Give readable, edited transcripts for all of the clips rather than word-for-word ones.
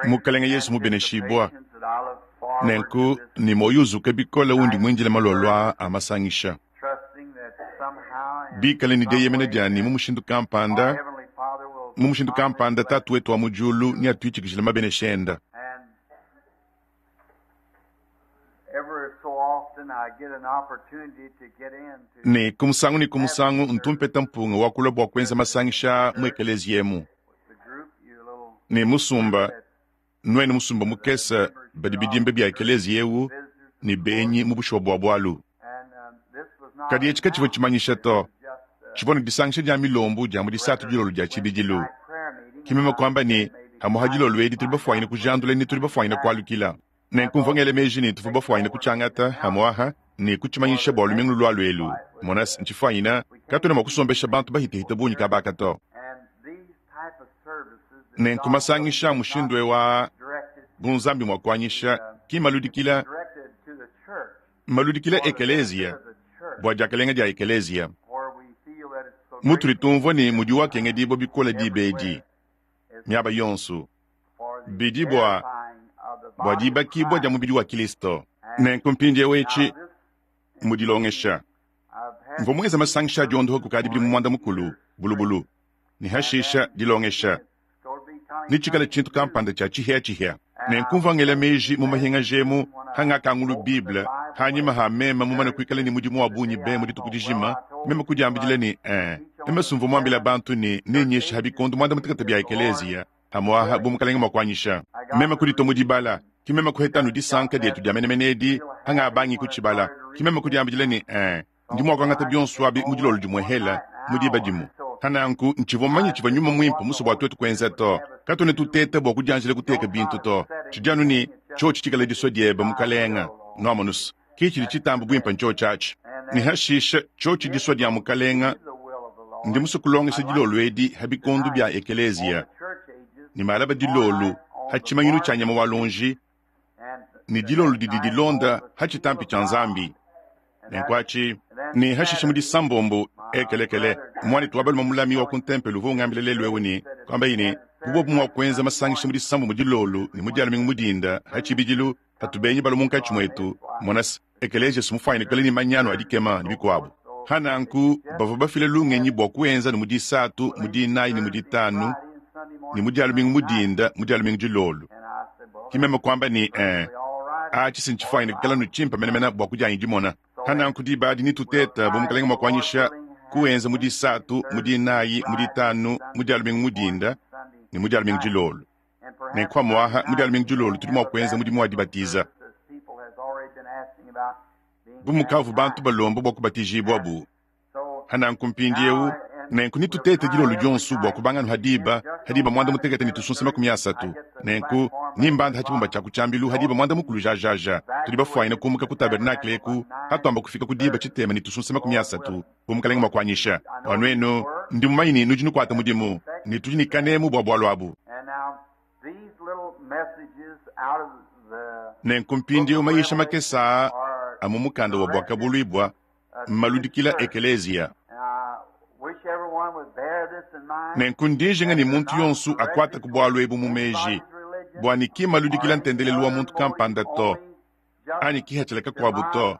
Mukalenge Yesu mubeneshibua. Nenku ne muoyo uzuka bikole undi muindile malolo aa a masangisha. Bikale ne dieyemena dia ne mu mushindu kampanda, mu mushindu kampanda Tatu wetu wa mu diulu neatuitshikijile mabenesha enda. Ne ku musangu ne ku musangu ntu mpeta mpunga wa kulua bua kuenza masangisha aa mu ekeleziya emu. Ne musumba, nuenu musumba mukese badi bidimba bia ekeleziya eu ne benyi mu bushuwa bua bualu. Kadi etshi katshivua tshimanyisha to. Tshivua ne disangisha dia milombu dia mu disatu dilolo dia tshibidilu. Ke meme kuamba ne, Amu ha dilolo edi tudi bafuanyine kujandula ne tudi bafuanyine kualukila. Nenku mvua ngela meji ne tuvua bafuanyine kutshiangata amu aha ne kutshimanyisha bua lumingu lulualua elu. Mona se, ntshifuanyine, katuena mua kusombesha bantu bahitehite bungi kaba aka to. Nenku masangisha a mushindu eu aa, bu Nzambi mua kuanyisha, ki maludikila, maludikila ekeleziya bua diakalenga dia ekeleziya. Mutudi tumvua ne mudiwu akengedibua bikole diba edi miaba yonso, bidi bua bua diibakibua dia mubidi wa Kilisto. Nenku mpindieu etshi mu dilongesha, mvua muenze masangisha a diondoha kukadi bidimu muanda-mukulu bulubulu, ne hashisha dilongesha netshikale tshintu kampanda tshia tshihiatshihia. Nenku mvua ngela meji mu mahingaja emu hangakangulu Bible hanyima ha meme mumane kuikala ne mudimu wa bungi be mu dituku dijima, meme kudiambidila ne, Ee, meme sumvua muambila bantu ne nenyishe ha bikondo muanda-mutekete bia ekeleziya amuaha bu Mukalenge mua kuanyisha. Meme kuditua mu dibala, ke meme kuheta anu disanka dietu dia menemene edi hangabangi kutshibala. Ke meme kudiambidila ne, Ee, ndi mua kuangata bionso abi mu dilolo dimue hela mu diba dimue. Pananku ntshivua mumanye tshivua nyuma muimpe musue bua tuetu kuenza to. Katuena tuteta bua kudianjila kuteka bintu to. Tshidi anu ne, tshiotshi tshikale disua diebe, Mukalenga. Nuamonus, ke tshidi tshitamba buimpe ntshiotshi atshi. Ne hashisha, tshiotshi disua dia Mukalenga, ndi musue kulongesha dilolo edi ha bikondo bia ekeleziya, ne malaba dilolo ha tshimanyinu tshia nyama wa luonji, ne dilolo didi dilonda ha tshitampi tshia Nzambi. Nenku atshi ne hashishe mu disambombo ekelekele, muanetu wa balume mulami wa ku ntempelo uvua ungambila lelu eu ne, kuambaye ne, bu bobu mua kuenza masangisha mu disambombo dilolo ne mu dia lumingu mu dinda ha tshibidilu, patu benyi balua munkatshi muetu, mona se, ekeleziya sumufuanyine kuikala ne manyanu a dikema ne bikuabu. Ha nanku bavua bafila lungenyi bua kuenza ne mu disatu, mu dinayi ne mu ditanu ne mu dia lumingu mu dinda, mu dia lumingu dilolo. Ke meme kuamba ne, Ee, atshi si ntshifuanyine kuikala nu tshimpe menemene bua kudianyi dimona. Pa nanku diba adi netutete bu Mukalenge mua kuanyisha kuenza mu disatu, mu dinayi, mu ditanu, mu dia lumingu mu dinda ne mu dia lumingu dilolo. Nenku pamu'apa mu dia lumingu dilolo tudi mua kuenza mudimu wa dibatiza. Bu mukavua bantu balomba bua kubatijibuabu, Pa nanku mpindiewu, nenku netutete dilolo dionso bua kubanga anu ha diba, ha diba muanda mutekete ne tusunsa 30. Nenku nimbande ha tshibumba tshia ku tshiambilu ha diba muanda mukulu jajaja. Tudi bafuanyine kumuka ku tabernakle eku hatuamba kufika ku diba tshitema ne tusunsa 30, bu Mukalenge mua kuanyisha. Bua nuenu, ndi mumanye ne nudi nukuata mudimu, ne tudi ne kanemu bua bualu abu. Nenku mpindiewu mayisha makese aa a mu mukanda wa Buakabuluibua mmaludikila ekeleziya. Nenku ndi njinga ne muntu yonso akuate ku bualu ebu mu meji, bua ne ki mmaludikila ntendelelu wa muntu kampanda to, anyi kipatshila kakuabu to,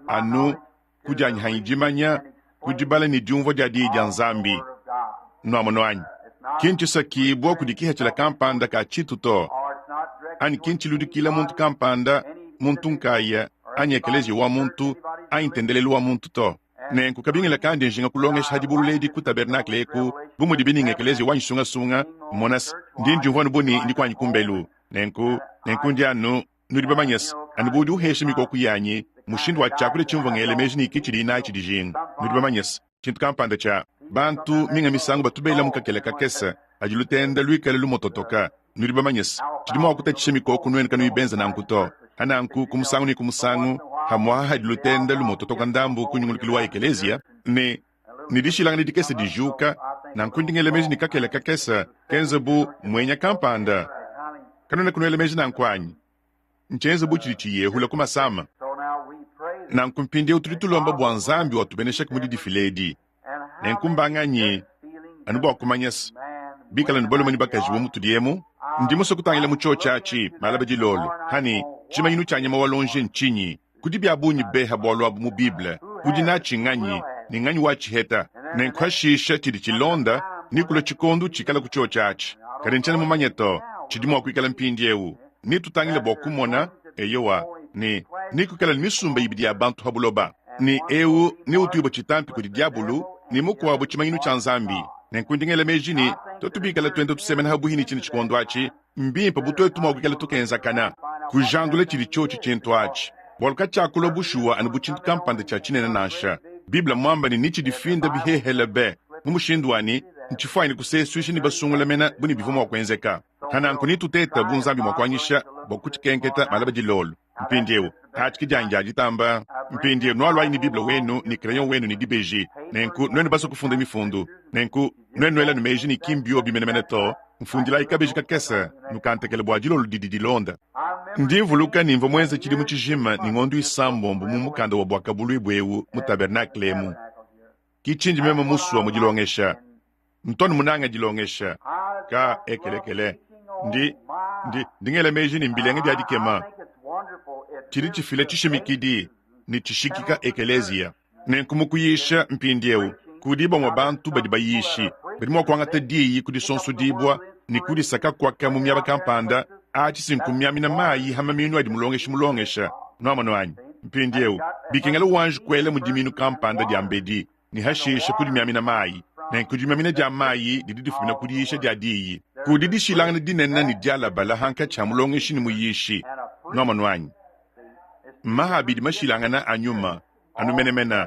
anu ku dianyi dimanya, ku dibala ne diumvua dia Diyi dia Nzambi. Nuamonu anyi? Ki ntshisakibua kudi kipatshila kampanda ka tshitu to, anyi ki ntshiludikila muntu kampanda, muntu nkaya, anyi ekeleziya wa muntu, anyi ntendelelu wa muntu to. Nenku kabingila kandi njinga kulongesha ha dibulula edi ku tabernakle eku, bu mudibi ne ng'ekeleziya wanyi sungasunga, mmona se, ndi ndiumvua anu bu ne ndi kuanyi kumbelu. Nenku, nenku ndi anu, nudi bamanye se, anu bu udi uhesha mikoko yanyi mushindu wa tshiakudia tshimvua ngela meji ne ke tshidiyi natshi dijinga. Nudi bamanye se, tshintu kampanda tshia bantu minga misangu batu belamu kakele kakese padi lutenda luikale lumototoka. Nudi bamanye se, tshidi mua kutatshisha mikoko nuenu kanuyi benze nanku to. Pa nanku, ku musangu ne ku musangu, pamu'apa hadi lutenda lumototoka ndambu ku nyungulukilu wa ekeleziya, ne, ne dishilangana dikese dijuka, nanku ndi ngela meji ne kakele kakese kenze bu muenya kampanda. Kanuenaku nuela meji nanku anyi? Ntshienze bu tshidi tshiyehula ku masama. Nanku mpindieu tudi tulomba bua Nzambi watubeneshaku mu didifila edi. Nenku mbanganyi? Anu bua kumanya's bikala ne balume ne bakaji bu mutudi emu, ndi musue kutangila mu cyoci aci malaba dilolo, ha ne, Cimanyinu cya nyama wa lonji ncinyi? Kudi bya bungi beha bwalu abu mu Bible. Udi naci nganyi, ne nganyi waciheta? Nenku hashisha cidi cilonda, nekulue cikondu cikala ku cyoci aci. Kadi ncyena mumanye to. Cidi mwa kwikala mpindyewu. Netutangile bwa kumona, eyowa, ne nekwikale ne misumba yibidi ya bantu ha buloba. Ne ewu neutwibwe citampi kudi dyabulu, ne mukwabo cimanyinu cya Nzambi. Nenku ndi ngela meji ne, twetu bikale twenda tusemena habuhi ne cine cikondo aci, mbimpe bu twetu mwa kwikala tukenzakana, kujandula cidi cyoci cintu aci, bwalu kacyakulwa bushuwa anu bu cintu kampanda cya cinene nansha. Bible mmwamba ne necidifinda bihehele be, mu mushindu wa ne, ncifwanyine kuseeswisha ne basungula mena bu ne bivwa mwa kwenzeka. Pa nanku netutete bu Nzambi mua kuanyisha bua kutshikenketa malaba dilolo. Mpindieu, atshi ke dianyi dia ditamba. Mpindieu nualuayi ne Bible wenu ne crayon wenu ne dibeji. Nenku nuenu basue kufunda mifundu, nenku nuenu nuela meji ne ki mbiobi menemene to, mfundilayi kabeji kakese nukantekele bua dilolo didi dilonda. Ndi mvuluka ne mvua muenze tshidimu tshijima ne ngondo isambombo mu mukanda wa Buakabuluibua eu mu tabernakle emu. Ki tshindi meme musua mu dilongesha. Ntu anu munange dilongesha. Ka ekelekele. Ndi, ndi, ndi ngela meji ne mbilenga bia dikema. Tshidi tshifila tshishimikidi ne tshishikika ekeleziya. Nenku mu kuyisha mpindieu, kudi bamue bantu badi bayishi badi mua kuangata diyi ku disonsodibua ne kudisaka kuaka mu miaba kampanda, atshi si nkumiamina mayi ha maminu adi mulongeshi mulongesha. Nuamonu anyi? Mpindieu, bikengela wanji kuela mu diminu kampanda diambedi. ne hashishe kudimiamina mayi. Nenku dimiamina dia mayi didi difumina ku diyisha dia diyi. Kudi dishilangana dinene ne dialabala hankatshi ha mulongeshi ne muyishi. Nuamonu anyi? Maha abidi mashilangana a nyuma, anu menemene,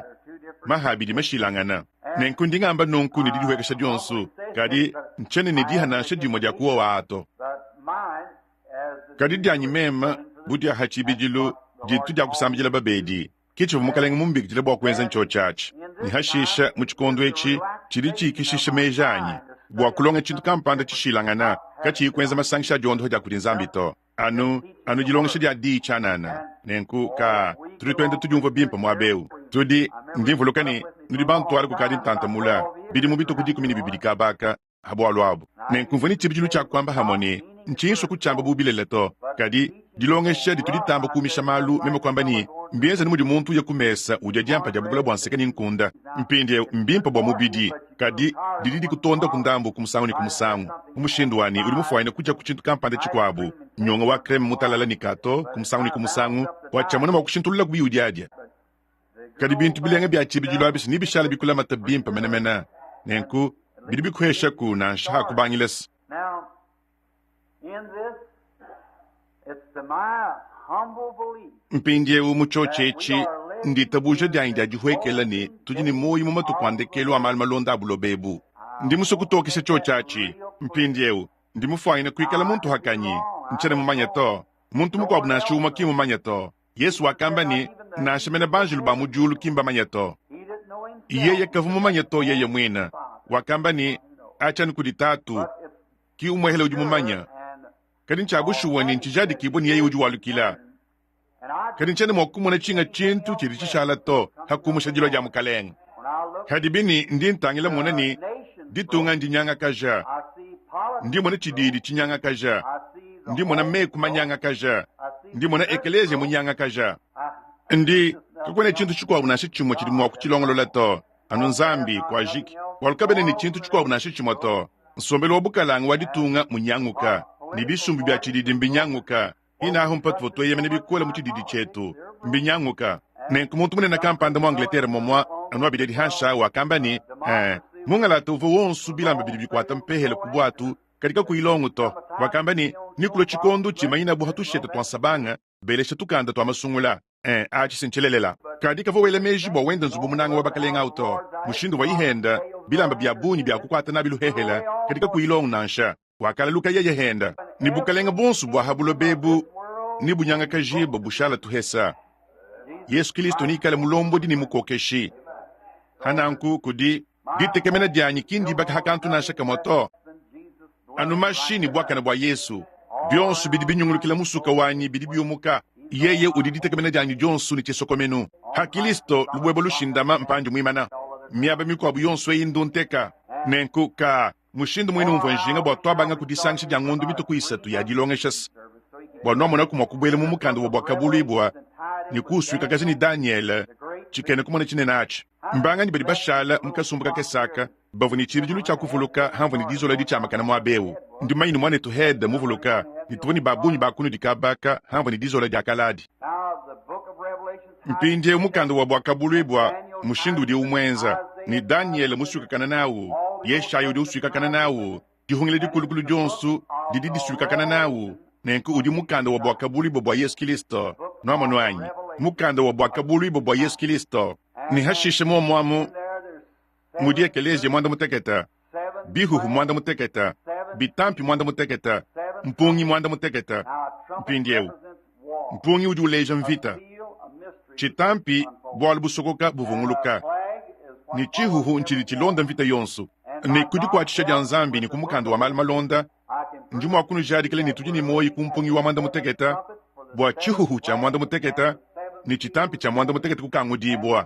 maha abidi mashilangana. Nenku ndi ngamba nunku ne didihuekesha dionso, kadi ntshiena ne diha nansha dimue dia kuowa aa to. Kadi dianyi meme, bu dia ha tshibidilu, ditu dia kusambidila babedi. Ke tshivua Mukalenge mumbikidile bua kuenza ntshiotshi atshi. Ne hashisha, mu tshikondo etshi tshidi tshikishisha meji anyi bua kulonga tshintu kampanda tshishilangana, katshiyi kuenza masangisha a diondoha dia kudi Nzambi to, anu, anu dilongesha dia Diyi tshianana. Nenku, kaa, tudi tuenda tudiumvua bimpe muaba eu. Tudi, ndi mvuluka ne, nudi bantuala kukadi ntanta mula, bidimu bitue ku 12 kaba aka, ha bualu abu. Nenku mvua ne tshibidilu tshia kuamba hamue ne, Ntshinyi nsua kutshiamba bu bilele to, kadi dilongesha ditu ditamba kuumisha malu. Meme kuamba ne, Mbienze anu mudi muntu uya ku mesa udia diampa dia bukula bua nseka ne nkunda. Mpindieu mbimpe bua mubidi, kadi didi dikutonda ku ndambu ku musangu ne ku musangu, mu mushindu wa ne, udi mufuanyine kudia ku tshintu kampanda tshikuabu, nyonga wa kreme mutalala ne kato ku musangu ne ku musangu, bua tshiamona mua kushintululaku biudiadia. Kadi bintu bilenga bia tshibidilu abi nebishale bikulamate bimpe menemene, nenku bidi bikuheshaku nansha ha kubangilese. Mpindieu mu tshiotshi etshi, nditabuja dianyi dia dihuekela ne tudi ne muoyo mu matuku a ndekelu a malu malonda a buloba ebu. Ndi musue kutokesha tshiotshi atshi. Mpindieu ndi mufuanyine kuikala muntu hakanyi, ntshiena mumanye to, muntu mukuabu nansha umue ki mumanye to. Yesu wakamba ne, nansha mene banjelu ba mu diulu ki mbamanye to. Yeye kavua mumanye to yeye muine. Wakamba ne, atshi anu kudi Tatu, ki umuehele udi mumanye. Kadi ntshia bushuwa ne ntshijadikibue ne yeye udi walukila. Kadi ntshiena mua kumona tshinga tshintu tshidi tshishala to, ha kumusha dilua dia Mukalenge. Hadibi ne ndi ntangila mona ne ditunga ndinyangakaja, ndi mona tshididi tshinyangakaja, ndi mona meku manyangakaja, ndi mona ekeleziya munyangakaja. Ndi, kakuena tshintu tshikuabu nansha tshimue tshidi mua kutshilongolola to, anu Nzambi, kuajiki, bualu kabena ne tshintu tshikuabu nansha tshimue to. Nsombelu wa bukalanga wa ditunga munyanguka, ne bisumbu bia tshididi mbinyanguka. Inahu mpatuvua tueyemena bikole mu tshididi tshietu, mbinyanguka. Nenku muntu munene kampanda mu Angleterre momua anu abidi adi hanshi aa wakamba ne, eh, mungalata uvua wonso bilamba bidi bikuata mpehele ku buatu kadi kakuyi longo to. Wakamba ne, Nekulue tshikondo tshimanyinabu ha tushete tua nsabanga belesha tukanda tua masungula. Eh, atshi si ntshilelela. Kadi kavua wela meji bua wenda nzubu munanga wa bakalenge au to. Mushindu wa ihenda bilamba bia bungi bia kukuata nabi luhehela kadi kakuyi longo nansha. Wakalaluka yeye henda ne bukalenge buonso bua ha buloba ebu ne bunyangakajibue bushala tuhesa. Yesu Kilisto neikale mulombodi ne mukokeshi. Ha nanku kudi ditekemena dianyi ki ndibaka ha kantu nansha kamue to. Anu mashi ne buakane bua Yesu, bionso bidi binyungulukila musuka wanyi bidi biumuka. Yeye udi ditekemena dianyi dionso ne tshisokomenu. Ha Kilisto lubuebue lushindama mpandi muimana. Miaba mikuabu yonso eyi ndunteka. Nenku, kaa, mushindu mwine umvwa njinga bwa twabanga ku disangisha dya ngondo mitwe ku isatu ya dilongesha's, bwa nwamonaku mwa kubwela mu mukanda wa Bwakabulwibwa ne kuuswikakaja ne Danyele, cikena-kumona cinene aci. Mbanganyi badi bashala mu kasumbu kakese aka bavwa ne ciibidilu cya kuvuluka hamvwa ne dizola dicyamakana mwaba ewu? Ndi mumanye ne Mwanetu Head muvuluka ne tuvwa ne babungi ba kunudi kaba aka hamvwa ne dizola dya kale adi. Mpindyewu mukanda wa Bwakabulwibwa, mushindu udiwu mwenza, ne Danyele muswikakana nawu, Yeshaya udi uswikakana nawu, Dihungila Dikulukulu dyonso didi diswikakana nawu, nenku udi mukanda wa Bwakabulwibwa bwa Yesu Kilisto. Nwamonu anyi? Mukanda wa Bwakabulwibwa bwa Yesu Kilisto. Ne hashishe muomu amu mudi ekeleziya mwandamutekete, bihuhu mwandamutekete, bitampi mwandamutekete, mpungi mwandamutekete. Mpindyewu, mpungi udi uleja mvita, tshitampi bwalu busokoka buvunguluka, ne tshihuhu ntshidi tshilonda mvita yonso. Ne ku dikuatshisha dia Nzambi ne ku mukanda wa malu malonda, ndi mua kunujadikila ne tudi ne muoyo ku mpungi wa muanda-mutekete, bua tshihuhu tshia muanda-mutekete ne tshitampi tshia muanda-mutekete kukangudibua,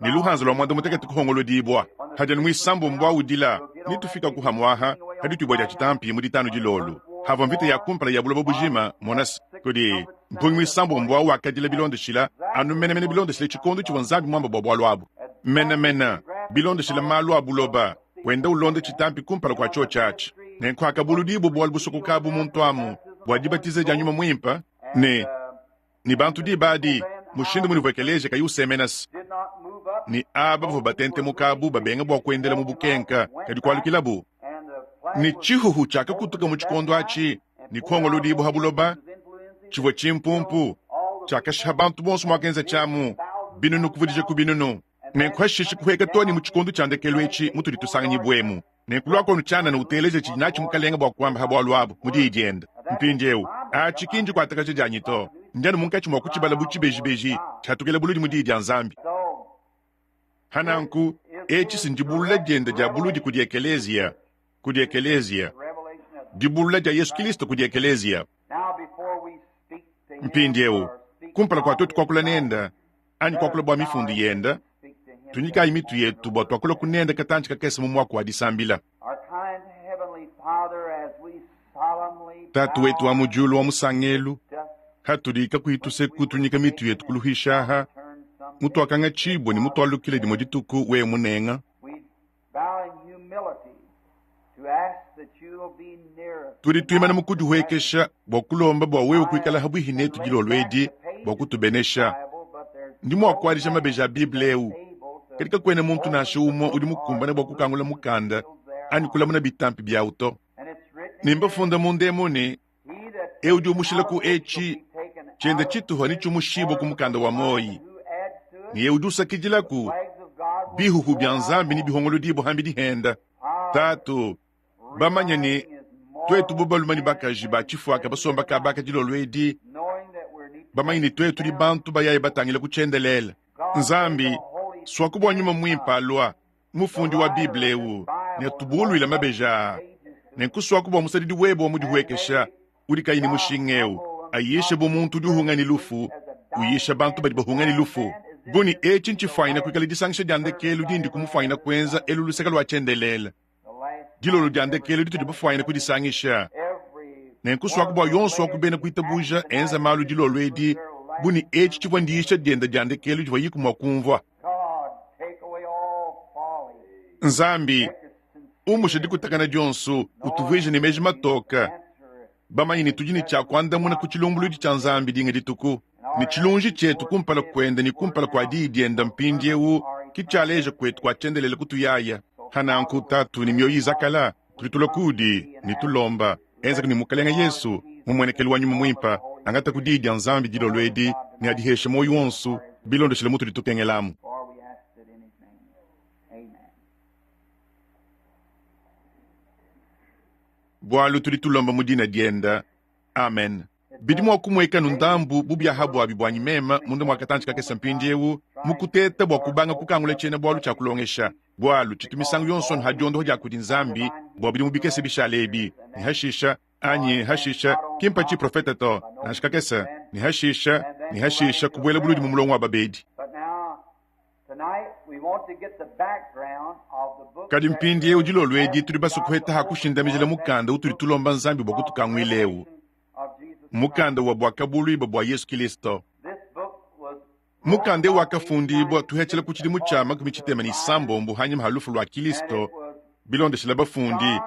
ne luhanza lua muanda-mutekete kuhongolodibua. Hadi anu muisambombo wa udila, netufikaku hamuaha ha dituibua dia tshitampi mu ditanu dilolo, havua mvita ya kumpala ya buloba bujima. Mona-se, kudi mpungi muisambombo au wakadila bilondeshila anu menemene bilondeshile tshikondo tshivua Nzambi muambe bua bualu abu, menemene bilondeshile malu a buloba, wenda ulonda tshitampi kumpala kua tshiotshi atshi. Nenku hakabuludibua bualu busokoka abu muntu amu bua dibatiza dia Nyuma Muimpe, ne ne bantu diba adi, mushindu munuvua ekeleziya kayi usemenas, ne aba bavua batentemuka abu babenga bua kuendela mu bukenka, kadi kualukilabu, ne tshihuhu tshiakakutuka mu tshikondo atshi ne kuongolodibua ha buloba, tshivua tshimpumpu tshiakashiha bantu bonso muakenza tshiamu, binunu kuvudija ku binunu. Nenku hashishe kuhueka to ne mu tshikondo tshia ndekelu etshi mutudi tusanganyibuemu. Nenku luaku tshianana uteleje tshidi natshi Mukalenge bua kuamba ha bualu abu mu Diyi diende. Mpindieu, atshi ki ndikuatakaja dianyi to. Ndi anu munkatshi mua kutshibala bu tshibejibeji tshiatukila buludi mu Diyi dia Nzambi. Ha nanku, etshi si ndibulula diende dia buludi kudi ekeleziya, kudi ekeleziya, dibulula dia Yesu Kilisto kudi ekeleziya. Mpindieu, kumpala kua tuetu kuakula nende anyi kuakula bua mifundu yende, tunyikayi mitu yetu bua tuakula kunende katantshi kakese mu muaku wa disambila. Tatu wetu wa mu diulu wa musangelu, hatudi kakuyi tuseku tunyika mitu yetu kuluhisha aha, mutuakangatshibue ne mutualukile dimue dituku wewe munenga, Tudi tuimana mu kudihuekesha bua kulomba bua wewe kuikala habuihi netu dilolo edi bua kutubenesha. Ndi mua kuadija mabeji a Bible eu, kadi kakuena muntu nansha umue udi mukumbane bua kukangula mukanda anyi kulamuna bitampi biawu to. Ne mbafunda munda emu ne, Eu udi umushila ku etshi tshiende tshituha netshiumushibue ku mukanda wa muoyi, ne eu udi usakidilaku bihuhu bia Nzambi nebihongolodibue hambidi henda. Tatu, bamanye ne tuetu bu balume ne bakaji ba tshifuaka basomba kaba aka dilolo edi, bamanye ne tuetu tudi bantu bayaye batangile ku tshiendelele. Nzambi, suaku bua Nyuma Muimpe alua, mufundi wa Bible eu, ne tubuluila mabeji aa. Nenkusuaku bua musadidi webe wa mudihuekesha udi kayi ne mushinga eu ayishe bu muntu udi uhunga ne lufu, uyisha bantu badi bahunga ne lufu. Bu ne etshi ntshifuanyina kuikala disangisha dia ndekelu dindi kumufuanyina kuenza elu luseke lua tshiendelele, dilolo dia ndekelu ditudi bafuanyina kudisangisha. Nenkusuaku bua yonso wa ku bena kuitabuja enza malu dilolo edi bu ne etshi tshivua ndiyisha diende dia ndekelu divua yiku mua kumvua. Nzambi, umusha dikutakana dionso, utuvuije ne meji matoke, bamanye ne tudi ne tshia kuandamuna ku tshilumbuluidi tshia Nzambi dinga dituku, ne tshilunji tshietu kumpala kuende ne kumpala kua Diyi diende mpindieu ke tshialeja kuetu kua tshiendelele kutuyaya. Hananku, Tatu, ne mioyo izakala, tudi tulua kuudi ne tulomba, enzeka ne Mukelenge Yesu, mu muenekelu wa Nyuma Muimpe, angata ku Diyi dia Nzambi dilolo edi ne adiheshe muoyo wonso bilondeshile mutudi tukengelamu. Bualu tudi tulomba mu dina diende. Amen. Bidi mua kumueka nu ndambu bu bia ha buabi buanyi meme munda mua katantshi kakese mpindieu mu kuteta bua kubanga kukangula tshiena-bualu tshia kulongesha, bualu tshitu misangu yonso anu ha diondoha dia kudi Nzambi bua bidimu bikese bishale ebi, ne hashisha, anyi hashisha, ki mpa tshiprofete to, nansha kakese, ne hashisha, ne hashisha kubuela buludi mu mulongo wa babedi. Kadi mpindieu dilolo edi tudi basue kuheta ha kushindamijila mukanda utudi tulomba Nzambi bua kutukanguila eu, mukanda wa Buakabuluibua bua Yesu Kilisto. Mukanda eu wakafundibua tuhetshela ku tshidimu tshia 36 hanyima ha lufu lua Kilisto, bilondeshela bafundi,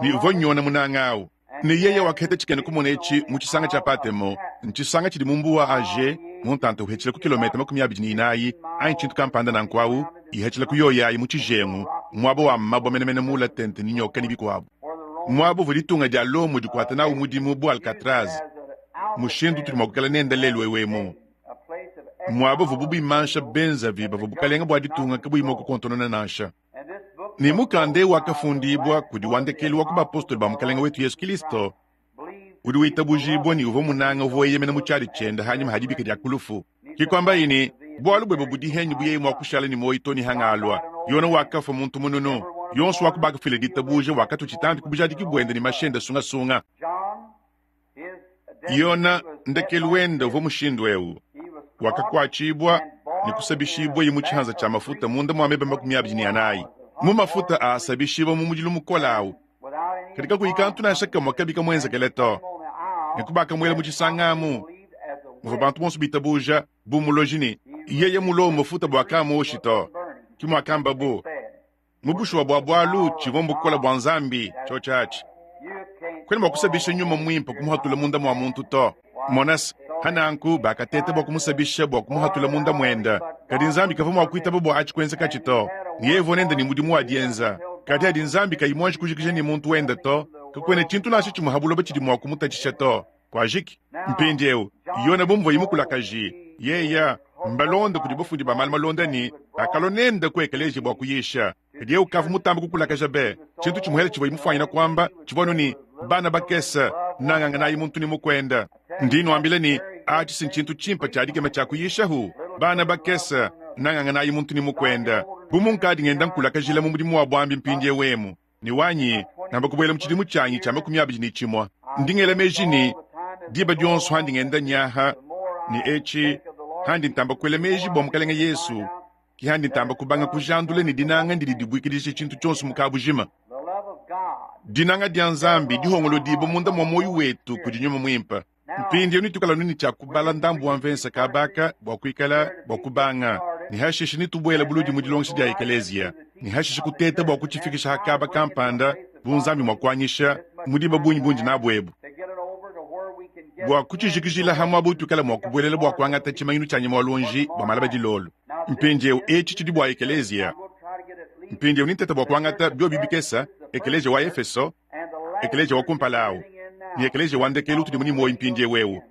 ne uvua Yona munanga au. Ne yeye wakaheta tshikena kumona etshi mu tshisanga tshia Patemo, ntshisanga tshidi mu mbuwa Age, mu ntanta uhetshela ku kilometa 24 anyi tshintu kampanda nanku au, ihetshela ku yoyayi mu tshijengu, muaba wa mabue menemene muula tente ne nyoka ne bikuabu. Muaba uvua ditunga dia Lomo dikuata nawu mudimu bu Alcatraz, mushindu utudi mua kuikala nende lelu eu emu. Muaba uvuabu bimansha benzavi bavua bukalenge bua ditunga kabuyi mua kukontonona nansha. Ne mukanda eu wakafundibua kudi wa ndekelu wa ku bapostolo ba Mukalenge wetu Yesu Kilisto, udi witabujibua ne uvua munanga uvua weyemena mu tshiadi tshiende hanyima ha dibika dia ku lufu. Ke kuambaye ne, Bualu buebe budi henyi bu yeye mua kushala ne muoyo too ne hangalua. Yona wakafua muntu mununu. Yonso wa ku bakafuila ditabuja wakatua tshitampi ku bujadiki buende ne mashi ende sungasunga. Yona, ndekelu wende uvua mushindu eu, wakakuatshibua ne kusabishibuaye mu tshihanza tshia mafuta munda mua meba 24, mu mafuta a asabishibua mu mudilu mukole au, kadi kakuyi kantu nansha kamue kabi kamuenzekele to. Nenku bakamuela mu tshisanga amu muvua bantu bonso bitabuja bu muloji ne yeye mulowo mafuta bua kamuoshi to. Ke muakambabu. Mu bushuwa bua bualu tshivua mbukole bua Nzambi tshiotshi atshi. Kuena mua kusabisha nyuma muimpe kumuhatula munda mua muntu to. Monas, hananku bakateta bua kumusabisha bua kumuhatula munda muende, kadi Nzambi kavua mua kuitaba bua atshi kuenzekatshi to. Ne yeye uvua nende ne mudimu wa dienza. Kadi adi Nzambi kayi muanji kujikija ne muntu wende to, kakuena tshintu nansha tshimue ha buloba tshidi mua kumutatshisha to. Kuajiki. Mpindieu, Yona bu muvuaye mukulakaji, yeya mbalonda kudi bafundi ba malu malonda ne bakalua nende ku ekeleziya bua kuyisha. Kadi yeye ukavua mutambe kukulakaja be. Tshintu tshimuhele tshivuaye mufuanyina kuamba tshivua anu ne, Bana bakese, nanganganayi muntu ne mukuende. Ndi nuambila ne, atshi si ntshintu tshimpe tshia dikema tshia kuyishahu. Bana bakese, nanganganayi muntu ne mukuende. Bu munkadi ngenda nkulakajila mu mudimu wa buambi mpindieu emu, ne wanyi ngamba kubuela mu tshidimu tshianyi tshia 21, ndi ngela meji ne, diba dionso handi ngenda nyaha ne etshi, handi ntamba kuela meji bua Mukalenge Yesu, ki handi ntamba kubanga kujandula ne dinanga ndidi dibuikidija tshintu tshionso mu kabujima. Dinanga dia Nzambi dihongolodibua munda mua muoyo wetu kudi Nyuma Muimpe. Mpindieu netuikale anu ne tshia kubala ndambu wa mvensa kabaka bua kuikala bua kubanga, ne hashishe netubuele buludi mu dilongesha dia ekeleziya, ne hashishe kuteta bua kutshifikisha ha kaba kampanda bu Nzambi mua kuanyisha mu diba bungi bundi nabu ebu, bua kutshijikijila ha muaba utuikala mua kubuelela bua kuangata tshimanyinu tshia nyama wa luonji bua malaba dilolo. Mpindieu etshi tshidi bua ekeleziya. Mpindieu ninteta bua kuangata biobi bikese, ekeleziya wa Efeso, ekeleziya wa kumpala au, ne ekeleziya wa ndekelu utudi mu muoyo mpindieu eu,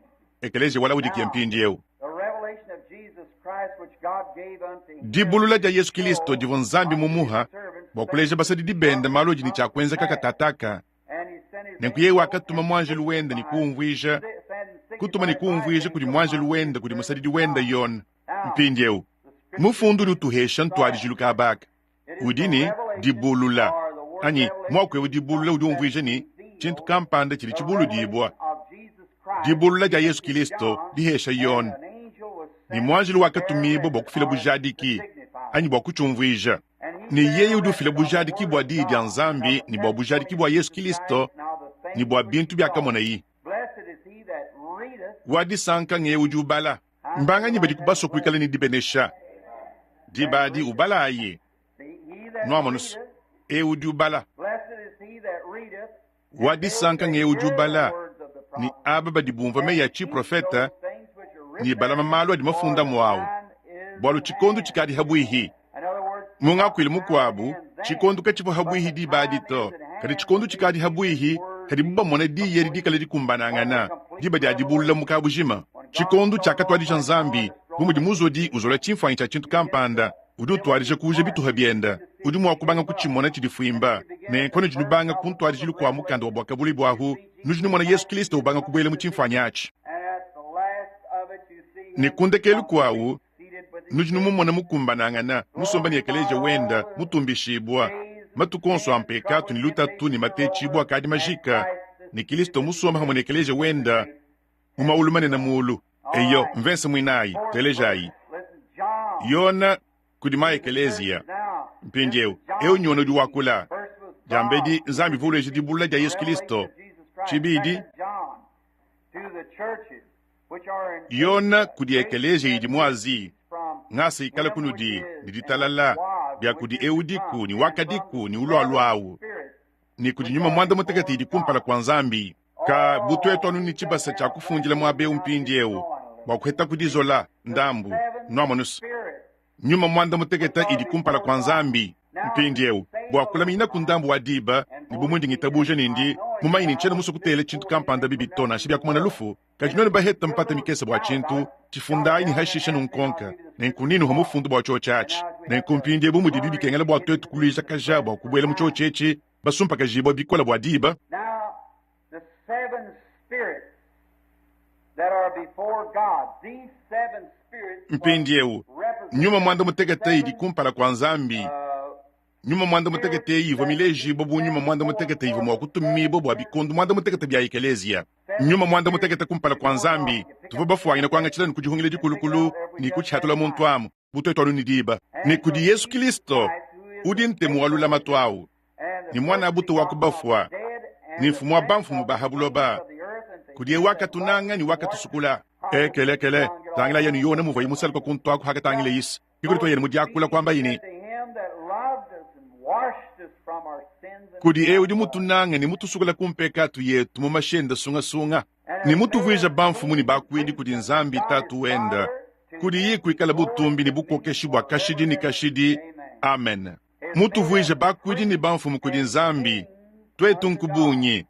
ekeleziya wa Laodikiya mpindieu. Dibulula dia Yesu Kilisto divua Nzambi mumuha bua kuleja basadidi bende malu adi ne tshia kuenzeka katataka. Nenku yeye wakatuma muanjelu wende ne kuumvuija, kutuma ne kuumvuija kudi muanjelu wende kudi musadidi wende Yone. Mpindieu mufundu udi utuhesha ntuadijilu kabaka udi ne dibulula, anyi muaku eu dibulula udi umvuija ne tshintu kampanda tshidi tshibuludibua. Dibulula dia Yesu Kilisto dihesha Yone, ne muanjelu wakatumibua bua kufila bujadiki anyi bua kutshiumvuija. Ne yeye udi ufila bujadiki bua diyi dia Nzambi ne bua bujadiki bua Yesu Kilisto ne bua bintu biakamonayi. Wa disanka ng'eu udi ubala. Mbanganyi badi basue kuikala ne dibenesha? Diba adi ubalayi. Nuamonu se, eu udi ubala. Wa disanka ng'eu udi ubala, ne aba badi bumvua meyi a tshiprofete ne balama malu adi mafundamu awu, bualu tshikondo tshikadi habuihi. Mu ngakuilu mukuabu, tshikondo katshivua habuihi diba adi to, kadi tshikondo tshikadi habuihi padibu bamona diyi edi dikale dikumbanangana, diba dia dibulula mu kabujima. Tshikondo tshiakatuadija Nzambi, bu mudi muzodi uzola tshimfuanyi tshia tshintu kampanda, udi utuadija kuuja bituha biende, udi mua kubanga kutshimona tshidifuimba. Nenku panudi nubanga ku ntuadijilu kua mukanda wa Buakabuluibua ahu, nudi numona Yesu Kristo ubanga kubuela mu tshimfuanyi atshi. Ne ku ndekelu kuawu, nudi numumona mukumbanangana, musomba ne ekeleziya wenda, mutumbishibua. Matuku onso a mpekatu ne lutatu ne matetshibua akadi majika, ne Kilisto musomba hamue ne ekeleziya wenda mu maulu manene mulu. Eyo, mvese muinayi, telejayi. Yona. Kudi ma ekeleziya. Mpindiewu, ewu n'Yone udi wakula. Diambedi, Nzambi uvua uleja dibulula dia Yesu Kilisto. Tshibidi, Yone kudi ekeleziya idi mu Asie. Ngasa ikale kunudi, ne ditalala, bia kudi eu udiku, ne wakadiku, ne ulualuawu, ne kudi nyuma muanda-mutekete idi kumpala kua Nzambi. Ka bu tuetu anu ne tshibasa tshia kufundila muaba eu mpindieu bua kuhetaku dizola ndambu, nuamonus, nyuma muanda-mutekete idi kumpala kua Nzambi. Mpindieu, bua kulaminyinaku ndambu wa diba, ne bu mundi ngitabuja ne ndi mumanye ne ntshiena musue kutela tshintu kampanda bibi to, nansha bia kumona lufu, Kadi nuenu baheta mpata mikese bua tshintu, tshifundayi ne hashishe nunkonka, nenku nenuhe mufundu bua tshiotshi atshi. Nenku mpindie bu mudibi bikengela bua tuetu kuluijakaja bua kubuela mu tshiotshi etshi, basumpakajibua bikole bua diba, Mpindiewu, nyuma muanda-mutekete idi kumpala kua Nzambi. Nyuma muanda-mutekete eyi ivua milejibue bu nyuma muanda-mutekete ivua mua kutumibua bua bikondo muanda-mutekete bia ekeleziya. Nyuma muanda-mutekete kumpala kua Nzambi, tuvua bafuanyine kuangatshila ne ku dihungila dikulukulu ne kutshihatula muntu amu bu tuetu anu ne diba. Ne kudi Yesu Kilisto, udi ntemu wa lulamatu awu, ne muan'a bute wa ku bafua, ne mfumu wa bamfumu ba ha buloba, kudiye wakatunanga ne wakatusukula. Ekelekele, tangila yenu Yone muvuaye musaluka kuntu aku hakatangile Yesu. Kikuli yenu mu diakula kuambaye ne, Kudi eu udi mutunange ne mutusukula ku mpekatu yetu mu mashi ende sungasunga, ne mutuvuija bamfumu ne bakuidi kudi Nzambi Tatu wende, kudiye kuikala butumbi ne bukokeshi bua kashidi ne kashidi. Amen. Mutuvuije bakuidi ne bamfumu kudi Nzambi, tuetu nku bungi.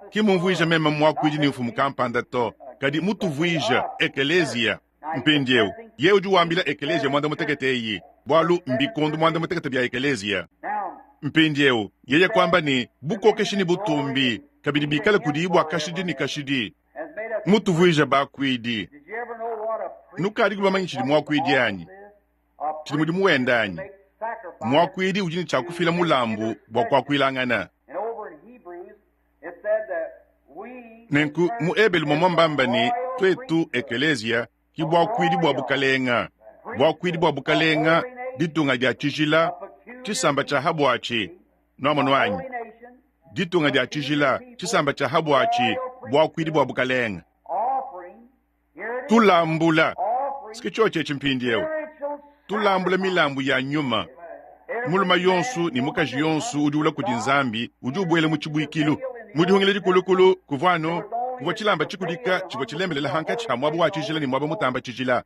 Ki mumvuija meme muakuidi ne mfumu kampanda to, kadi mutuvuija ekeleziya. Mpindieu, yeye udi wambila ekeleziya muanda-mutekete eyi, bualu mbikondo muanda-mutekete bia ekeleziya. Mpindieu, yeye kuamba ne, bukokeshi ne butumbi kabidi bikale kudiyi bua kashidi ne kashidi. Mutuvuija bakuidi. Nukadiku bamanye tshidi muakuidi anyi? Tshidi mudimu wende anyi? Muakuidi udi ne tshia kufila mulambu bua kuakuilangana. Nenku mu Ebelu momua mbamba ne, tuetu ekeleziya ki buakuidi bua bukalenga, buakuidi bua bukalenga, ditunga dia tshijila, tshisamba tshia ha buatshi. Nuamonu anyi? Ditunga dia tshijila, tshisamba tshia ha buatshi, buakuidi bua bukalenga. Tulambula, sike tshiotshi etshi mpindieu, tulambula milambu ya nyuma. Mulume yonso ne mukaji yonso udi ula kudi Nzambi udi ubuela mu tshibuikilu. Mu dihungila dikulukulu kuvua anu kuvua tshilamba tshikudika tshivua tshilembelela hankatshi ha muaba wa tshijila ne muaba mutamba tshijila.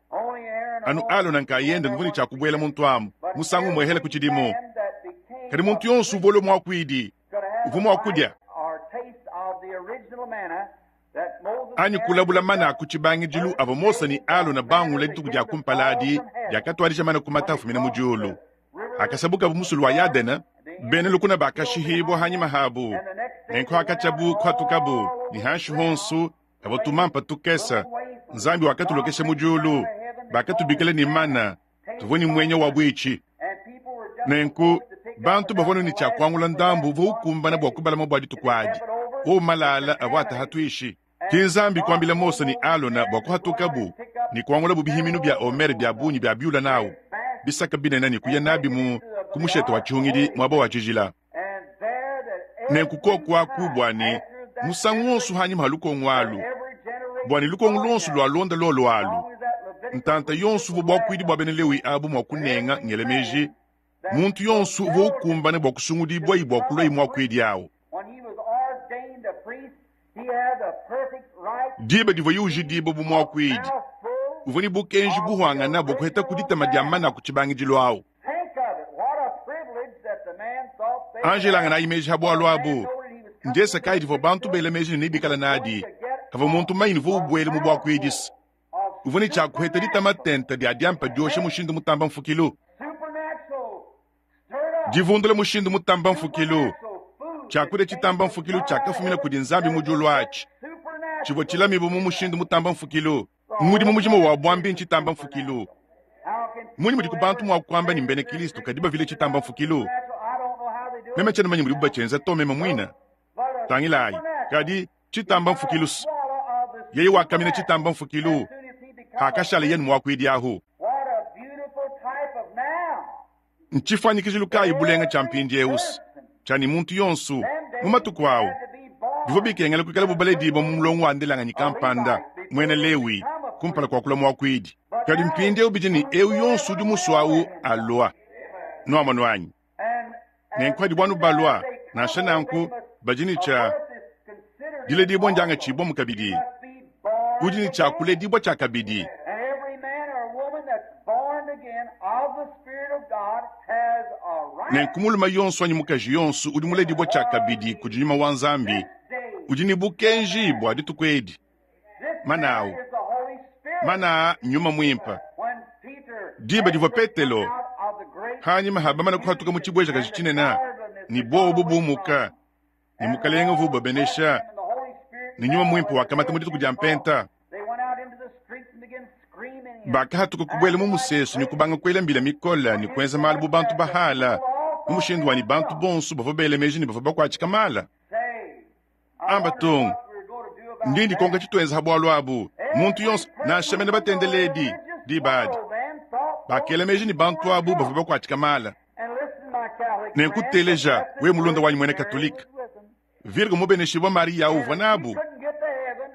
Anu Alona nkayende nguvua ne tshia kubuela muntu amu musangu umuehela ku tshidimu. Kadi muntu yonso uvua ulua muakuidi uvua mua kudia anyi kulabula mana a ku tshibangidilu avua Mose ne Alona bangule dituku dia kumpala adi diakatuadija mana kumata afumina mu diulu. Hakasabukabu musulu wa Yadene, bena lukuna bakashihibua hanyima habu. Nenku hakatshiabu kuhatukabu ne hanshi honso avua tumampa tukese. Nzambi wakatulokesha mu diulu, bakatubikila ne mana, tuvua ne muenya wa buitshi. Nenku bantu bavua ne tshia kuangula ndambu uvua ukumbana bua kubalama bua dituku adi. Wowu malala avua ataha tuishi. Ke Nzambi kuambila Mose ne Alona bua kuhatukabu ne kuangulabu bihiminu bia omere bia bungi bia biula nawu bisaka binene ne kuya nabi mu ku mushete wa tshihungidi muaba wa tshijila. Nenku koku aku bua ne musangu wonso hanyima ha lukongo alu, bua ne lukongo luonso lualonda lolo alu, ntanta yonso uvua buakuidi bua bena Lewi abu mua kunenga ngela meji, muntu yonso uvua ukumbana bua kusungudibuayi bua kuluayi muakuidi awu. Diba divuaye ujidibua bu muakuidi, uvua ne bukenji buhuangana bua kuheta ku ditama dia mana ku tshibangidilu awu. Anjelanganayi meji ha bualu abu. Ndiesa kayi divua bantu bela meji ne nebikale nadi pavua muntu mumanye ne uvua ubuela mu buakuidi se uvua ne tshia kuheta ditama tente dia diampa diosha mushindu mutamba mfukilu? Divundula mushindu mutamba mfukilu, tshiakudia tshitamba mfukilu tshiakafumina kudi Nzambi mu diulu atshi tshivua tshilamibue mu mushindu mutamba mfukilu. Mudimu mujima wa buambi ntshitamba mfukilu. Mmunyi mudiku bantu mua kuamba ne mbena Kristo kadi bavile tshitamba mfukilu? Meme tshiena mumanye mudibu batshienza to meme muine. Tangilayi, kadi tshitamba mfukilu yeye wakamina tshitamba mfukilu hakashala yeye ne muakuidi ahu. Ntshifwanyikijilu kaayi bulenga cya mpindyewu's, cya ne muntu yonso, mu matuku awu, bivwa bikengela kwikala bu balediibwa mu mulongo wa ndelanganyi kampanda, mwena Lewi, kumpala kwa kulwa mwakwidi. Kadi mpindyewu bidi ne ewu yonso udi muswe awu alwa. Nwamonu anyi? Nenku padibu anu balwa, nansha nanku, badi ne cya dilediibwa ndyangaciibwamu kabidi. Udi ne cya kulediibwa cyakabidi. Nenku mulume yonso anyi mukaji yonso udi muledibua tshiakabidi kudi Nyuma wa Nzambi udi ne bukenji bua dituku edi. Mana au, mana aa Nyuma Muimpe. Diba divua Petelo panyima ha bamane kuhatuka mu tshibuejakaji tshinene ne buowa bumuka ne Mukalenge uvua ubabenesha ne Nyuma Muimpe wakamata mu dituku dia Mpenta. Bakahatuka kubuela mu musesu ne kubanga kuela mbila mikole ne kuenza malu bu bantu bahala, mu mushindu wa ne bantu bonso bavua bela meji ne bavua bakuatshika mala. Amba tung, ndi ndikonka tshituenza ha bualu abu. Muntu yonso, nansha mene batendeledi, diba adi bakela meji ne bantu abu bavua bakuatshika mala. Nenku teleja, wewe mulunda wanyi muena Katolike, Virgo mubeneshibua Mariya uvua nabu.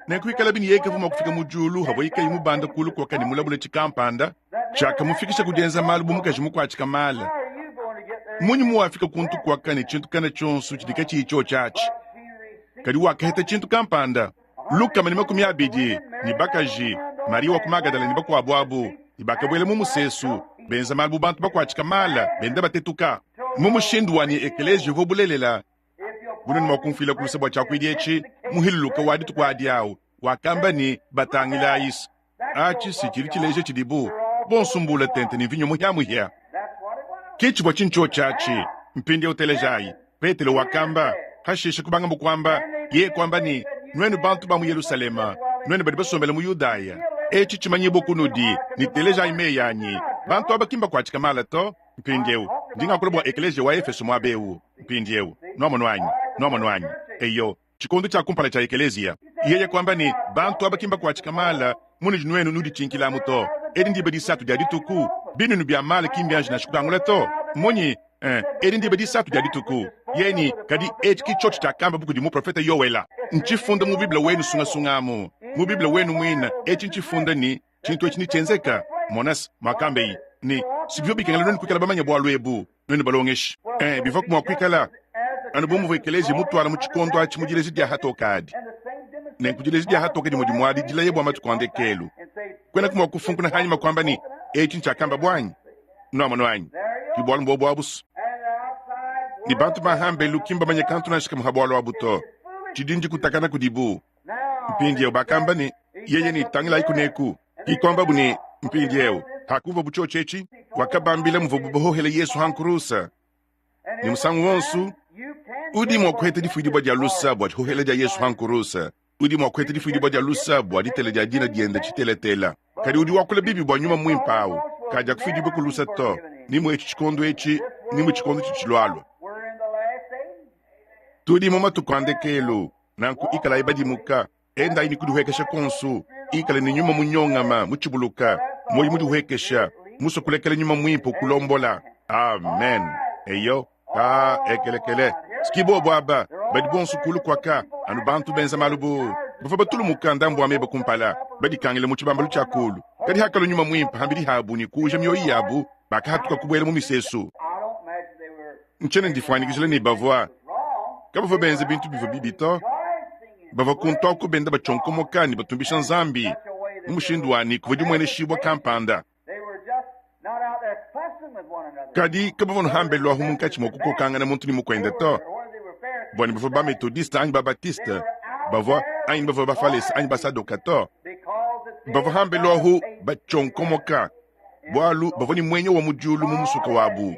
Nenku ikalabi ne yeye kavua mua kufika mu diulu havuaye kayi mubanda kulu kuaka ne mulabule tshikampanda tshiakamufikisha ku dienza malu bu mukaji mukuatshika mala. Mmunyi muwafika kuntu kuaka ne tshintu kana tshionso tshidi katshiyi tshiotshi atshi? Kadi wakaheta tshintu kampanda. 120 ne bakaji, Mariya wa ku Magadala ne bakuabu abu, ne bakabuela mu musesu, benza malu bu bantu bakuatshika mala, benda batetuka. Mu mushindu wa ne ekeleziya uvua bulelela bu nuenu mua kumfuila ku luse bua tshiakuidi etshi, muhiluluka wa dituku adi au wakamba ne, Batangilayi, atshi si tshidi tshileja tshidibu bonso mbula tente ne mvinyo muhia-muhia. Ke tshivua tshintshiotshi atshi. Mpindieu telejayi. Petelo wakamba, pashishe kubangabu kuamba, yeye kuamba ne, Nuenu bantu ba mu Yelushalema, nuenu badi basombele mu Yudaya, etshi tshimanyibue kunudi, ne telejayi meyi anyi. Bantu aba ki mbakuatshike mala to. Mpindieu, ndi ngakula bua ekeleziya wa Efeso muaba eu. Mpindieu, nuamonu anyi? Nuamonu anyi? Eyo, tshikondo tshia kumpala tshia ekeleziya. Yeye kuamba ne, Bantu aba ki mbakuatshike mala, munudi nuenu nuditshinkilamu to. Edi ndiba disatu dia dituku, binunu bia mala ki mbianji nansha kukangula to. Munyi? Eh, edi ndiba disatu dia dituku. Yeye ne, Kadi etshi ki tshiotshi tshiakambabu kudi muprofete Yoela. Ntshifunda mu Bible wenu sungasunga amu. Mu Bible wenu muine, etshi ntshifunda ne, tshintu etshi netshienzeka. Mona's, muakambeyi ne, si bivua bikengela nuenu kuikala bamanye bualu ebu, nuenu balongeshi. Eh, bivuaku mua kuikala anu bu muvua ekeleziya mutuala mu tshikondo atshi mu dileja dia hatoka adi. Nenku dileja dia hatoka dimue dimue adi dilaya bua matuku a ndekelu. Kuenaku mua kufunkuna hanyima kuamba ne, etshi ntshiakamba buanyi? Nuamonu anyi? Ki bualu mbuobu abu's. Ne bantu ba hambelu ki mbamanye kantu nansha kamue ha bualu abu to. Tshidi ndikutakana kudibu. Mpindieu bakamba ne, Yeye ne, Tangilayi kuneku. Ki kuambabu ne, Mpindieu, hakumvuabu tshiotshi etshi, wakabambila muvuabu bahohele Yesu ha nkurusa. Ne musangu wonso udi mua kuheta difuidibua dia lusa bua dihohela dia Yesu ha nkurusa. Udi mua kuheta difuidibua dia lusa bua ditela dia dina diende tshitelatela. Kadi udi wakula bibi bua Nyuma Muimpe au kadiakufuidibua ku lusa to, ni mu etshi tshikondo etshi, ni mu tshikondo tshitshilualua. Tudi mu matuku a ndekelu, nanku ikalayi badimuka, endayi ne kudihuekesha kuonso, ikale ne nyuma munyongama, mutshibuluka, muoyo mudihuekesha, musue kulekela Nyuma Muimpe ukulombola. Amen. Eyo, ka ekelekele. Ski bobu aba badi bonso kulu kuaka anu bantu benza malu bu bavua batulumuka ndambu wa meba kumpala, badikangile mu tshibambalu tshia kulu. Kadi hakalua Nyuma Muimpe hambidi habu ne kuuja mioyo yabu, bakahatuka kubuela mu misesu. Ntshiena ndifuanyikijila ne bavua kabavua benze bintu bivua bibi to. Bavua kuntu aku benda batshionkomoka ne batumbisha Nzambi mu mushindu wa ne kuvua dimueneshibua kampanda. Kadi kabavua nuhambelu ahu munkatshi mua kukokangana muntu ne mukuende to, bua ne bavua ba-Metodiste anyi ba-Baptiste, bavua anyi bavua ba-Falese anyi ba-Sadoka to. Bavua hambelu ahu batshionkomoka bualu bavua ne muenya wa mu diulu mu musuka wabu.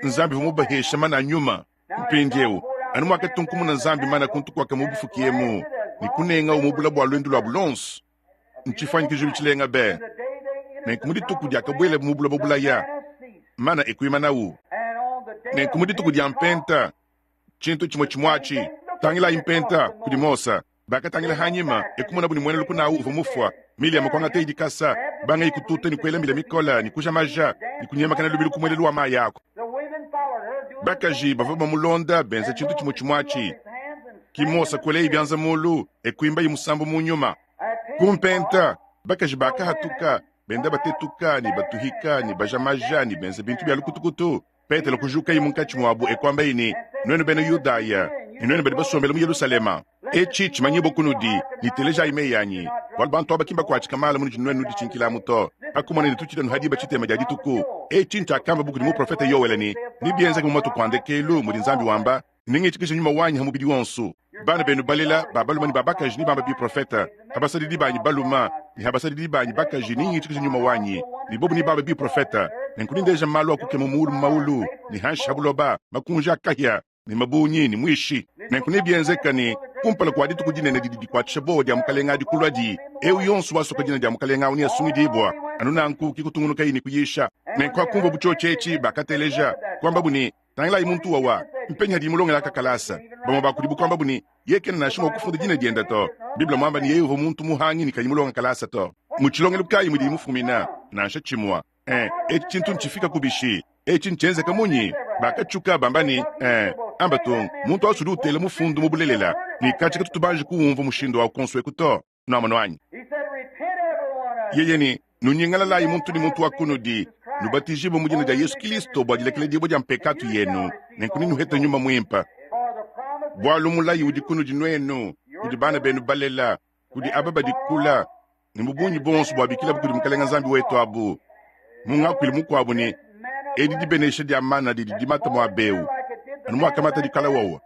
Nzambi uvua mubahesha mana a nyuma. Mpindieu, anu muakatunkumuna Nzambi mana kuntu kuaka mu bufuki emu ne kunengawu mu bula bua luendu luabu luonso, ntshifuanyikijilu tshilenga be! Nenku mu dituku diakabuelabu mu buloba bulaya, mana e kuimanawu. Nenku mu dituku dia Mpenta, tshintu tshimue tshimue atshi. Tangilayi Mpenta kudi Mose. Bakatangila hanyima, e kumonabu ne muena lukuna au uvua mufua. Miliyama kuangataye dikasa, kubangaye kututa ne kuela mbila mikole ne kuja maja ne kunyemakana lubilu ku muelelu wa mayi aku. Bakaji bavua bamulonda benza tshintu tshimue tshimue atshi. Ki Mose kuelaye bianza muulu e kuimbaye musambu mu nyuma. Ku mpenta, bakaji bakahatuka, benda batetuka ne batuhika ne baja maja ne benza bintu bia lukutukutu. Petelo kujukaye munkatshi muabu e kuambaye ne, Nuenu bena Yudaya ne nuenu badi basombele mu Yelushalema, etshi tshimanyibue kunudi, ne telejayi meyi anyi, bualu bantu aba ki mbakuatshika mala munudi nuenu nuditshinkilamu to, pa kumona ne tutshidi anu ha diba tshitema dia dituku. Etshi ntshiakambabu kudi muprofete Yoele ne, Nebienzeke mu matuku a ndekelu, mudi Nzambi wamba, Nengitshikije nyuma wanyi ha mubidi wonso. Bana benu balela ba balume ne ba bakaji nebambe biprofete, ha basadidi banyi balume ne ha basadidi banyi bakaji nengitshikije nyuma wanyi, ne bobu nebambe biprofete. Nenku nendeje malu a kukema muulu mu maulu ne hanshi ha buloba, makunji a kahia ne mabungi ne muishi. Nenku nebienzeke ne, kumpala kua dituku dinene didi dikuatshisha buowa dia Mukalenge adi kuluadi, eu yonso wasoka dina dia Mukalenge au neasungidibua. Anu nanku ke kutungunukaye ne kuyisha. Nenku hakumvuabu tshiotshi etshi, bakateleja, kuambabu ne, Tangilayi muntu wawa, mpenyi hadiye mulongele aka kalasa. Bamue ba kudibu kuambabu ne, Yeye kena nansha mua kufunda dina diende to. Bible muamba ne, yeye uvua muntu muhangi ne kayi mulonge kalasa to. Mu tshilongelu kayi mudiye mufumina? Nansha tshimue. Eh, etshi tshintu ntshifika ku bishi? Etshi ntshienzeka munyi? Bakatshuka bamba ne, Eh, amba tung, muntu asu udi utela mufundu mu bulelela, ne katshia katutu banji kuwumvua mushindu au kuonso eku to. Nuamonu anyi? Yeye ne, Nunyingalalayi muntu ne muntu wa kunudi, nubatijibue mu dina dia Yesu Kilisto bua dilekeledibua dia mpekatu yenu, nenku nenuhete Nyuma Muimpe. Bualu mulayi udi kunudi nuenu, kudi bana benu balela, kudi aba badi kula, ne mu bungi buonso buabikilabu kudi Mukalenge Nzambi wetu abu. Mu ngakuilu mukuabu ne, edi dibenesha dia mana didi dimata muaba eu, anu muakamata dikala wowa.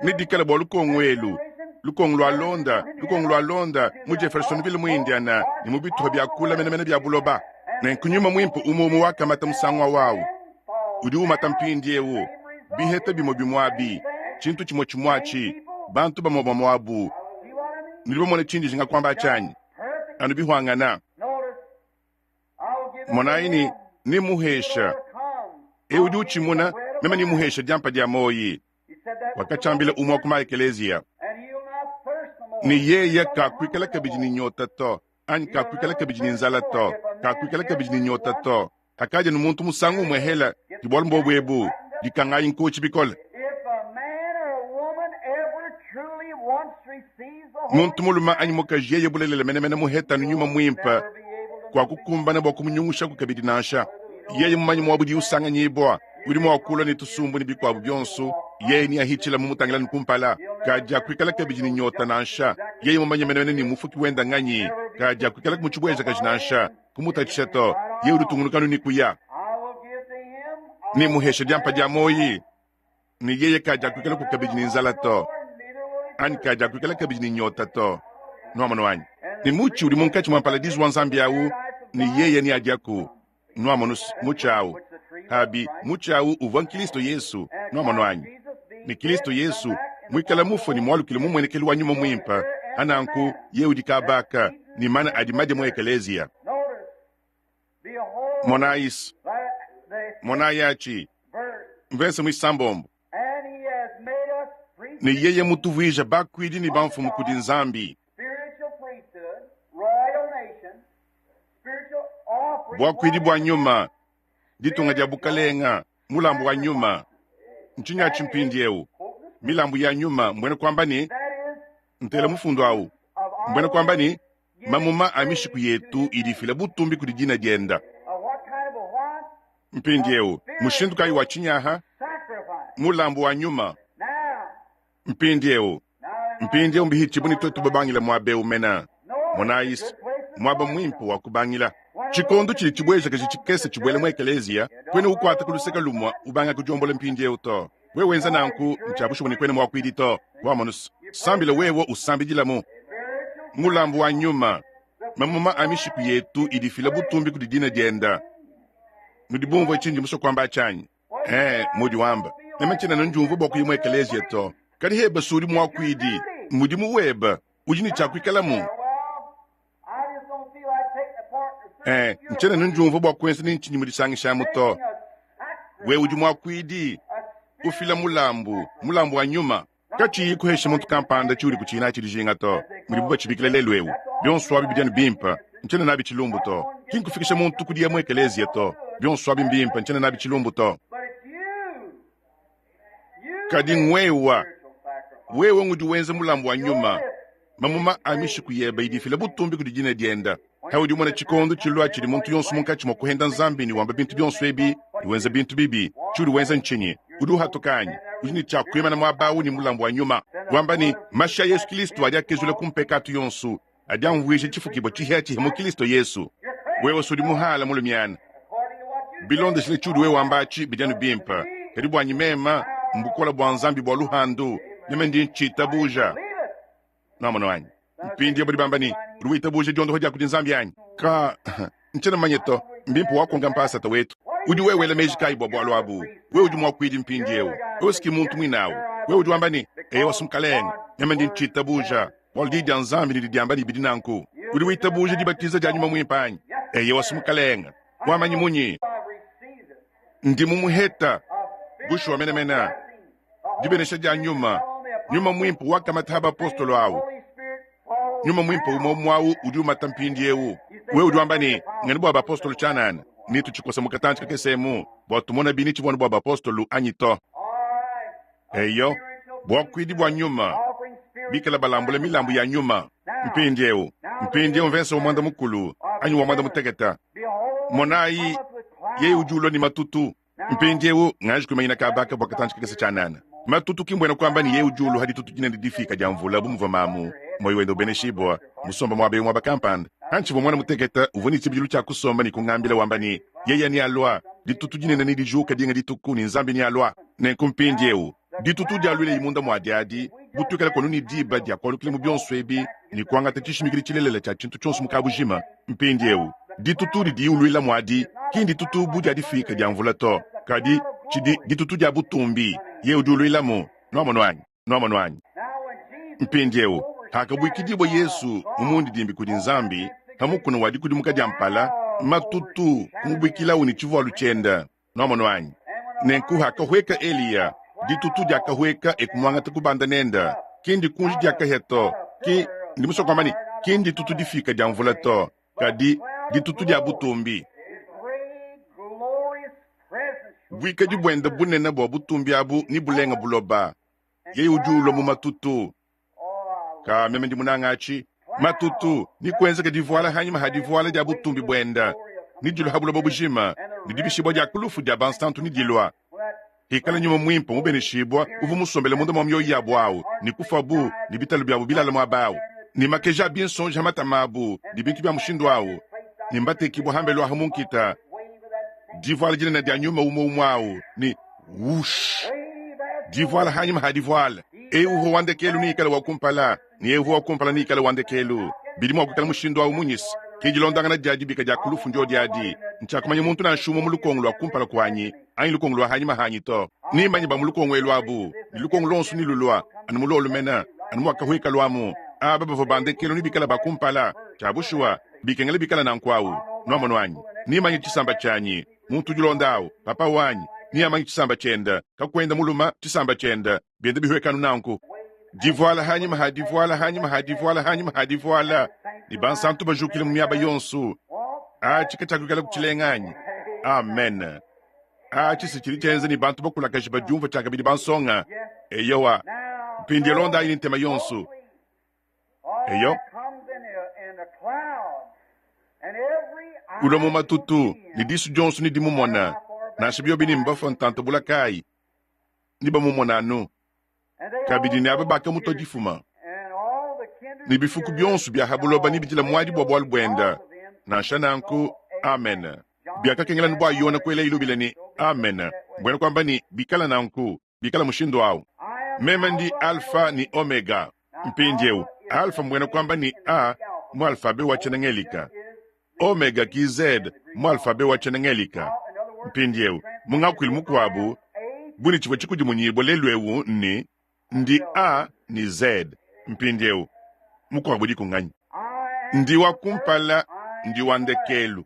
Nedikale bua lukongo elu, lukongo lualonda, lukongo lualonda, mu Jeffersonville mu Indiana, ne mu bitupa bia kula menemene bia buloba. Nenku Nyuma Muimpe umue umue wakamata musangu awu udi umata mpindieu, biheta bimue bimue abi, tshintu tshimue tshimue atshi, bantu bamue bamue abu. Nudi bamone tshindi njinga kuamba atshi anyi? Anu bihuangana. Monayi ne, nemmuhesha eu udi utshimuna, meme nemmuhesha diampa dia muoyi. Wakatshiambila umue wa ku maekeleziya ne, yeye kakuikala kabidi ne nyota to, anyi kakuikala kabidi ne nzala to, kakuikala kabidi ne nyota to. Hakadia nu muntu musangu umue hela, ke bualu mbuobu ebu, dikangayi nkotshi bikole. Muntu mulume anyi mukaji yeye bulelela menemene muheta nu Nyuma Muimpe, kuakukumbana bua kumunyungushaku kabidi nansha. Yeye mumanye muaba udi usanganyibua, udi mua kulua ne tusumbu ne bikuabu bionso, yeye neahitshila mumutangila ne kumpala, kadiakuikala kabidi ne nyota nansha. Yeye mumanye menemene ne mufuki wenda nganyi, kadiakuikala mu tshibuejakaji nansha, kumutatshisha to. Yeye udi utungunuka anu ne kuya. Nemuheshe diampa dia muoyi, ne yeye kadiakuikalaku kabidi ne nzala to, anyi kadiakuikala kabidi ne nyota to. Nuamonu anyi? Ne mutshi udi munkatshi mua mparadizu wa Nzambi au, ne yeye neadiaku. Nuamonu mutshi au? Abi, mutshi au uvua Nkristo Yesu. Nuamonu anyi? Ne Kristo Yesu muikale mufue ne mualukile mu mmuenekelu wa Nyuma Muimpe, ananku yeye udi kabaka ne mana adi madie mu ekeleziya. Monayi, monayi atshi, mvese muisambombo. Ne yeye mutuvuija bakuidi ne bamfumu kudi Nzambi. Buakuidi bua nyuma, ditunga dia bukalenga, mulambu wa nyuma. Ntshinyi atshi mpindieu? Milambu ya nyuma, mbuena kuamba ne, ntela mufundu au, mbuena kuamba ne, mamuma a mishiku yetu idi ifila butumbi kudi dina dienda. Mpindieu, mushindu kayi wa tshinyaha? Mulambu wa nyuma. Mpindieu, mpindieu mbihitshibu ne tuetu babangila muaba eu mena. Monayi, muaba muimpe wa kubangila. Tshikondo tshidi tshibuejakaji tshikese tshibuela mu ekeleziya, kuena ukuata ku luseke lumue ubanga kudiombola mpindieu to. Wewe wenza nanku, ntshia bushuwa ne kuena muakuidi to. Wamonu, sambila wewe usambidilamu. Mulambu wa nyuma, mamuma a mishiku yetu idi ifila butumbi kudi dina dienda. Nudi bumvue tshindi musue kuamba atshi anyi? Ee, mudi wamba, meme ntshiena anu ndiumvua bua kuya mu ekeleziya to. Kadi hebe si udi muakuidi, mudimu webe udi ne tshia kuikalamu. Ee, ntshiena anu ndiumvua bua kuenza ne ntshinyi mu disangishamu to. Wewe udi muakuidi, ufila mulambu, mulambu wa nyuma. Katshiyi kuhesha muntu kampanda tshiudi kutshiyi natshi dijinga to, mudibu batshibikila lelu eu. Bionso abi bidi anu bimpe, ntshiena nabi tshilumbu to. Ki nkufikisha muntu ku diya mu ekeleziya to. Bionso abi mbimpe, ntshiena nabi tshilumbu to. Kadi ngwewa, wewe ngudi wenza mulambu wa nyuma, mamuma a mishiku yebe idi ifila butumbi kudi dina dienda. Haudi umona tshikondo tshilua tshidi muntu yonso munkatshi mua kuhenda Nzambi ne wamba bintu bionso ebi ne wenza bintu bibi, tshiudi wenza ntshinyi? Udi uhatuka anyi? Udi ne tshia kuimana muaba au ne mulambu wa nyuma, wamba ne, Mashi a Yesu Kilisto adi akezula ku mpekatu yonso, adi amvuija tshifukibua tshihiatshihia mu Kilisto Yesu. Wewe sudi muhala mulumiana. Bilondeshile tshiudi wewe wamba atshi bidi anu bimpe, kadi buanyi mema mbukole bua Nzambi bua luhandu, meme ndi ntshitabuja. Nwamonu anyi? Mpindieu badi bamba ne, Udi witabuja diondopa dia kudi Nzambi anyi? Ka, ntshiena mumanye to. Mbimpe wakonka mpasata wetu. Udi wewe wela meji kayi bua bualu abu? Wewe udi muakuidi mpindieu. Wewe si ki muntu muine au. Wewe udi wamba ne, Eyowa, Mukalenge, meme ndi ntshitabuja, bualu Diyi dia Nzambi didi diamba ne bidi nanku. Udi witabuja dibatiza dia Nyuma Muimpe anyi? Eyowa, Mukalenge. Wamanyi munyi? Ndi mumuheta. Bushuwa menemene. Dibenesha dia nyuma, nyuma muimpe wakamata ha bapostolo awu. Nyuma muimpe umue umue awu udi umata mpindieu. Wewe udi wamba ne, Nganu bua bapostolo tshianana, ne tutshikosa mu katantshi kakese emu bua tumona bini tshivua anu bua bapostolo anyi to. Eyo, buakuidi bua nyuma, bikala balambula milambu ya nyuma. Mpindieu, mpindieu mvensa wa muanda mukulu anyi wa muanda mutekete. Monayi, yeye udi ulua ne matutu. Mpindieu nganji kuimanyina kaba kavua katantshi kakese tshianana. Matutu ki mbuena kuamba ne yeye udi uluha ditutu dinene difika dia mvula bu muvua mamu, muoyo wende ubeneshibua, musomba muaba eu muaba kampanda. Pantshivua muana mutekete, uvua ne tshibidilu tshia kusomba ne kungambila wamba ne, Yeye nealua, ditutu dinene nedijuke dinga dituku ne Nzambi nealua. Nenku mpindieu, ditutu dialuileyi munda mua diadi, bu tuikale kuanu ne diba dia kualukila mu bionso ebi ne kuangata tshishimikidi tshilelela tshia tshintu tshionso mu kabujima. Mpindieu, ditutu didiye uluila muadi ki nditutu bu dia difiika dia mvula to, kadi tshidi ditutu dia butumbi. Yeye udi uluilamu. Nuamonu anyi? Nuamonu anyi? Mpindieu, pakabuikidibua Yesu mu mundidimbi kudi Nzambi pa mukuna wa dikudimuka dia mpala, matutu kumubuikilawu ne tshivualu tshiende. Nuamonu anyi? Nenku hakahueka Eliya, ditutu diakahueka e kumuangata kubanda nende. Ki ndikunji dia kahia to, ki ndi musue kuamba ne, ki nditutu difika dia mvula to, kadi ditutu dia butumbi. Buikadi buende bunene bua butumbi abu ne bulenga buloba. Yeye udi ulua mu matutu. Ka meme ndi munanga atshi. Matutu ni kuenzeka divuala hanyima ha divuala dia butumbi buenda ni dilua ha buloba bujima ne dibishibua dia ku lufu dia bansantu ni dilua hikala nyuma muimpe mubeneshibua uvua musombele munda mua mioyo yabu au ne kufuabu ne bitalu biabu bilala muaba au ne makeja a binsonji ha matama abu ne bintu bia mushindu au ne mbatekibua hambelu aha mu nkita divuala dinene dia nyuma umue umue au ne wush divuala hanyima ha divuala eu uvua wa ndekelu ne ikala wa kumpala ne eu uvua wa kumpala ne ikala wa ndekelu bidi mua kuikala mushindu au munyisi ke dilondangana dia dibika dia ku lufu ndio adi ntshiakumanya muntu nansha umue mu lukongo lua kumpala kuanyi anyi lukongo lua hanyima hanyi to nimanye ba mu lukongo elu abu ne lukongo luonso ni lulua anu mu luolu mena anu muakahueka luamu aba bavua ba ndekelu ne bikala ba kumpala tshia bushuwa bikengela bikala nanku au nuamonu anyi nimanye tshisamba tshianyi muntu udi ulonda au papa wanyi neamanye tshisamba tshiende kakuenda muluma tshisamba tshiende bienda bihuekanu nanku divuala hanyima ha divuala hanyima ha divuala hanyima ha divuala ne bansantu bajukile mu miaba yonso atshi katshiakuikala kutshilenga anyi amen atshi si tshidi tshienza ne bantu bakulakaje badiumvua tshiakabidi bansonga eyowa mpindieu londayi ne ntema yonso Eyo, ulua mu matutu ne disu dionso ne dimumona, nansha biobi ne mbafua ntanta bula kayi, ne bamumona anu. Kabidi ne aba bakamutua difuma, ne bifuku bionso bia ha buloba nebidila muadi bua bualu buenda. Nansha nanku, amen. Biakakengela bua Yona kuela lubila ne, amen, mbuena kuamba ne, bikala nanku, bikala mushindu au. Meme ndi Alfa ne Omega. Mpindieu, Alfa mbuena kuamba ne A mu alfabe wa tshiena-Ngelika, Omega ki Z mu alfabe wa tshiena-Ngelika. Mpindieu, mu ngakuilu mukuabu, bu ne tshivua tshikudimunyibua lelu'eu ne, ndi A ne Z. Mpindieu, mukuabu udiku nganyi? Ndi wa kumpala, ndi wa ndekelu.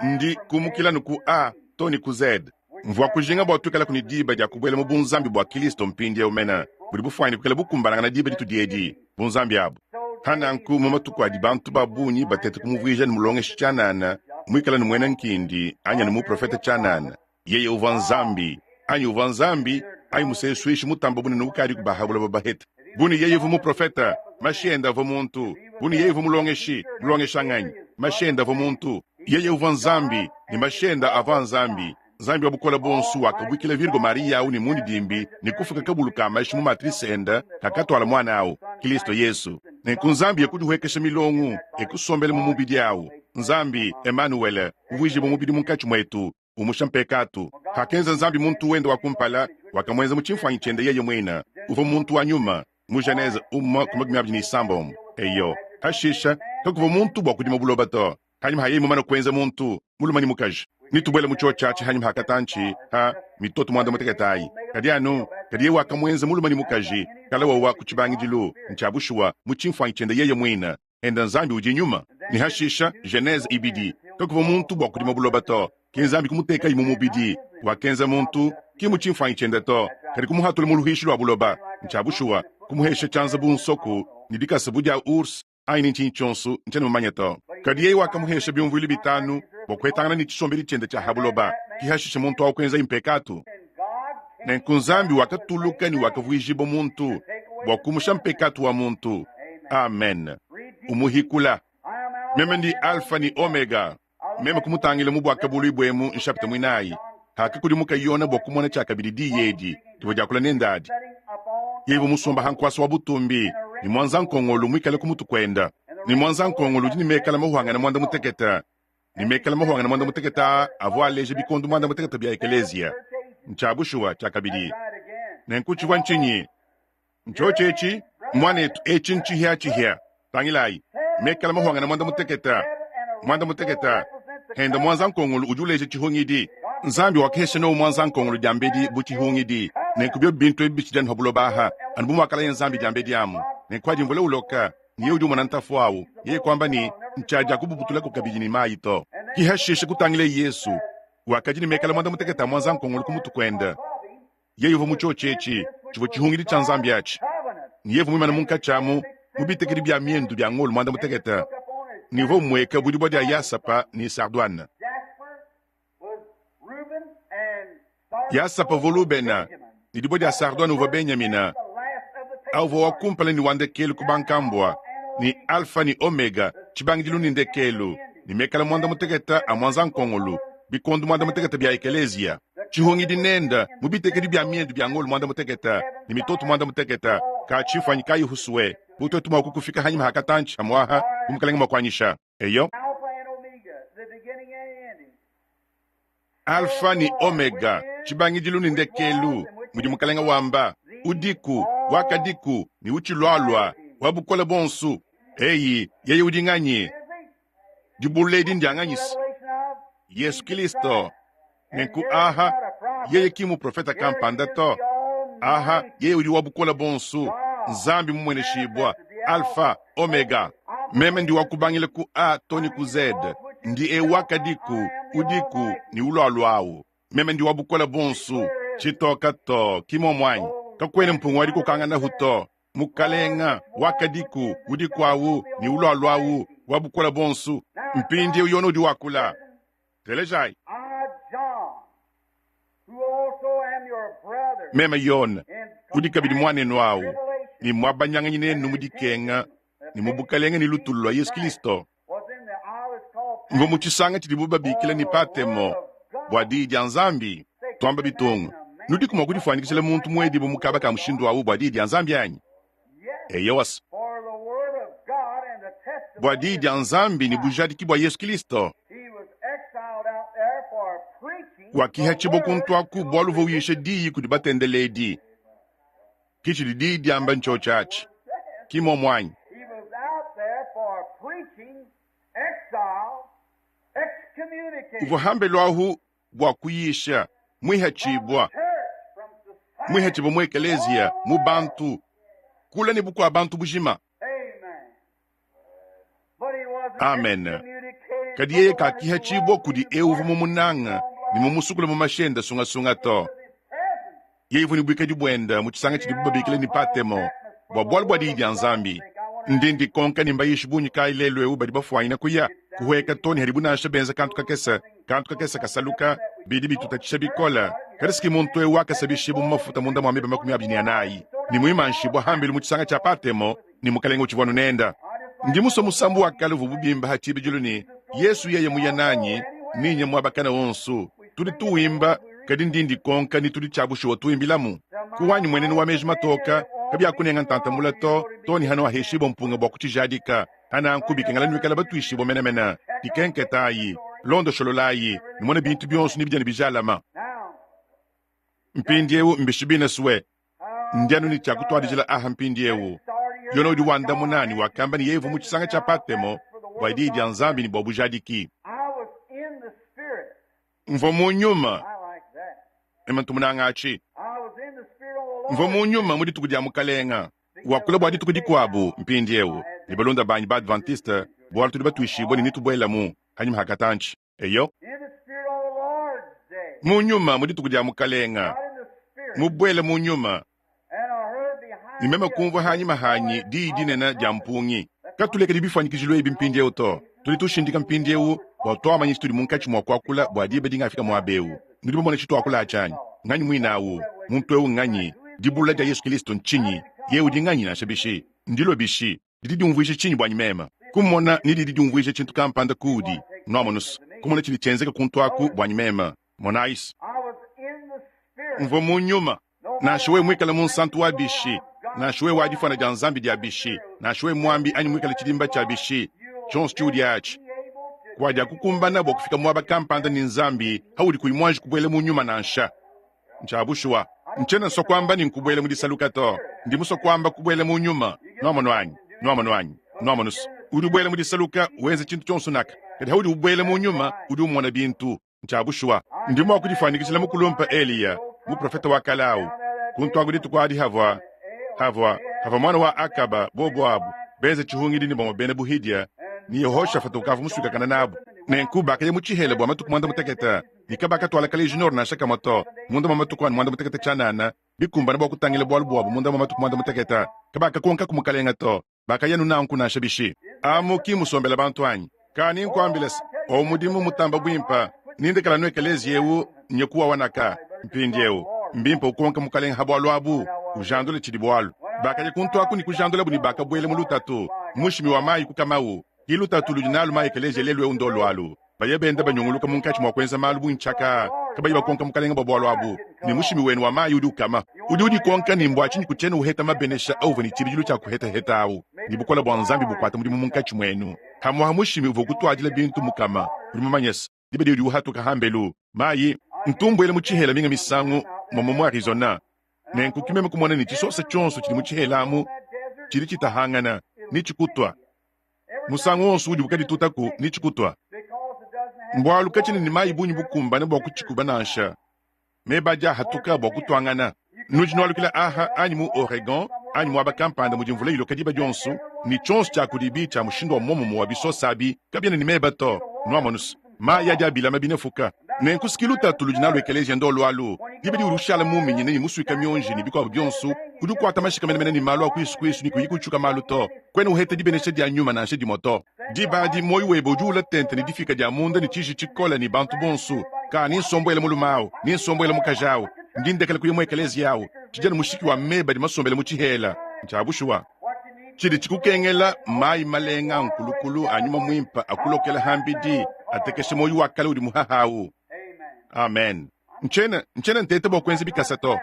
Ndi kumukila nu ku A to ne ku Z. Mvua kujinga bua tuikalaku ne diba dia kubuela mu bunzambi bua Kilisto mpindieu mene. Budi bufwanyine kwikala bukumbanangana diba ditudi edi, Bunzambi abu. Pa nanku mu matuku adi bantu ba bungi bateta kumuvwija ne mulongeshi tshianana, mwikale ne mwena nkindi anyi anu muprofeta tshianana, yeye uvwa Nzambi, anyi uvwa Nzambi, anyi museeswishi mutamba bunene ukadiku ba ha buloba baheta. Bu ne yeye uvwa muprofeta, mashi ende avwa muntu. Bu ne yeye uvwa mulongeshi, mulongeshanganyi, mashi ende avwa muntu. Yeye uvwa Nzambi, ne mashi ende avwa a Nzambi. Nzambi wa Bukole Buonso wakabuikila Virgo Mariya au ne mundidimbi ne kufuka kabulu ka mashi mu matrise ende kakatuala muana au, Kilisto Yesu. Nenku Nzambi e kudihuekesha milongo, e kusombela mu mubidi au. Nzambi, Emanuele, uvuijibua mubidi munkatshi muetu, umusha mpekatu. Pakenza Nzambi muntu wende wa kumpala, wakamuenza mu tshimfuanyi tshiende yeye muine. Uvua muntu wa nyuma. Mu Genese 1:29. Eyo, pashisha, kakuvua muntu bua kudima buloba to. Hanyima ha yeye mumane kuenza muntu, mulume ne mukaji, netubuele mu tshiotshi atshi hanyima ha katantshi ha mitoto muanda mutekete ayi. Kadi anu, kadi yeye wakamuenza mulume ne mukaji, kala wawa ku tshibangidilu, ntshia bushuwa, mu tshimfuanyi tshiende yeye muine. Enda Nzambi udi nyuma. Ne hashisha, Genese ibidi, kakuvua muntu bua kudima buloba to, ke Nzambi kumutekayi mu mubidi, wakenza muntu, ki mu tshimfuanyi tshiende to, kadi kumuhatula mu luhishi lua buloba, ntshia bushuwa, kumuhesha tshianza bu nsoku ne dikasa bu dia ours, anyi ne ntshinyi tshionso, ntshiena mumanye to. Kadi yeye wakamuhesha biumvuilu bitanu bua kuhetangana ne tshisombedi tshiende tshia ha buloba, ke hashishe muntu au kuenzaye mpekatu. Nenku Nzambi wakatuluka ne wakavuijibua muntu bua kumusha mpekatu wa muntu. Amen. Umuhikula. Meme ndi Alfa ne Omega. Meme kumutangila mu Buakabuluibua emu nshapita muinayi, hakakudimuka Yone bua kumona tshiakabidi diyi edi divua diakula nende adi. Yeye uvua musomba ha nkuasa wa butumbi, ne muanza-nkongolo muikale ku mutu kuende, ne muanza-nkongolo udi ne mekala mahuangane muanda mutekete, ne mekala mahuangane muanda mutekete aa avua aleja bikondo muanda mutekete bia ekeleziya. Ntshia bushuwa tshiakabidi. Nenku tshivua ntshinyi? Ntshiotshi etshi, muanetu, etshi ntshihiatshihia. Tangilayi, mekala mahuangane muanda mutekete, muanda mutekete, henda muanza-nkongolo udi uleja tshihungidi. Nzambi wakahesha Noa muanza-nkongolo diambedi bu tshihungidi, nenku biobi bintu ebi bitshidi anu ha buloba aha, anu bu muakalaya Nzambi diambedi amu. Nenku hadi mvula uloka, ne yeye udi umona ntafu au, yeye kuamba ne, Ntshiadiakububutulaku kabidi ne mayi to. Ki hashishe kutangileye Yesu, wakadi ne mekala muanda mutekete a muanza-nkongolo ku mutu kuende. Yeye uvua mu tshiotshi etshi tshivua tshihungidi tshia Nzambi atshi, ne yeye uvua muimane munkatshi amu mu bitekedi bia miendu bia ngolo muanda mutekete, ne uvua umueka bu dibue dia yasapa ne sardoine. Yasapa uvua Lubena, ne dibue dia sardoine uvua Benyamina. Au uvua wa kumpala ne wa ndekelu ku bankambua, ne Alfa ne Omega, tshibangidilu ne ndekelu, ne mekala muanda mutekete a muanza-nkongolo, bikondo muanda mutekete bia ekeleziya. Tshihungidi nende mu bitekedi bia miendu bia ngolo muanda mutekete ne mitoto muanda mutekete, ka tshifuanyi kayi husue bu tuetu mua kukufika hanyima ha katantshi hamuaha bu Mukelenge mua kuanyisha. Eyo. Alfa ne Omega, tshibangidilu ne ndekelu, mudi Mukelenge wamba, udiku, wakadiku, ne utshilualua, wa bukole buonso. Eyi, yeye udi nganyi? Dibulula edi ndia nganyi se? Yesu Kilisto. Nenku aha, yeye ki muprofeta kampanda to. Aha, yeye udi wa bukole buonso, Nzambi mumueneshibua, Alfa, Omega. Meme ndi wa kubangila ku A to ne ku Z, ndi eu wakadiku, udiku, ne ulualuawu. Meme ndi wa bukole buonso. Tshitoka to, ki muomu anyi? Kakuena mpunga wa dikokanganahu to. Mukalenga, wakadiku, udiku awu, ne ulualuawu, wa bukole buonso. Mpindieu Yone udi wakula. Telejayi. Meme Yone, udi kabidi muanenu awu, ne muabanyanganyi nenu mu dikenga ne mu bukalenge ne lutulu lua Yesu Kristo. Mvua mu tshisanga tshidibu babikila ne Patemo bua diyi dia Nzambi. Tuamba bitungu, nudiku mua kudifuanyikijila muntu muedibue mu kaba ka mushindu au bua diyi dia Nzambi anyi? Eyowa. Bua diyi dia Nzambi ne bujadiki bua Yesu Kristo. Wakihatshibua kuntu aku bualu uvua uyisha diyi kudi batendeledi. Ke tshidi diyi diamba ntshiotshi atshi. Ki muomu anyi? Uvua hambelu ahu bua kuyisha, muihatshibua, muihatshibua mu ekeleziya, mu bantu, kule ne bukua bantu bujima. Amen. Kadi yeye kakihatshibua kudi eu uvua mumunanga ne mumusukule mu mashi ende sungasunga to. Yeye uvua ne buikadi buenda mu tshisanga tshidibu babikila ne Patemo bua bualu bua diyi dia Nzambi. Ndi ndikonka ne mbayishi bungi kayi lelu eu badi bafuanyina kuya kuhueka to ne hadibu nansha benza kantu kakese, kantu kakese kasaluka, bidi bitutatshisha bikole. Kadi siki muntu eu wakasabishibua mu mafuta munda mua meba 24 ne muimanshibua hambelu mu tshisanga tshia Patemo ne Mukalenge utshivua anu nenda. Ndi musue musambu wa kale uvubu bimba ha tshibidilu ne, Yesu yeye muya nanyi, ninye muaba kana wonso. Tudi tuwimba, kadi ndi ndikonka ni tudi tshia bushuwa tuwimbilamu. Ku wanyi muenenu wa meji matoka, kabiakunenga ntanta mula to, to ne hanuaheshibua mpunga bua kutshijadika. Hananku bikengela nuikala batuishibua menamena. Dikenketayi, londoshololayi, numone bintu bionso ni bidi ne bijalama. Mpindieu mbishi bine sue ndi anu ne tshia kutuadijila aha mpindieu. Yone udi wandamuna ne wakamba ne yeye uvua mu tshisanga tshia Patemo bua diyi dia Nzambi ne bua bujadiki. Mvua mu nyuma, meme ntu munanga atshi. Mvua mu nyuma mu dituku dia Mukalenga. Wakula bua dituku dikuabu mpindieu ne balunda banyi ba Adventiste, bualu tudi batuishibue ne netubuelamu anyima ha katantshi. Eyo, mu nyuma mu dituku dia Mukalenga, mubuele mu nyuma, ne meme kumvua hanyima hanyi diyi dinene dia mpungi. Katulekedi bifuanyikijilu ebi mpindieu to. Tudi tushindika mpindieu bua tuamanya tshitudi munkatshi mua kuakula bua diba dingafika muaba eu. Nudi bamone tshituakula atshi anyi? Nganyi muine awu? Muntu eu nganyi? Dibulula dia Yesu Kilisto ntshinyi? Yeye udi nganyi nansha bishi? Ndilue bishi? Didi diumvuija tshinyi buanyi meme? Kumona ne didi diumvuija tshintu kampanda kuudi. Nuamonu's, kumona tshidi tshienzeka kuntu aku buanyi meme. Monayi's. Mvua mu nyuma. Nansha wewe muikale munsantu wa bishi, nansha wewe wa difuana dia Nzambi dia bishi, nansha wewe muambi anyi muikale tshidimba tshia bishi, tshionso tshiudi atshi, kuadiakukumbana bua kufika muaba kampanda ne Nzambi haudi kuyi muanji kubuela mu nyuma nansha. Ntshia bushuwa. Ntshiena nsua kuamba ne nkubuela mu disaluka to. Ndi musue kuamba kubuela mu nyuma. Nuamonu anyi? Nuamonu anyi? Nuamonu's. Udi ubuela mu disaluka, wenza tshintu tshionso naka. Kadi haudi ubuela mu nyuma, udi umona bintu. Ntshia bushuwa. Ndi mua kudifuanyikijila mukulumpe Eliya, muprofete wa kale au, kuntu aku dituku adi havua, havua, havua muana wa Akaba, bobo abu, benza tshihungidi ne bamue bena buhidia, ne Yehoshafata ukavua musuikakane nabu. Nenku bakaya mu tshihela bua matuku muanda mutekete, ne kabakatuala kaleji nord nansha kamue to, munda mua matuku anu muanda mutekete tshianana, bikumbane bua kutangila bualu buabu munda mua matuku muanda mutekete. Kabakakonkaku mukalenge to, bakaya anu nanku nansha bishi. Amu ki musombela bantu anyi? Ka ni nkuambile se, owu mudimu mutamba buimpe, ni ndekela anu ekeleziya eu nye kuwawa naka. Mpindieu, mbimpe ukonke mukalenge ha bualu abu, ujandule tshidi bualu. Bakaya kuntu aku ne kujandulabu ne bakabuela mu lutatu, mushimi wa mayi kukamawu. Ki lutatu ludi nalu ma ekeleziya lelu eu ndolu alu. Baya benda banyunguluka munkatshi mua kuenza malu bu ntshaka, kabayi bakonka mukalenge bua bualu abu, ne mushimi wenu wa mayi udi ukama. Udi udikonka ne mbua tshinyi kutshiena uheta mabenesha auvua ne tshibidilu tshia kuhetaheta au, ne bukole bua Nzambi bukuata mudimu munkatshi muenu. Hamuaha mushimi uvua ukutuadila bintu mukama. Udi mumanye se, diba diudi uhatuka hambelu, mayi. Ntu mbuela mu tshihela minga misangu muamua mu Arizona, nenku ki meme kumona ne tshisosa tshionso tshidi mu tshihela amu tshidi tshitahangana ne tshikutua. Musangu wonso udibu kaditutaku ne tshikutua, mbualu katshiena ne mayi bungi bukumbane bua kutshikuba nansha. Meba adi ahatuka bua kutuangana. Nudi nualukila aha anyi mu Oregon anyi muaba kampanda mudi mvula iloka diba dionso, ne tshionso tshia kudibi tshia mushindu wa muomumue wa bisosa abi kabiena ne meba to. Nuamonu's, mayi adi abilama binefuka. Nenku s'ki lutatu ludi nalu ekeleziya ndolu alu. Diba diudi ushala muminyine ne musuika mionji ne bikuabu bionso, udi ukuata mashika menemene ne malu a kuisu kuisu ne kuyi kutshiuka malu to. Kuena uheta dibenesha dia nyuma nansha dimue to. Diba adi muoyo webe udi uula tente ne difika dia munda ne tshiji tshikole ne bantu bonso. Ka ni nsombuela mulume au, ni nsombuela mukaji au, ndi ndekela kuya mu ekeleziya au, tshidi anu mushiki wa meba adi masombele mu tshihela. Ntshia bushuwa. Tshidi tshikukengela mmayi malenga a nkulukulu a nyuma muimpe akulokela hambidi, atekesha muoyo wa kale udi muhaha au. Amen. Ntshiena, ntshiena nteta bua kuenza bikasa to.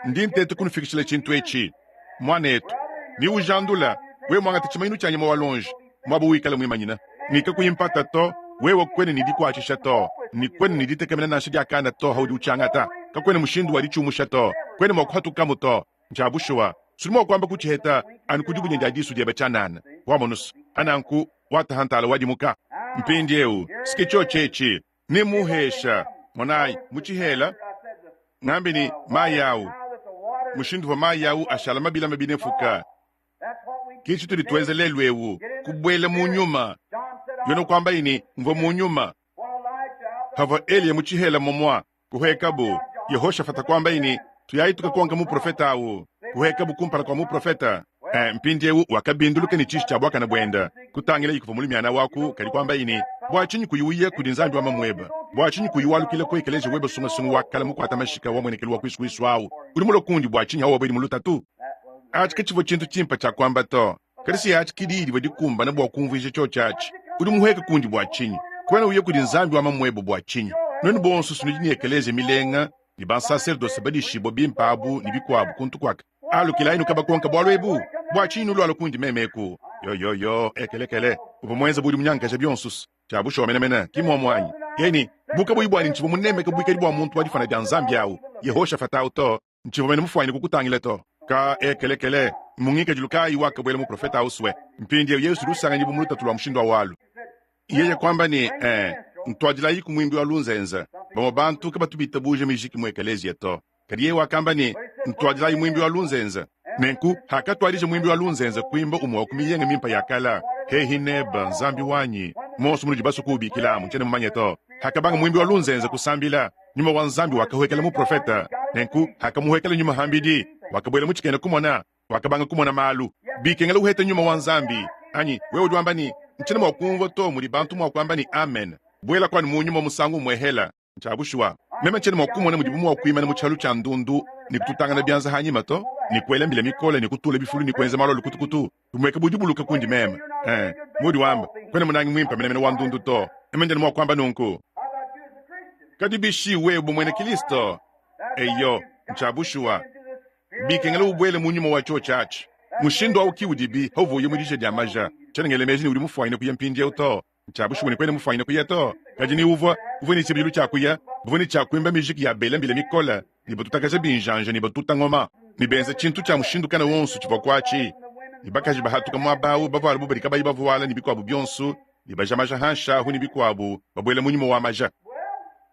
Ndi nteta kunufikishila tshintu etshi. Muanetu, ni ujandula, wewe muangate tshimanyinu tshia nyama wa luonji, muaba uwikala muimanyina, ne kakuyi mpata to, wewe kuena ne dikuatshisha to, ne kuena ne ditekemena nansha dia kana to haudi utshiangata. Kakuena mushindu wa ditshiumusha to, kuena mua kuhatukamu to. Ntshia bushuwa, sudi mua kuamba kutshiheta anu ku dibunya dia disu diebe tshianana. Wamonus, ananku wataha ntala wadimuka. Mpindieu, sike tshiotshi etshi, ne muhesha, monayi, mu tshihela, ngambi ne, mayi au, mushindu uvua mayi au ashala mabila mabinefuka. Ke tshitudi tuenza lelu eu, kubuela mu nyuma. Yone kuambaye ne, mvua mu nyuma. Pavua Eliya mu tshihela momua, kuhuekabu, Yehoshafata kuambaye ne, Tuyayi tukakonka muprofete awu. Kuhekabu kumpala kua muprofete. Eh, mpindiewu wakabinduluka ne tshiji tshia buakane buende. Kutangilayi kuvua mulumiana waku, kadi kuambaye ne, Bua tshinyi kuyi uya kudi Nzambi wa mamuebe? Bua tshinyi kuyi walukila ku ekeleziya webe sungasunga wa kale mukuata mashika wa muenekelu wa kuisu kuisu awu? Udi mulue kundi bua tshinyi awu wabuedi mu lutatu? Atshi katshivua tshintu tshimpe tshia kuamba to. Kadi si atshi ki diyi divua dikumbane bua kumvuija tshiotshi atshi. Udi muhueke kundi bua tshinyi? Kuena uya kudi Nzambi wa mamuebe bua tshinyi? Nuenu bonso si nudi ne ekeleziya milenga ne bansaserdose badishibue bimpe abu ne bikuabu kuntu kuaka. Alukilayi nukabakonka bualu ebu. Bua tshinyi nulualua kundi meme eku? Yoyoyo, ekelekele, uvua muenze bu udi munyangakaje bionso. Tshia bushuwa menemene, ki mmuomu anyi? Yeye ne, bu kabuyi buanyi ntshivua munemeke buikadi bua muntu wa difana dia Nzambi au, Yehoshafata au to. Ntshivua mene mufuanyine kukutangila to. Ka ekelekele, mmu ngikadilu kayi wakabuela muprofete au sue? Mpindieu Yezu udi usanganyibua mu lutatu lua mushindu au alu. Yeye kuamba ne, Ee, ntuadilayiku muimbi wa lunzenze. Bamue bantu kabatu bitabuja mijiki mu ekeleziya to. Kadi yeye wakamba ne, Ntuadilayi muimbi wa lunzenze. Nenku, hakatuadija muimbi wa lunzenze kuimba umue wa ku miyenga mimpe ya kale, Hehi nebe, Nzambi wanyi, muonso munudi basue kuubikilamu, ntshiena mumanye to. Hakabanga muimbi wa lunzenze kusambila, Nyuma wa Nzambi wakahuekela muprofete. Nenku, hakamuhuekela Nyuma hambidi, wakabuela mu tshikena-kumona, wakabanga kumona malu. Bikengela uheta Nyuma wa Nzambi, anyi? Wewe udi wamba ne, Ntshiena mua kumvua to mudi bantu mua kuamba ne, Amen. Buela kuanu mu Nyuma musangu umuehela. Ntshia bushuwa, meme ntshiena mua kumona mudibu mua kuimana mu tshialu tshia ndundu ne kututangana bianza hanyima to, ne kuela mbila mikole ne kutula bifulu ne kuenza malu a lukutukutu, bumueka bu dibuluka kundi meme. Eh, muudi wamba, kuena munangi muimpe menemene wa ndundu to. Meme ndiena mua kuamba nunku. Kadi bishi wewe bu muena Kristo? Eyo, ntshia bushuwa. Bikengela ubuele mu nyuma wa tshiotshi atshi. Mushindu au ki udibi pauvua uya mu dija dia maja. Tshiena ngela meji ne udi mufuanyine kuya mpindieu to. Ntshia bushuwa ne kuena mufuanyine kuya to. Kadi ni uvua, uvua ne tshibidilu tshia kuya, bavua ne tshia kuimba mijiki ya bela mbila mikole, ne batutakaja binjanja ne batuta ngoma, ne benza tshintu tshia mushindu kana wonso tshivua kuatshi, ne bakaji bahatuka muaba au bavuala bu badi kabayi bavuala ne bikuabu bionso, ne baja maja hanshi ahu ne bikuabu, babuela mu nyuma wa maja.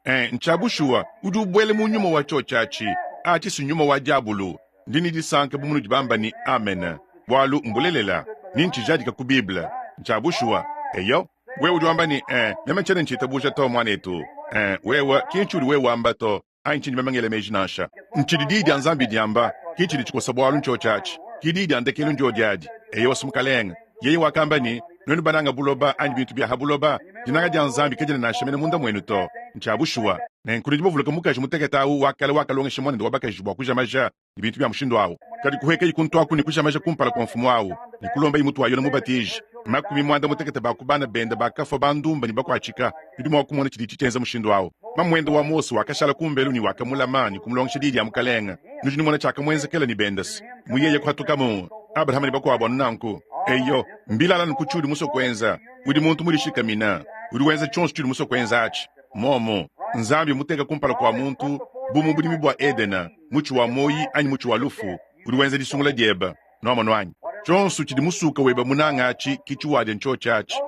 Eh, ntshia bushuwa, udi ubuela mu nyuma wa tshiotshi atshi. Atshi si nyuma wa diabulu. Ndi ne disanka bu munudi bamba ne, Amen, bualu mbulelela, ne ntshijadika ku Bible. Ntshia bushuwa. Eyo. Wewe udi wamba ne, Eh, meme ntshiena ntshitabuja to, muanetu. Eh, wewe, ki ntshiudi wewe wamba to, anyi tshindi meme ngela meji nansha. Ntshidi Diyi dia Nzambi diamba, ki tshidi tshikosa bualu ntshiotshi atshi. Ki diyi dia ndekelu ndiodi adi. Eyowa, mukalenge. Yeye wakamba ne, Nuenu bananga buloba anyi bintu bia ha buloba, dinanga dia Nzambi kadiena nansha mene munda muenu to. Ntshia bushuwa. Nenku nudi bavuluka mukaji mutekete au wa kale wakalongesha muanende wa bakaji bua kuja maja ne bintu bia mushindu au. Kadi kuhuekayi kuntu aku ne kuja maja kumpala kua mfumu au ne kulombayi mutu wa Yone Mubatiji. Makumi muanda mutekete ba ku bana bende bakafua bandumba ne bakuatshika. Nudi mua kumona tshiditshi tshienza mushindu au. Mamuende wa Mose wakashala kumbelu ne wakamulama ne kumulongesha diyi dia Mukalenge. Nudi numona tshiakamuenzekela ne bendese mu yeye kuhatukamu. Abrahama ne bakuabu anu nanku. Eyo, mbilala nunku tshiudi musue kuenza. Udi muntu mudishikamina. Udi wenza tshionso tshiudi musue kuenza atshi. Momo, Nzambi muteka kumpala kua muntu, bu mu budimi bua Edena, mutshi wa muoyi anyi mutshi wa lufu. Udi wenza disungula diebe. Nuamonu anyi? Tshionso tshidi musuka webe munanga atshi ki tshiwadia ntshiotshi atshi.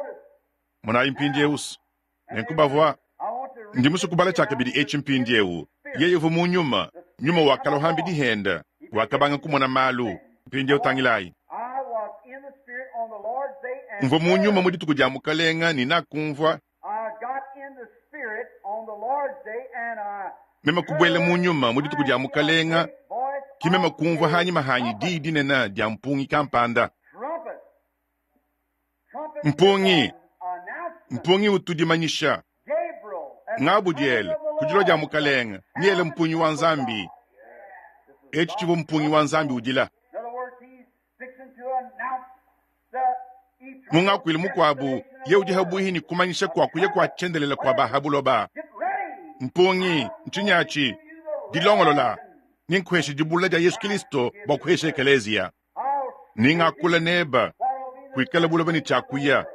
Monayi mpindieu. Nenku bavua. Ndi musue kubala tshiakabidi etshi mpindieu. Yeye uvua mu nyuma, nyuma wakalua hambidi hende, wakabanga kumona malu. Mpindieu tangilayi. Mvua mu nyuma mu dituku dia Mukalenga ne nakumvua meme kubuela mu nyuma mu dituku dia Mukalenga, ki meme kumvua hanyima hanyi diyi dinene dia mpungi kampanda. Mpungi, mpungi utu dimanyisha. Ngabudiele, ku dilua dia Mukalenge, niele mpungi wa Nzambi. Etshi tshivua mpungi wa Nzambi udila. Mu ngakuilu mukuabu, ye udi habuihi ne kumanyisha kua kuya kua tshiendelele kua ba ha buloba. Mpungi, ntshinyi atshi? Dilongolola. Ninkuheshe dibulula dia Yesu Kilisto bua kuhesha ekeleziya. Ningakula neba kuikala buloba ne tshiakuya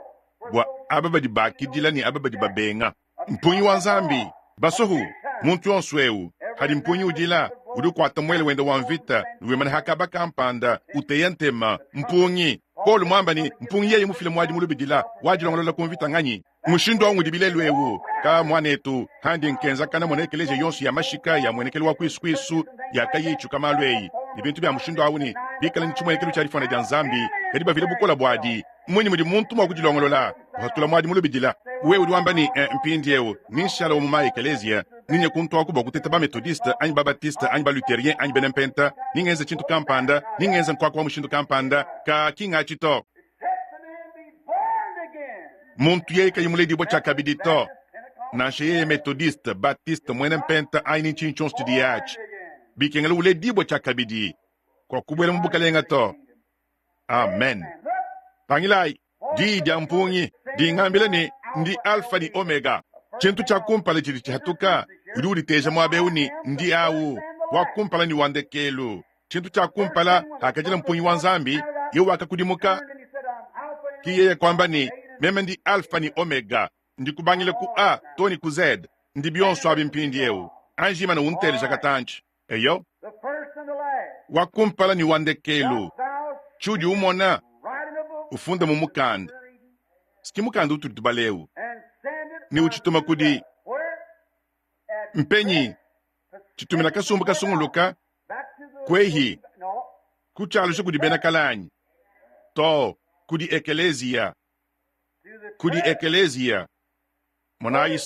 bua aba badi bakidila ne aba badi babenga. Mpungi wa Nzambi, basohu, muntu yonso eu, hadi mpungi udila, udi ukuata muele wende wa mvita ne wimana ha kaba kampanda, uteya ntema. Mpungi. Paulo muamba ne, mpungi yeye mufile muadi mulubidila, wadilongolola ku mvita nganyi? Mushindu au ngudi bilelu eu ka muanetu handi nkenzakana mona ekeleziya yonso ya mashika ya muenekelu wa kuisu kuisu yakayitshuka malu eyi ne bintu bia mushindu au ne bikala ne tshimuenekelu tshia difuana dia Nzambi kadi bavila bukole buadi. Mmunyi mudi muntu mua kudilongolola uhatula muadi mulubidila? Wewe udi wamba ne, eh, mpindieu ndi nshala wa mu ma ekeleziya. Nenye kuntu aku bua kuteta ba-Methodiste anyi ba-Baptiste anyi ba-Lutherien anyi bena Mpenta, ne ngenza tshintu kampanda, ne ngenza nkuaka wa mushindu kampanda. Ka, ki ng'atshi to. Muntu yeye kayi muledibua tshiakabidi to, nansha yeye Methodiste, Baptiste, muena Mpenta anyi ni ntshinyi tshionso tshidiye atshi, bikengela uledibua tshiakabidi, kuakubuela mu Bukalenge to. Amen. Tangilayi, diyi dia mpungi dingambila ne, Ndi Alfa ne Omega. Tshintu tshia kumpala tshidi tshihatuka, udi uditeja muaba eu ne, Ndi au, wa kumpala ne wa ndekelu. Tshintu tshia kumpala, hakadila mpungi wa Nzambi, yeye wakakudimuka, ki yeye kuamba ne, Meme ndi Alfa ne Omega, ndi kubangila ku A to ne ku Z, ndi bionso abi mpindieu. Anji imana unteleja katantshi. Eyo, wa kumpala ne wa ndekelu, tshiudi umona, ufunde mu mukanda. Siki mukanda utudi tubala eu, ne utshituma kudi mpenyi? Tshitumina kasumbu kasunguluka kuehi kutshialusha kudi bena kalanyi to kudi ekeleziya kudi ekeleziya Monayi,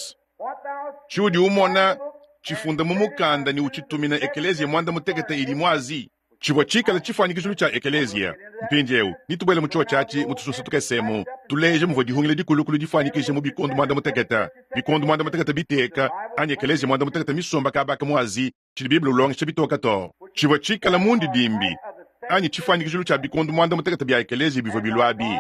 tshiudi umona tshifunda mu mukanda ne utshitumina ekeleziya muanda mutekete idi mu Azi. Tshivua tshikale tshifuanyikijilu tshia ekeleziya. Mpindieu, netubuele mu tshiotshi atshi mu tusunsa tukese emu, tuleje muvua dihungila dikulukulu difuanyikija mu bikondo muanda mutekete, bikondo muanda mutekete biteka, anyi ekeleziya muanda mutekete misomba kaba aka mu Azi, tshidi Bible ulongesha bitoke too. Tshivua tshikale mundidimbi anyi tshifuanyikijilu tshia bikondo muanda mutekete bia ekeleziya bivua bilua abi,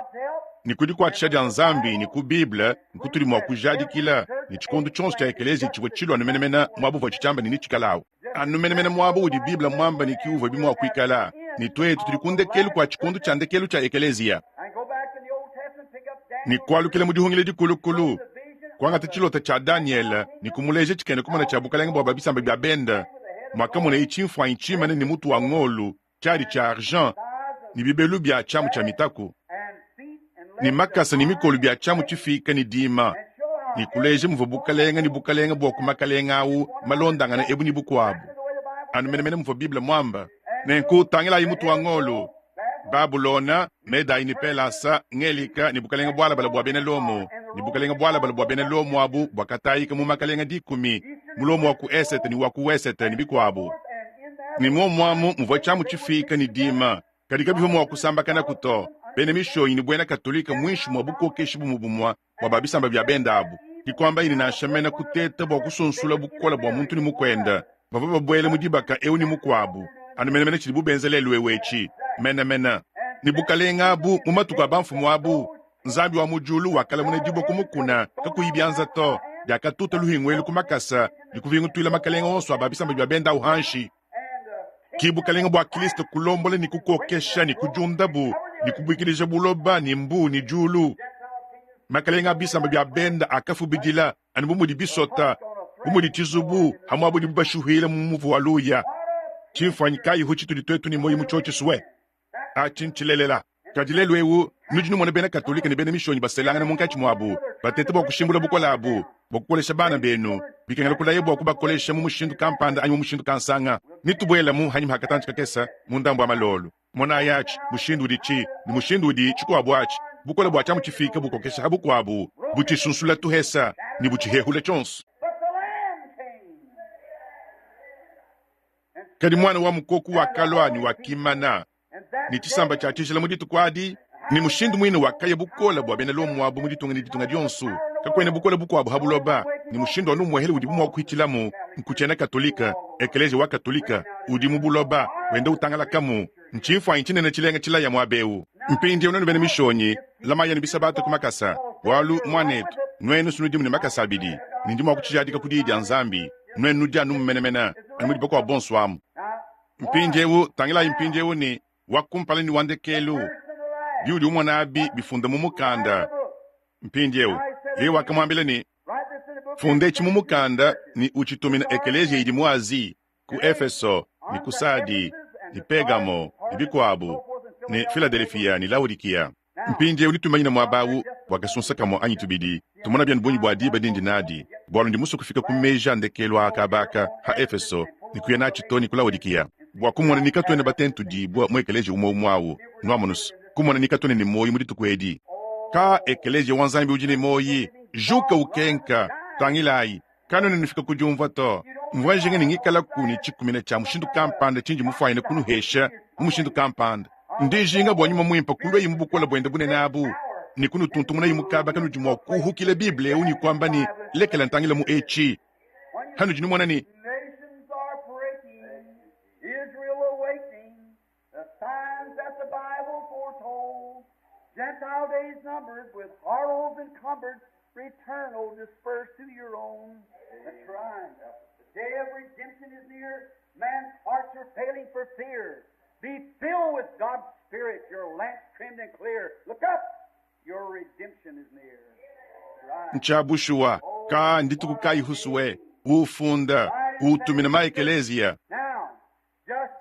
ne ku dikuatshisha dia Nzambi ne ku Bible nkutudi mua kujadikila ne, tshikondo tshionso tshia ekeleziya tshivua tshilua anu menemene muaba uvuatshi tshiamba ne netshikalawu. Anu menemene muaba udi Bible muambe ne ke uvuabi mua kuikala, ne tuetu tudi ku ndekelu kua tshikondo tshia ndekelu tshia ekeleziya. Ne kualukila mu Dihungila Dikulukulu, kuangata tshilota tshia Danyele ne kumuleja tshikena-kumona tshia bukalenge bua ba bisamba bia bende, muakamonaye tshimfuanyi tshimane ne mutu wa ngolo, tshiadi tshia argent ne bibelu bia tshiamu tshia mitaku, ne makasa ne mikolo bia tshiamu tshifiike ne dima, ne kuleja muvua bukalenge ne bukalenge bua ku makalenge au malondangane ebu ne bukuabu, anu menemene muvua Bible muambe. Nenku tangilayi mutu wa ngolo, Babulona, Medayi ne Pelasa, Ngelika ne bukalenge bualabale bua bena Lomo, ne bukalenge bualabale bua bena Lomo abu buakatayika mu makalenge dikumi, mu Lomo wa ku esete ne wa ku wesete ne bikuabu. Ne muomu amu muvua tshiamu tshifiike ne dima, kadi kabivua mua kusambakanaku to. Bena Mishonyi ne buena Katolike muinshi mua bukokeshi bumue bumue bua ba bisamba bia bende abu, ke kuambaye ne, nansha mene kuteta bua kusunsula bukole bua muntu ne mukuende, bavua babuele mu dibaka eu ne mukuabu, anu menemene tshidibu benza lelu'eu etshi menemene. Ne bukalenge abu mu matuku a bamfumu abu, Nzambi wa mu diulu wakalamuna dibue ku mukuna kakuyi bianza to, diakatuta luhingu elu ku makasa ne kuvingutuila makalenge onso a ba bisamba bia bende au hanshi. Ke bukalenge bua Kristo kulombola ne kukokesha ne kudiundabu ne kubuikidija buloba ne mbuu ne diulu. Makalenge a bisamba bia bende akafubidila anu bu mudi bisota, bu mudi tshizubu ha muaba udibu bashuhila mu muvu wa luya. Tshimfuanyi kayihu tshitudi tuetu ne muoyo mu tshiotshi sue? Atshi ntshilelela. Kadi lelu eu nudi numona bena Katolike ne bena Mishonyi baselangana munkatshi muabu, bateta bua kushimbula bukole abu bua kukolesha bana benu, bikengela kulaya bua kubakolesha mu mushindu kampanda anyi mu mushindu kansanga. Netubuelamu hanyima ha katantshi kakese mu ndambu wa malolo. Monayi atshi, mushindu uditshi ne mushindu udi tshikuabu atshi, bukole bua tshiamu tshifike bukokesha ha bukuabu, butshisunsula tuhesa ne butshihehula tshionso. Kadi muana wa mukoko wakalua ne wakimana ne tshisamba tshia tshijila mu dituku adi, ne mushindu muine wakaya bukole bua bena Lomo abu mu ditunga ne ditunga dionso, kakuena bukole bukuabu ha buloba, ne mushindu anu umuehele udibu mua kuhitshilamu nku tshiena Katolike, Ekeleziya wa Katolike udi mu buloba wenda utangalakamu. Ntshimfuanyi tshinene tshilenga tshilaya muaba eu. Mpindieu nuenu bena Mishonyi, lamayi anu bisabata ku makasa, bualu, muanetu, nuenu sunudimu ne makasa abidi, ne ndi mua kutshijadika ku Diyi dia Nzambi, nuenu nudi anu menemene anu mudi bakuabu bonso amu. Mpindieu tangilayi mpindieu ne, wa kumpala ne wa ndekelu, biudi umona abi bifunda mu mukanda. Mpindieu yeye wakamuambila ne, Funda etshi mu mukanda ne utshitumine ekeleziya idi mu Azi, ku Efeso ne ku Sadi ne Pegamo ne bikuabu, ne Filadelefia ne Laodikiya. Mpindieu netuimanyine muaba au bua kasunsa kamue anyi tubidi, tumona bienu bungi bua diba dindi nadi, bualu ndi musue kufika ku meji a ndekelu aa kaba aka ha Efeso ne kuya natshi too ne ku Laodikiya, bua kumona ni katuena batentudibua mu ekeleziya umue umue au, nuamonus, kumona ni katuena ne muoyo mu dituku edi. Ka, ekeleziya wa Nzambi udi ne muoyi, juka ukenka, tangilayi! Kanuena nufika ku diumvua to. Mvua njinga ne ngikalaku ne tshikumina tshia mushindu kampanda tshindi mufuanyine kunuhesha mu mushindu kampanda. Ndi njinga bua Nyuma Muimpe kuluaye mu bukole buende bunene abu ne kunutuntumunaye mu kaba kanudi mua kuhukila Bible eu ne kuamba ne, Lekela ntangile mu etshi. Hanudi numona ne, The signs that the Bible foretold, Gentile days numbered, with horrors encumbered, return, O dispersed to your own. That's right. The day of redemption is near. Man's hearts are failing for fear. Be filled with God's Spirit, your lamps trimmed and clear. Look up, your redemption is near. Right. Ntshia bushuwa, ka ndituku kayi husue, ufunda, utumina ma ekeleziya. Now,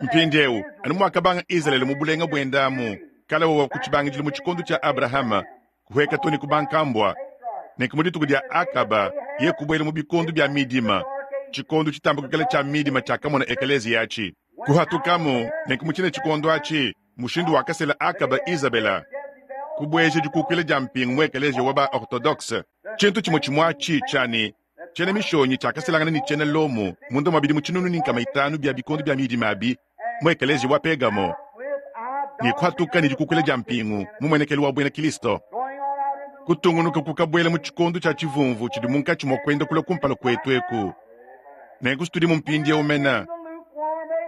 Mpindieu, anu muakabanga Izalele mu bulenga buende amu kale wa ku tshibangidilu mu tshikondo tshia Abrahama, kuhueka too ne ku bankambua, nenku mu dituku dia Akaba ye kubuela mu bikondo bia midima, tshikondo tshitamba kuikala tshia midima tshiakamona ekeleziya atshi. Kuhatukamu, nenku mu tshine tshikondo atshi, mushindu wakasela Akaba Izabela, kubueja dikukuila dia mpingu mu ekeleziya wa ba-Ortodokse. Tshintu tshimue tshimue atshi tshia ne, Tshiena Mishonyi tshiakaselangana ne tshiena Lomo munda mua bidimu 1500 bia bikondo bia midima abi mu ekeleziya wa Pegamo ne kuhatuka ne dikukuila dia mpingu mu muenekelu wa buena Kristo. Kutungunuka kukabuela mu tshikondo tshia tshivumvu tshidi munkatshi mua kuenda kula kumpala kuetu eku. Nenku tudimu mpindieu mena,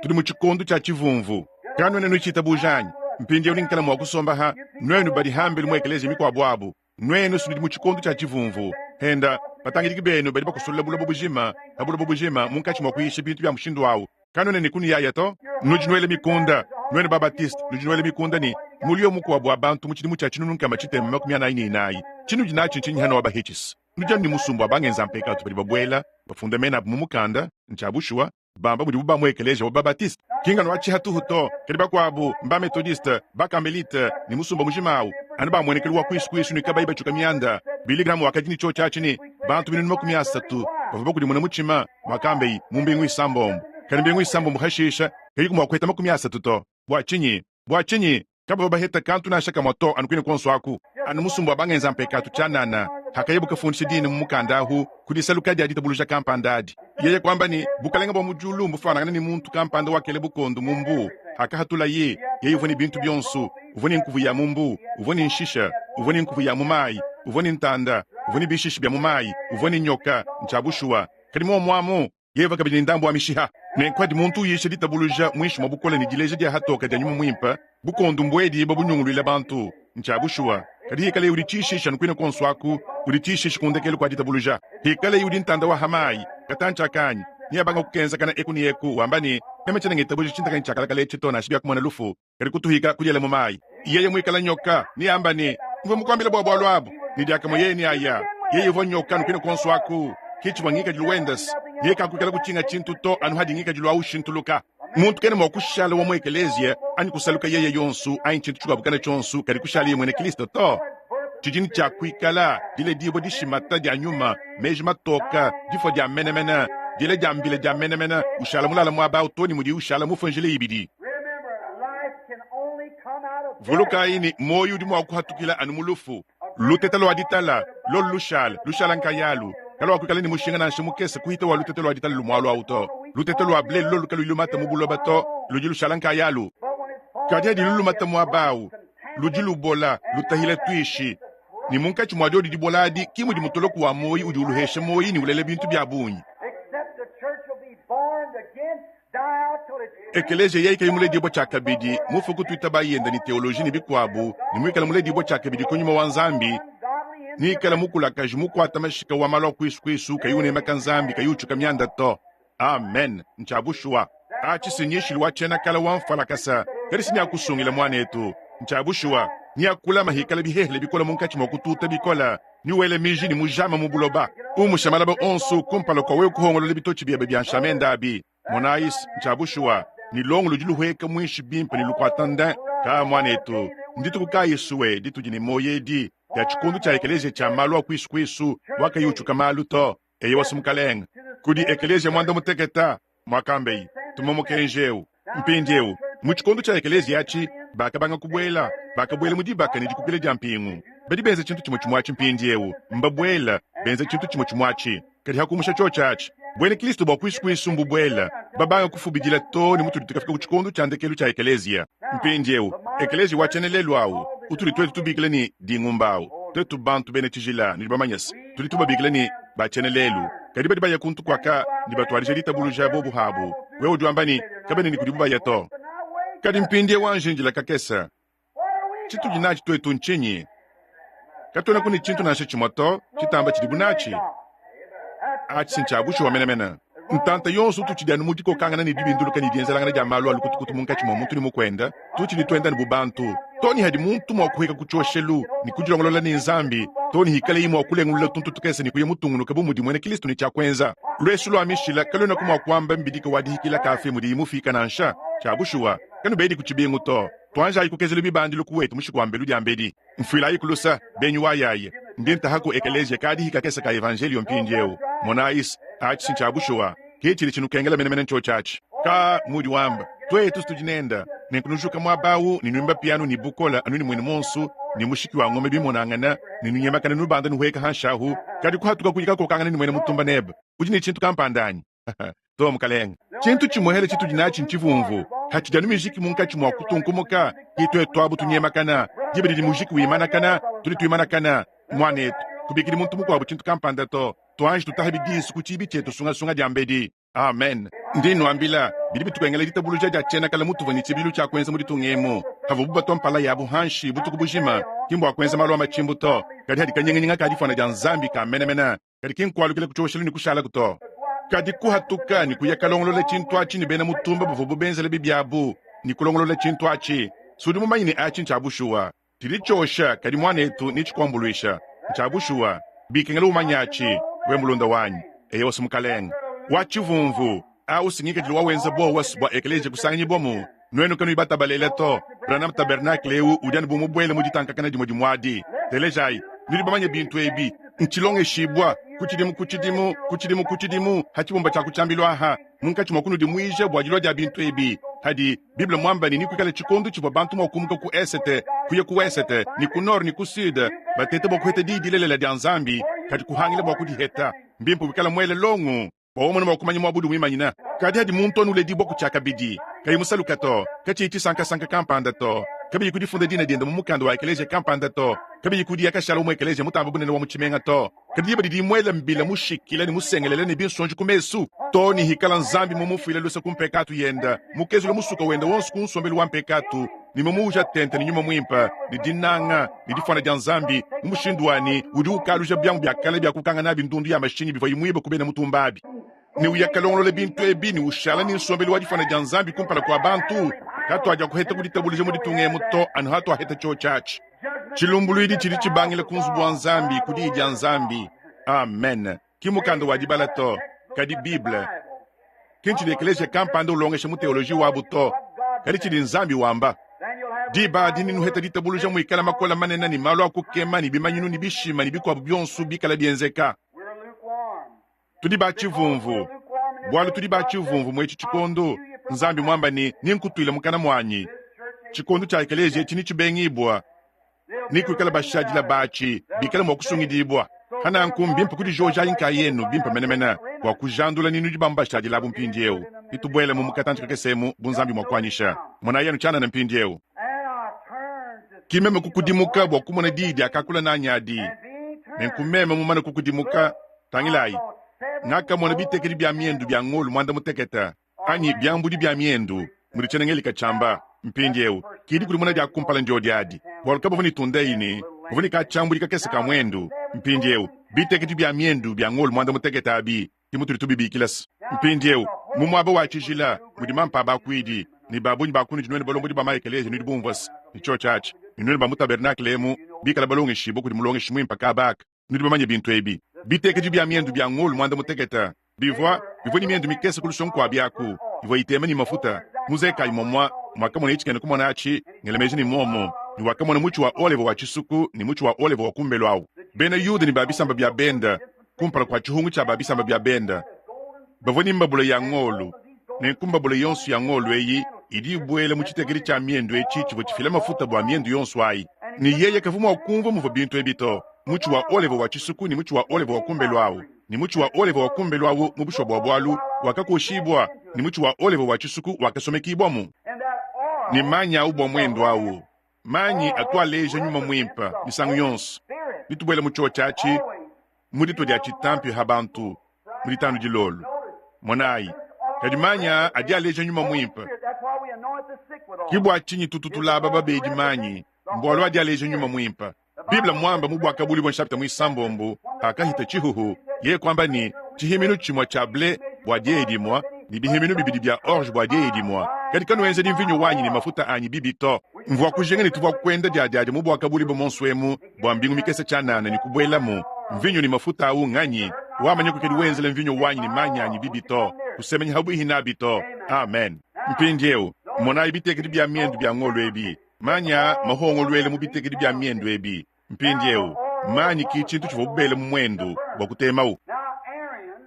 tudi mu tshikondo tshia tshivumvu. Kanuena nutshitabuja anyi? Mpindieu ningikala mua kusomba ha nuenu badi hambelu mu ekeleziya mikuabu abu. Nuenu nudi mu tshikondo tshia tshivumvu. Henda, batangidiki benu badi bakusulula buloba bujima pa buloba bujima munkatshi mua kuyisha bintu bia mushindu au. Kanuena ne kunuyaya to. Nudi nuela mikunda, nuenu ba-Baptiste, nudi nuela mikunda ne muliyo mukuabu wa bantu mu tshidimu tshia 1644. Tshinudi natshi ntshinyi hano wa ba-Hitchis? Nudi anu ne musumba wa bangenza mpekatu badi babuela, bafunda mena abu mu mukanda. Ntshia bushuwa. Bamba mudibu ba mu ekeleziya wa ba-Baptiste, ki nganu wa tshihatuhu to, kadi bakuabu mba-Methodiste, ba-Carmelite ne musumba mujima au, anu ba muenekelu wa kuisu kuisu ne kabayi batshuka mianda. Billy Graham wakadi ne tshiotshi atshi ne bantu 300,000 bavua bakudimuna mutshima, muakambeyi, mu mbingu isambombo. Kadi mbingu isambombo hashisha, kayiku mua kuheta 30 to. Bua tshinyi? Bua tshinyi? Kabavua baheta kantu nansha kamue to anu kuine kuonso aku, anu musumba wa bangenza mpekatu tshianana. Hakayabu kafundisha dina mu mukanda ahu ku disaluka dia ditabuluja kampanda adi. Yeye kuamba ne, Bukalenge bua mu diulu mbufuanangane ne muntu kampanda wakela bukondo mu mbuu. Hakahatulaye, yeye uvua ne bintu bionso, uvua ne nkuvu ya mu mbuu, uvua ne nshisha, uvua ne nkuvu ya mu mayi, uvua ne ntanda, uvua ne bishishi bia mu mayi, uvua ne nyoka, ntshia bushuwa. Kadi muomu amu, Yeye kabidi ne ndambu wa mishiha. Nenku hadi muntu uyisha ditabuluja muinshi mua bukole ne dileja dia hatoke dia Nyuma Muimpe, bukondo mbuediibua bunyunguluila bantu. Ntshia bushuwa. Kadi hikaleye udi tshishishi anu kuine kuonso aku, udi tshishishi ku ndekelu kua ditabuluja. Hikaleye udi ntanda wa ha mayi, katantshi aka anyi, neabanga kukenzakana eku ne eku, wamba ne, Meme tshiena ngitabuja tshintakanyi tshia kalakala etshi to, nansha biakumona lufu, kadi kutuhika kudiela mu mayi. Yeye muikala nyoka, neamba ne, Mvua mukuambila bua bualu abu. Ne diakamue yeye neaya. Yeye uvua nyoka anu kuine kuonso aku. Ke tshivua ngikadilu wende. Yeye kakuikala kutshinga tshintu to anu hadi ngikadilu au ushintuluka. Muntu kena mua kushala wa mu ekeleziya anyi kusaluka yeye yonso anyi tshintu tshikuabu kana tshionso kadi kushala yeye muena Kristo to. Tshidi ne tshia kuikala diledibua dishimata dia nyuma, meji matoka, difua dia menemene, diela dia mbila dia menemene, ushala mulala muaba au too ne mudiye ushala mufue njila ibidi. Vulukayi ne, muoyo udi mua kuhatukila anu mu lufu. Luteta lua ditala, lolu lushala, lushala nkayalu, kaluakuikala ne mushinga nansha mukese kuhita wa luteta lua ditala lumualu au to. Luteta lua ble lolu kaluyi lumata mu buloba to, ludi lushala nkayalu. Kadi hadi lulumata muaba au, ludi lubola, lutahila tuishi, ne munkatshi mua diodi dibola adi ki mudi mutoloku wa muoyo udi uluhesha muoyo ne ulela bintu bia bungi. Ekeleziya yeye kayi muledibua tshiakabidi, mufue kutuitabayi yenda ne teoloji ne bikuabu, ne muikale muledibua tshiakabidi ku Nyuma wa Nzambi, neikale mukulakaji mukuata mashika wa malu a kuisu kuisu, kayi unemeka Nzambi, kayi utshuka mianda to. Amen. Ntshia bushuwa. Atshi si nyishilu wa tshiena-kale wa mfualakasa, kadi si nya kusungila muanetu. Ntshia bushuwa. Nyakulama hikala bihehele bikole munkatshi mua kututa bikole, ne wele miji ne mujama mu buloba. Umusha malaba onso kumpala kua wewe kuhongolola bitotshi biebe bia nshamenda abi. Monayis, ntshia bushuwa, ne longo ludi luhueka muinshi bimpe ne lukuata ndin. Ka muanetu, ndituku kayi sue ditudi ne muoyo edi dia tshikondo tshia ekeleziya tshia malu a kuisu kuisu wakayi utshuka malu to. Eyowa, Mukalenge, kudi ekeleziya muanda muteketa, muakambeyi, tuma mukenji eu. Mpindieu, mu tshikondo tshia ekeleziya atshi, bakabanga kubuela, bakabuela mu dibaka ne dikukila dia mpingu. Badi benza tshintu tshimue tshimue atshi mpindieu, mbabuela, benza tshintu tshimue tshimue atshi. Kadi ha kumusha tshiotshi atshi, buena Kilisto bua kuisu kuisu mbubuela, babanga kufubidila too ne mutudi tukafika ku tshikondo tshia ndekelu tshia ekeleziya. Mpindieu, ekeleziya wa tshiena lelu au, utudi tuetu tubikila ne, dingumba au, tuetu bantu bena tshijila, nudi bamanye se, tudi tubabikila ne, ba tshiena lelu, kadi badi baya kuntu kuaka ne batuadija ditabuluja bobu habu. Wewe udi wamba ne, kabena ne kudibu baya to. Kadi mpindieu anji indila kakese. Tshitudi natshi tuetu ntshinyi? Katuenaku ne tshintu nansha tshimue to tshitamba tshidibu natshi. Atshi ntshia bushuwa menemene. Ntanta yonso tutshidi anu mu dikokangana ne dibinduluka ne dienzelangana dia malu a lukutukutu munkatshi mua muntu ne mukuende. Tutshidi tuenda anu bu bantu, too ne hadi muntu mua kuhika ku tshioshelu ne kudilongolola ne Nzambi, too ne hikalaye mua kulengulula tuntu tukese ne kuya mutungunuke bu mudi muena Kristo ne tshia kuenza. Luesu lua mishila kaluenaku mua kuamba mbidika wa dihikila kafe mudiyi mufika nansha. Tshia bushuwa, kanubedi ku tshibingu to. Tuanjayi kukezela bibandilu ku wetu mushiku wa mbelu diambedi. Mfuilayiku lusa, benyi wa yaya. Ndi ntaha ku ekeleziya ka dihi kakese ka evanjeliyo mpindieu. Monayis, atshi ntshia bushuwa. Ke tshidi tshinukengela menemene ntshiotshi atshi. Ka, mudi wamba, tuetu tudi nenda. Nenku nujuka muaba awu ne nuimba piano ne bukole anu ne muenu muonso, ne mushiki wa ngoma bimonangana, ne nunyemakana nubanda nuhueka hanshi ahu, kadi kuhatuka kuyi kakokangana ne muena mutumba nebe. Udi ne tshintu kampanda anyi? To, mukalenge. Tshintu tshimuehele tshitudi natshi ntshivumvu. Hatshidi anu mijiki munkatshi mua kutunkumuka, ke tuetu abu tunyemakana. Diba didi mujiki wimanakana, tudi tuimanakana. Muanetu, kubikidi muntu mukuabu tshintu kampanda to. Tuanji tutahabi disu ku tshiibi tshietu sungasunga diambedi. Amen. Ndi nnuambila, bidi bitukengela ditabuluja dia tshiena kale mutuvua ne tshibidilu tshia kuenza mu ditunga emu, pavuabu batua mpala yabu hanshi butuku bujima, ki mbua kuenza malu a matshimbu to, kadi hadi kanyinganyinga ka difuana dia Nzambi ka menemene. Kadi ki nkualukila ku tshioshelu ne kushalaku to, kadi kuhatuka ne kuya kalongolola tshintu atshi ne bena mutumba bavuabu benzela bibi abu ne kulongolola tshintu atshi. Si udi mumanye ne atshi ntshia bushuwa. Tshidi tshiosha, kadi muanetu, netshikuambuluisha. Ntshia bushuwa. Bikengela umanye atshi, we mulunda wanyi. Eyowa, Mukalenge. Wa tshivumvu au si ngikadilu wa wenza buowa bua ekeleziya kusanganyibua Nuenu kanuyi batabalele to. Branham Tabernacle eu udi anu bu mubuele mu ditankakana dimue dimue adi. Telejayi, nudi bamanye bintu ebi. Ntshilongeshibua ku tshidimu ku tshidimu, ku tshidimu ku tshidimu, ha tshibumba tshia ku tshiambilu aha, munkatshi mua kunudimuija bua dilua dia bintu ebi. Hadi Bible muamba ne nekuikale tshikondo tshivua bantu mua kumuka ku esete kuya ku wesete, ne ku nord ne ku sud, bateta bua kuheta diyi dilelela dia Nzambi, kadi kuhangila bua kudiheta. Mbimpe wikale muele longo bua umone mua kumanya muaba udi muimanyina. Kadi hadi muntu anu uledibua ku tshiakabidi, kayi musaluka to, katshiyi tshisankasanka kampanda to, kabiyi ku difunda dina diende mu mukanda wa ekeleziya kampanda to, kabiyi ku diya kashala mu ekeleziya mutambe bunene wa mu tshimenga to, kadi diba didi muele mbila mushikile ne musengelele ne binsonji ku mesu, too ne hikala Nzambi mumufuile luse ku mpekatu yende, mukezule musuka wende wonso ku nsombelu wa mpekatu, ne mumuuja tente ne Nyuma Muimpe, ne dinanga, ne difuana dia Nzambi, mu mushindu wa ne udi ukaluja biamu bia kale bia kukanga nabi ndundu ya mashinyi bivuaye muibe ku bena mutumba abi, ne uya kalongolola bintu ebi ne ushala ne nsombelu wa difuana dia Nzambi kumpala kua bantu. Katuadiakuheta ku ditabuluja mu ditunga emu to anu hatuaheta tshiotshi atshi. Tshilumbuluidi tshidi tshibangila ku nzubu wa Nzambi, ku Diyi dia Nzambi. Amen. Ki mukanda wa dibala to, kadi Bible. Ki ntshidi ekeleziya kampanda ulongesha mu teoloji wabu to, kadi tshidi Nzambi wamba. Diba adi nenuheta ditabuluja muikala makole manene ne malu a kukema ne bimanyinu ne bishima ne bikuabu bionso bikala bienzeka. Tudi ba tshivumvu, bualu tudi ba tshivumvu mu etshi tshikondo. Nzambi muamba ne, Nenkutuile mukana muanyi. Tshikondo tshia ekeleziya etshi netshibengibua, ne kuikala bashadila batshi bikale mua kusungidibua. Pananku mbimpe kudijojayi nkayenu bimpe menemene bua kujandula ni nudi bamu bashadila abu mpindieu. Nitubuelemu mu katantshi kakese emu bu Nzambi mua kuanyisha. Monayi anu tshianana mpindieu. Ki meme kukudimuka bua kumona diyi diakakula nanyi adi. Nenku meme mumane kukudimuka, tangilayi, ngakamona bitekedi bia miendu bia ngolo muanda mutekete, anyi biambudi bia miendu, mudi tshiena-Ngelika tshiamba. Mpindieu, ki dikudimuna dia kumpala ndiodi adi, bualu kabavua ne tundeyi ne bavua ne ka-tshiambudi kakese ka muendu. Mpindieu, bitekedi bia miendu bia ngolo muanda-mutekete abi, ke mutudi tubibikila se. Mpindieu, mu muaba wa tshijila mudi mampa a bakuidi, ne ba bungi ba kunudi nuenu balombodi ba ma-ekeleziya nudi bumvua se, ne tshiotshi atshi, ne nuenu ba mu tabernakle emu bikale balongeshibue kudi mulongeshi muimpe kaba aka, Nudi bamanye bintu ebi. Bitekedi bia miendu bia ngolo muanda mutekete bivua bivua ne miendu mikese ku lusongo kuabi aku, ivua itema ne mafuta. Muzekayi muamua muakamona tshikena kumona atshi, ngela meji ne muomu ne wakamona mutshi wa oleve wa tshisuku ne mutshi wa oleve wa kumbelu au. Bena Yuda ne ba bisamba bia benda kumpala kua tshihungu tshia ba bisamba bia benda bavua ne mbabula ya ngolo, nenku mbabula yonso ya ngolo eyi idi ibuela mu tshitekedi tshia miendu etshi tshivua tshifila mafuta bua miendu yonso ayi. Ne yeye kavua mua kumvua muvua bintu ebi to. Mutshi wa oleve wa tshisuku ne mutshi wa oleve wa kumbelu au, ne mutshi wa oleve wa kumbelu au mu bushuwa bua bualu wakakoshibua, ne mutshi wa oleve wa tshisuku wakasomekibuamu. Ne manyi au bua muendu au, manyi atu aleja nyuma muimpe misangu yonso. Bitubuela mu tshiotshi atshi mu ditua dia tshitampi ha bantu mu ditanu dilolo. Monayi, kadi manyi aa adi aleja nyuma muimpe. Ke bua tshinyi tutu tulaba babedi manyi, mbualu adi aleja nyuma muimpe. Bible mmuamba mu Buakabuluibua nshapita muisambombo, Pakahita tshihuhu, yeye kuamba ne, Tshihiminu tshimue tshia ble bua dieye dimue, ne bihiminu bibidi bia orge bua dieye dimue, kadi kanuenzedi mvinyo wanyi ne mafuta anyi bibi to. Mvua kujinga ne tuvua kuenda diadiadia mu Buakabuluibua muonso emu bua mbingu mikese tshianana ne kubuelamu. Mvinyo ne mafuta au nganyi? Wamanya kukedi wenzela mvinyo wanyi ne manyi anyi bibi to, kusemenyi habuihi nabi to. Amen. Mpindieu, monayi bitekedi bia miendu bia ngolo ebi. Manyi aa mahongoluela mu bitekedi bia miendu ebi. Mpindieu, manyi ki tshintu tshivuabu bela mu muendu bua kutemawu.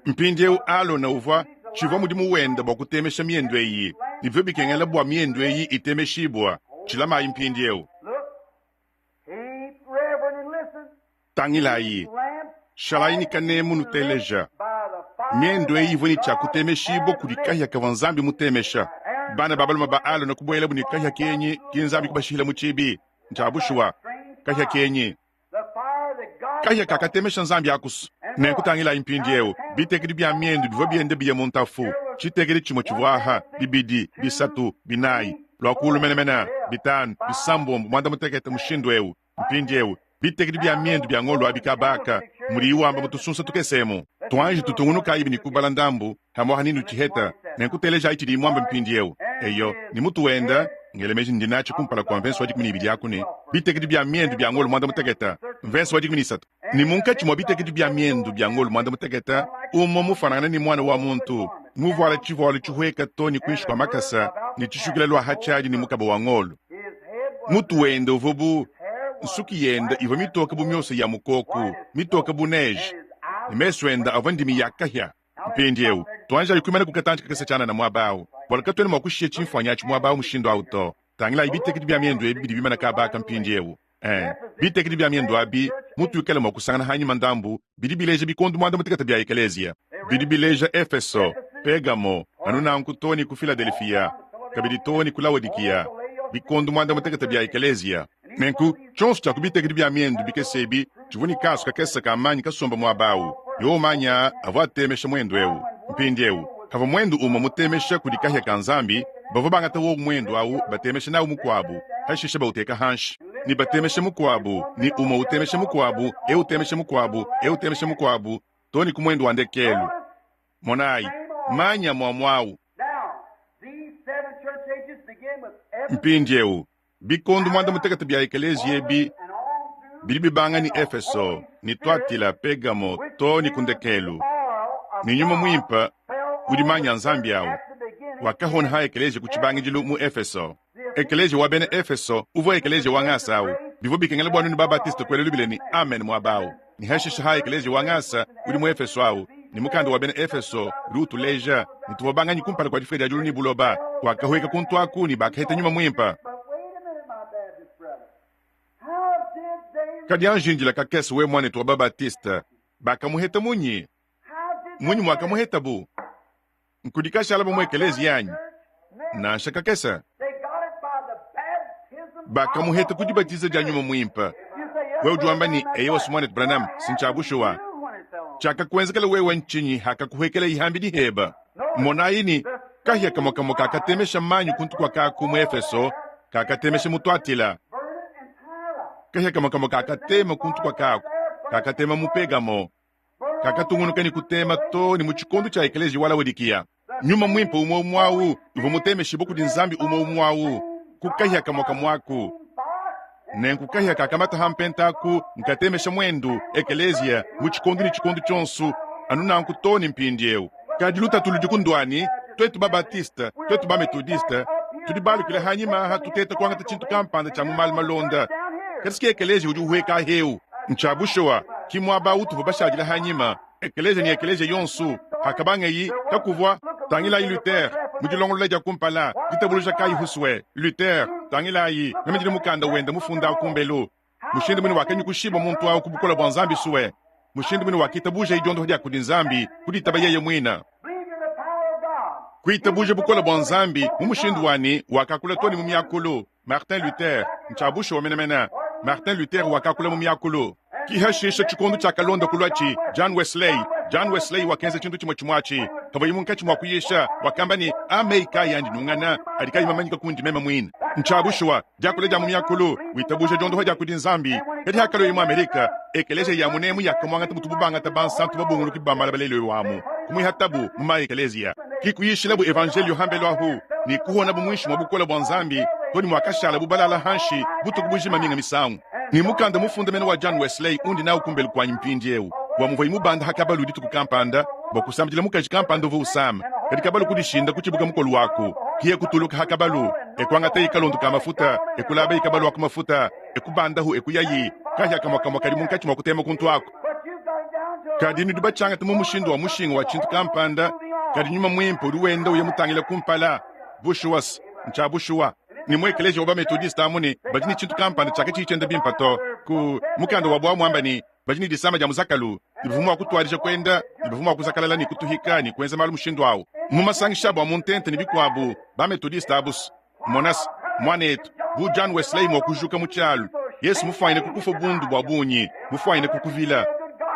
Mpindieu Alona uvua tshivua mudimu wende bua kutemesha miendu eyi, ne bivua bikengela bua miendu eyi itemeshibua. Tshilamayi mpindieu. Tangilayi, shalayi ne kanemu nuteleja. Miendu eyi ivua ne tshia kutemeshibua kudi kahia kavua Nzambi mutemesha. Bana ba balume ba Alona kubuelabu ne kahia kenyi, ki Nzambi kubashihila mu tshibi. Ntshia bushuwa, kahia kenyi. Kahia kakatemesha Nzambi akusu. Nenku tangilayi mpindieu, bitekedi bia miendu bivua bienda biya mu ntafu. Tshitekedi tshimue tshivua aha, bibidi, bisatu, binayi, lua kuulu menemene, bitanu, bisambombo, muanda-mutekete, mushindu eu. Mpindieu, bitekedi bia miendu bia ngolo abi kabaka, mudiyi wamba mu tusunsa tukese emu. Tuanji tutungunukayibi ne kubala ndambu, hamuaha ni nutshiheta, nenku telejayi tshidiyi muambe mpindieu. Eyo, ne mutu wenda, ngela meji ndi natshi kumpala kua mvense wa 12 aku ne, bitekedi bia miendu bia ngolo muanda-mutekete, mvense wa 13. Ne munkatshi mua bitekedi bia miendu bia ngolo muanda-mutekete, umue mufuanangane ne muana wa muntu, muvuale tshivualu tshihueka to ne kuinshi kua makasa, ne tshishukila lua ha tshiadi ne mukaba wa ngolo. Mutu wende uvua bu nsuki yende ivua mitoke bu miosa ya mukoko, mitoke bu neige, ne mesu ende avua ndimi ya kahia. Mpindieu, tuanjayi kuimana ku katantshi kakese tshianana muaba au, bualu katuena mua kushiya tshimfuanyi atshi muaba au mushindu au to. Tangilayi bitekedi bia miendu ebi bidi bimana kaba aka mpindieu. Ee, bitekedi bia miendu abi, mutuikale mua kusangana hanyima ndambu, bidi bileja bikondo muanda-mutekete bia ekeleziya. Bidi bileja Efeso, Pegamo, anu nanku too ne ku Filadelefia, kabidi too ne ku Laodikiya, bikondo muanda-mutekete bia ekeleziya. Nenku, tshionso tshia ku bitekedi bia miendu bikese ebi tshivua ne kasu kakese ka manyi kasomba muaba au. Yowo manyi aa avua atemesha muendu eu. Mpindieu, pavua muendu umue mutemesha kudi kahia ka Nzambi, bavua bangata wowu muendu au batemesha nawu mukuabu, pashishe bauteka hanshi, ne batemesha mukuabu, ne umue utemesha mukuabu, eu utemesha mukuabu, eu utemesha mukuabu, too ne ku muendu wa ndekelu. Monayi, manyi amuamua au. Mpindieu, bikondo muanda-mutekete bia ekeleziya ebi bidi bibanga ne Efeso, ne Tuatila, Pegamo, too ne ku ndekelu, ne Nyuma Muimpe udi manyi a Nzambi au wakahona ha ekeleziya ku tshibangidilu mu Efeso. Ekeleziya wa bena Efeso uvua ekeleziya wa ngasa au. Bivua bikengela bua nuenu ba-Batiste kuela lubila ne amen muaba au. Ne hashishe ha ekeleziya wa ngasa udi mu Efeso au, ne mukanda wa bena Efeso udi utuleja ne tuvua banganyi kumpala kua difuka dia diulu ne buloba, tuakahueka kuntu aku ne bakaheta Nyuma Muimpe. Kadi anji indila kakese, we muanetu wa ba-Batiste, bakamuheta munyi? Munyi muakamuhetabu? Nkudi kashala mu ekeleziya anyi? Nansha kakese. Bakamuheta ku dibatiza dia Nyuma Muimpe. Wewe udi wamba ne, Eyowa, muanetu Branham, si ntshia bushuwa. Tshiakakuenzekela wewe ntshinyi hakakuhekela ihambidi heba? Monayi ne, kahia kamue kamue kakatemesha manyi kuntu kua kaku mu Efeso, kakatemesha mu Tuatila. Kahia kamue kamue kakatema kuntu kua kaku, kakatema mu Pegamo, kakatungunuka ne kutema too ne mu tshikondo tshia ekeleziya wa Laodikiya. Nyuma Muimpe umue umue au uvua mutemeshibue kudi Nzambi umue umue au ku kahia kamue kamue aku. Nenku kahia kakamata ha mpenta aku nkatemesha muendu, ekeleziya, mu tshikondo ne tshikondo tshionso, anu nanku too ne mpindieu. Kadi lutatu ludi ku nduani, tuetu ba-Batiste, tuetu ba-Metodiste, tudi balukile hanyima aha tuteta kuangata tshintu kampanda tshia mu malu malonda. Kadi si ekeleziya udi uhueka aheu. Ntshia bushuwa, ki muaba utuvua bashadile hanyima, ekeleziya ne ekeleziya yonso, hakabangeyi, kakuvua. Tangilayi Luther, mu dilongolola dia kumpala, ditabuluja kayi husue, Luther, tangilayi, meme ndi ne mukanda wende mufunda kumbelu. Mushindu mwine wakanyukushibwa muntu awu ku bukole bwa Nzambi suwe, mushindu mwine wakitabujaye dyondoha dya kudi Nzambi, kuditaba yeye mwine. Kuitabuja bukole bwa Nzambi mu mushindu wa ne wakakula too ne mu myakulu. Martin Luther, ncya bushuwa menemene. Martin Luther wakakula mu myakulu. Ki hashisha tshikondo tshiakalonda kuluatshi, John Wesley, John Wesley wakenza tshintu tshimue tshimue atshi. Pavuaye munkatshi mua kuyisha, wakamba ne, A meyi kayi andi nungana, adi kayi mamanyika kundi meme muine. Ntshia bushuwa, diakula dia mu miakulu, witabuja diondopa dia kudi Nzambi. Kadi hakaluaye mu Amerika, ekeleziya ya munemu yakamuangata mutubu bangata bansantu babunguluki ba malaba lelu eu amu, kumuihatabu mu ma-ekeleziya. Ki kuyishilabu evanjeliyo hambelu ahu, ne kuhonabu muinshi mua bukole bua Nzambi, too ne muakashalabu balala hanshi butuku bujima minga misangu. Ne mukanda mufunda mene wa John Wesley undi nawu kumbelu kuanyi mpindieu, wa muvuaye mubanda ha kabalu dituku kampanda bua kusambidila mukaji kampanda uvua usama, kadi kabalu kudishinda kutshibuka mukolu waku, kiye kutuluka ha kabalu, e kuangataye kalondo ka mafuta, e kulabaye kabalu aku mafuta, e kubandahu e kuyayi, kahia kamue kamue kadi munkatshi mua kutema kuntu aku. Kadi nudi batshiangata mu mushindu wa mushinga wa tshintu kampanda, kadi Nyuma Muimpe udi wenda uya mutangila kumpala. Bushuwa-s, ntshia bushuwa. Ne mu ekeleziya wa ba-Methodiste amu ne badi ne tshintu kampanda tshiakatshiyi tshienda bimpe to. Ku mukanda wabu amu amba ne, badi ne disama dia muzakalu, ne bavua mua kutuadija kuenda, ne bavua mua kuzakalala ne kutuhika ne kuenza malu mushindu au. Mu masangisha abu a mu ntenta ne bikuabu, ba-Methodiste abu's, Mona's, mwaneetu, bu John Wesley mwa kujuka mu cyalu, Yesu mufwanyine kukufwa bundu bwa bungi, mufwanyine kukuvila.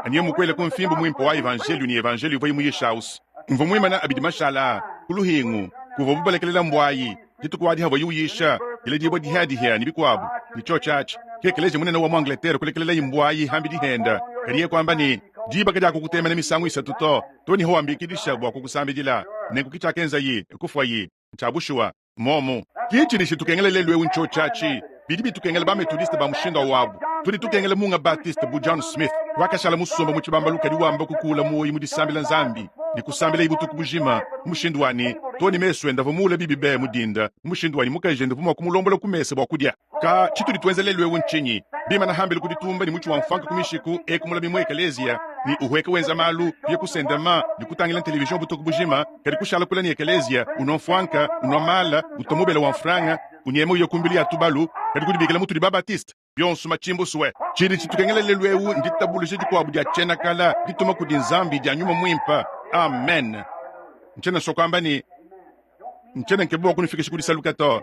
Anyi mukwele ku mfimbu mwimpe wa Evanjeeliyo ne Evanjeeliyo uvwaye muyishe awu's. Mvwa mwimane abidi mashaale aa, ku luhingu, kuvwabo balekelela mbwayi, dituku adi havwaye uyisha, diledibwa dihyadihya ne bikwabo, ne cyoci aci, ke ekeleeziya munene wa mu Angleterre kulekelelayi mbwayi hambidi henda. Kadi yeye kwamba ne, Diba kadyakukutemena misangu isatu to, to ne hawambikidisha bwa kukusambidila. Nenku ki cyakenzayi, e kufwayi. Ncya bushuwa. Mmuomu. Ki tshidi tshitukengela lelu ewu ncyoci aci. Bidi bitukengela ba-Methodiste ba mushindu awu abu. Tudi tukengela munga Baptiste bu John Smith, wakashala musomba mu tshibambalu kadi wamba kukuula muoyi mu disambila Nzambi, ne kusambilaye butuku bujima, mu mushindu wa ne, too ne mesu ende avua muule bibi be mu dinda, mu mushindu wa ne mukajende uvua mua kumulombola ku mesa bua kudia. Ka, tshitudi tuenza lelu ewu ntshinyi? Bimana hambelu ku ditumba ne mutshi wa mfuanka ku mishiku, eku mulami mu ekeleziya, ne uhueka wenza malu, kuya kusendama ne kutangila television butuku bujima, kadi kushala kule ne ekeleziya, unua mfuanka, unua mala, utua mubela wa mfranga, unyema uya ku mbilu ya tubalu, kadi kudibikila mutudi ba-Baptiste. Bionso matshimbusue. Tshidi tshitukengela lelu ewu nditabuluja dikuabu dia tshiena-kala dituma kudi Nzambi dia Nyuma Muimpe. Amen. Ntshiena nsua kuamba ne, Ntshiena nkeba bua kunufikisha ku disaluka to.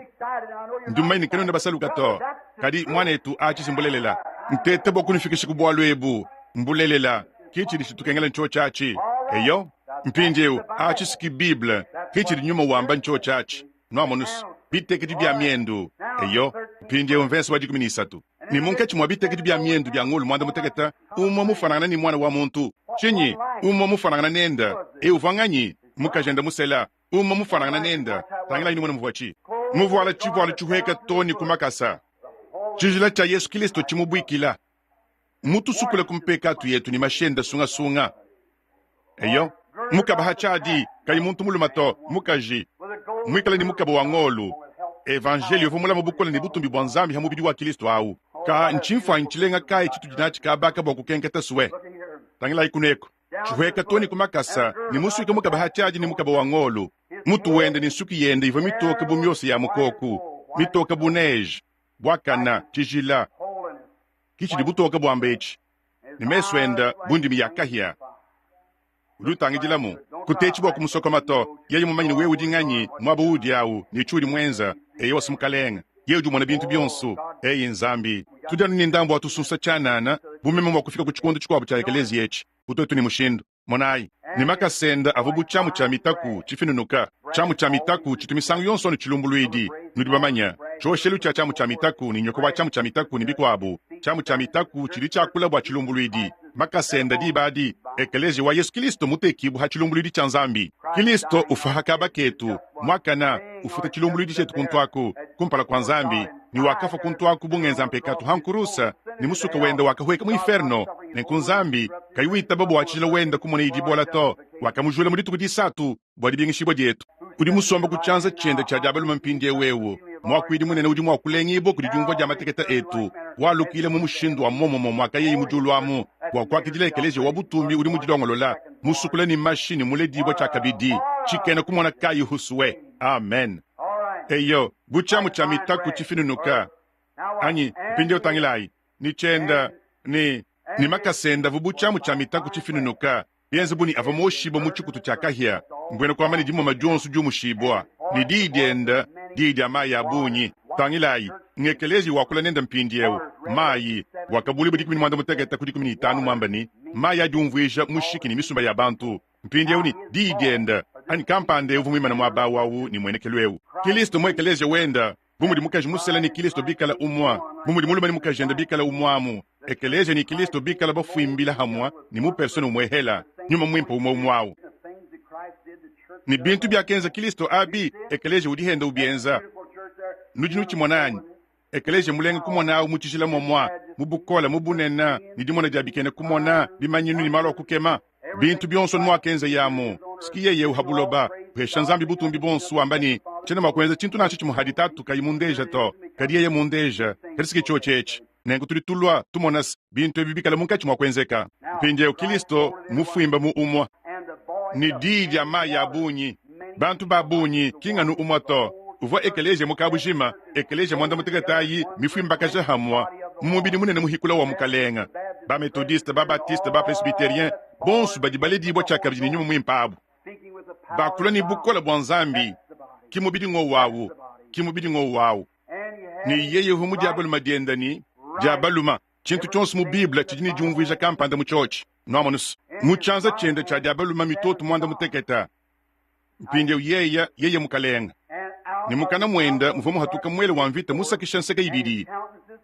Ndi mumanye ne kanuena basaluka to. Kadi, muanetu, atshi si mbulelela. Nteta bua kunufikisha ku bualu ebu. Mbulelela. Ke tshidi tshitukengela ntshiotshi atshi. Eyo. Mpindieu, atshi si ki Bible. Ke tshidi Nyuma wamba ntshiotshi atshi. Nuamonus, bitekedi bia miendu. Eyo. Mpindieu mvese wa 13. Ne munkatshi mua bitekedi bia miendu bia ngolo muanda-mutekete, umue mufuanangane ne muana wa muntu. Tshinyi? Umue mufuanangane nende. Eu uvua nganyi? Mukajende musela. Umue mufuanangane nende. Tangilayi numone muvuatshi. Muvuala tshivualu tshihueka too ne ku makasa. Tshijila tshia Yesu Kilisto tshimubuikila. Mmutusukule ku mpekatu yetu ne mashi ende sungasunga. Eyo, mukaba ha tshiadi, kayi muntu mulume to, mukaji, muikale ne mukaba wa ngolo. Evanjeliyo uvua mulame bukole ne butumbi bua Nzambi ha mubidi wa Kilisto awu. Ka ntshimfuanyi tshilenga kayi tshitudi natshi kaba aka bua kukenketa sue! Tangilayi kuneku, tshihueka too ne ku makasa, ne musuike mukaba ha tshiadi ne mukaba wa ngolo. Mutu wende ne nsuki yende ivua mitoke bu miosa ya mukoku, mitoke bu neige, buakana, tshijila. Ki tshidi butoke buamba etshi, ne mesu ende bu ndimi ya kahia. Udi utangidilamu, kutetshi bua kumusokoma to. Yeye mumanye ne wewe udi nganyi, muaba uudi au, ne tshiudi muenza. Eyowa, Mukalenge, yeye udi umona bintu bionso. Eyi Nzambi, tudi anu ne ndambu wa tusunsa tshianana, bu meme mua kufika ku tshikondo tshikuabu tshia ekeleziya etshi, bu tuetu ne mushindu. Monayi, ne makasa ende avua bu tshiamu tshia mitaku tshifinunuka. Tshiamu tshia mitaku tshitu misangu yonso anu tshilumbuluidi. Nudi bamanye, tshioshelu tshia tshiamu tshia mitaku ne nyoka wa tshiamu tshia mitaku ne bikuabu. Tshiamu tshia mitaku tshidi tshiakula bua tshilumbuluidi. Makasa ende diba adi, Ekeleziya wa Yesu Kilisto mutekibue ha tshilumbuluidi tshia Nzambi. Kilisto ufua ha kaba ketu, muakana, ufuta tshilumbuluidi tshietu kuntu aku, kumpala kua Nzambi, ne wakafua kuntu aku bu ngenza mpekatu ha nkurusa, ne musuka wende wakahueka mu inferno. Nenku Nzambi, kayi witaba bua tshijila wende kumonaye dibola to, wakamujula mu dituku disatu bua dibingishibua dietu. Udi musombe ku tshianza tshiende tshia dia balume mpindieu eu, Muakuidi Munene udi mua kulengibua kudi diumvua dia mateketa etu, walukila mu mushindu wa muomumue muakayeye mu diulu amu bua kuakidila ekeleziya wa butumbi udi mudilongolola, musukula ne mashi ne muledibua tshiakabidi, tshikena kumona kayi husue. Amen. Eyo, bu tshiamu tshia mitaku tshifinunuka, anyi? Mpindieu tangilayi. Ne tshienda ne, ne makasa ende avua bu tshiamu tshia mitaku tshifinunuka, bienze bu ne avua muoshibue mu tshikutu tshia kahia, mbuena kuamba ne dimoma dionso diumushibua, ne diyi diende, diyi dia mayi a bungi. Tangilayi, ng'ekeleziya wakula nende mpindieu, mayi, Buakabuluibua 15 ku 15, muambe ne, mayi adi umvuija mushiki ne misumba ya bantu. Mpindieu ne diyi diende, anyi kampanda eu uvua muimane muaba au ne muenekelu eu, Kilisto mu ekeleziya wende, Bu mudi mukaji musela ne Kilisto bikala umua, bu mudi mulume ne mukajende bikala umua amu, Ekelezia ne Kilisto bikala bafuimbila hamua ne mu persona umuehela, Nyuma Muimpe umue umue awu. Ne bintu biakenza Kilisto abi, Ekelezia udi henda ubienza. Nudi nutshimona anyi? Ekelezia mulenga kumona awu mu tshijila muamua, mu bukole, mu bunene, ne dimona dia bikena kumona, bimanyinu ne malu a kukema. Bintu bionso nuakenza amu ski yeye ha buloba, uhesha Nzambi butumbi buonso, wamba ne, Tshiena mua kuenza tshintu nansha tshimue hadi Tatu kayi mundeja to, kadi yeye mundeja, kadi siki tshiotshi etshi. Nenku tudi tulua tumona se bintu ebi bikala munkatshi mua kuenzeka. Mpindieu Kilisto mufuimba mu umue ne diyi dia mayi a bungi, bantu ba bungi, ki nganu umue to. Uvua ekeleziya mu kabujima, ekeleziya muanda-mutekete ayi mifuimbakaja hamue mu mubidi munene muhikula wa Mukalenge. Ba-Methodiste, ba-Baptiste, ba-Presbyterien, bonso badi baledibua tshiakabidi ne Nyuma Muimpe abu, bakula ne bukole bua Nzambi, ki mubidi ngowu awu, ki mubidi ngowu awu. Ne yeye uvua mu dia balume diende ne dia balume. Tshintu tshionso mu Bible tshidi ne diumvuija kampanda mu tshiotshi. Nuamonu's? Mu tshianza tshiende tshia dia balume mitoto muanda-mutekete. Mpindieu yeye, yeye Mukalenge. Ne mukana muende muvua muhatuka muele wa mvita musakisha nseke ibidi,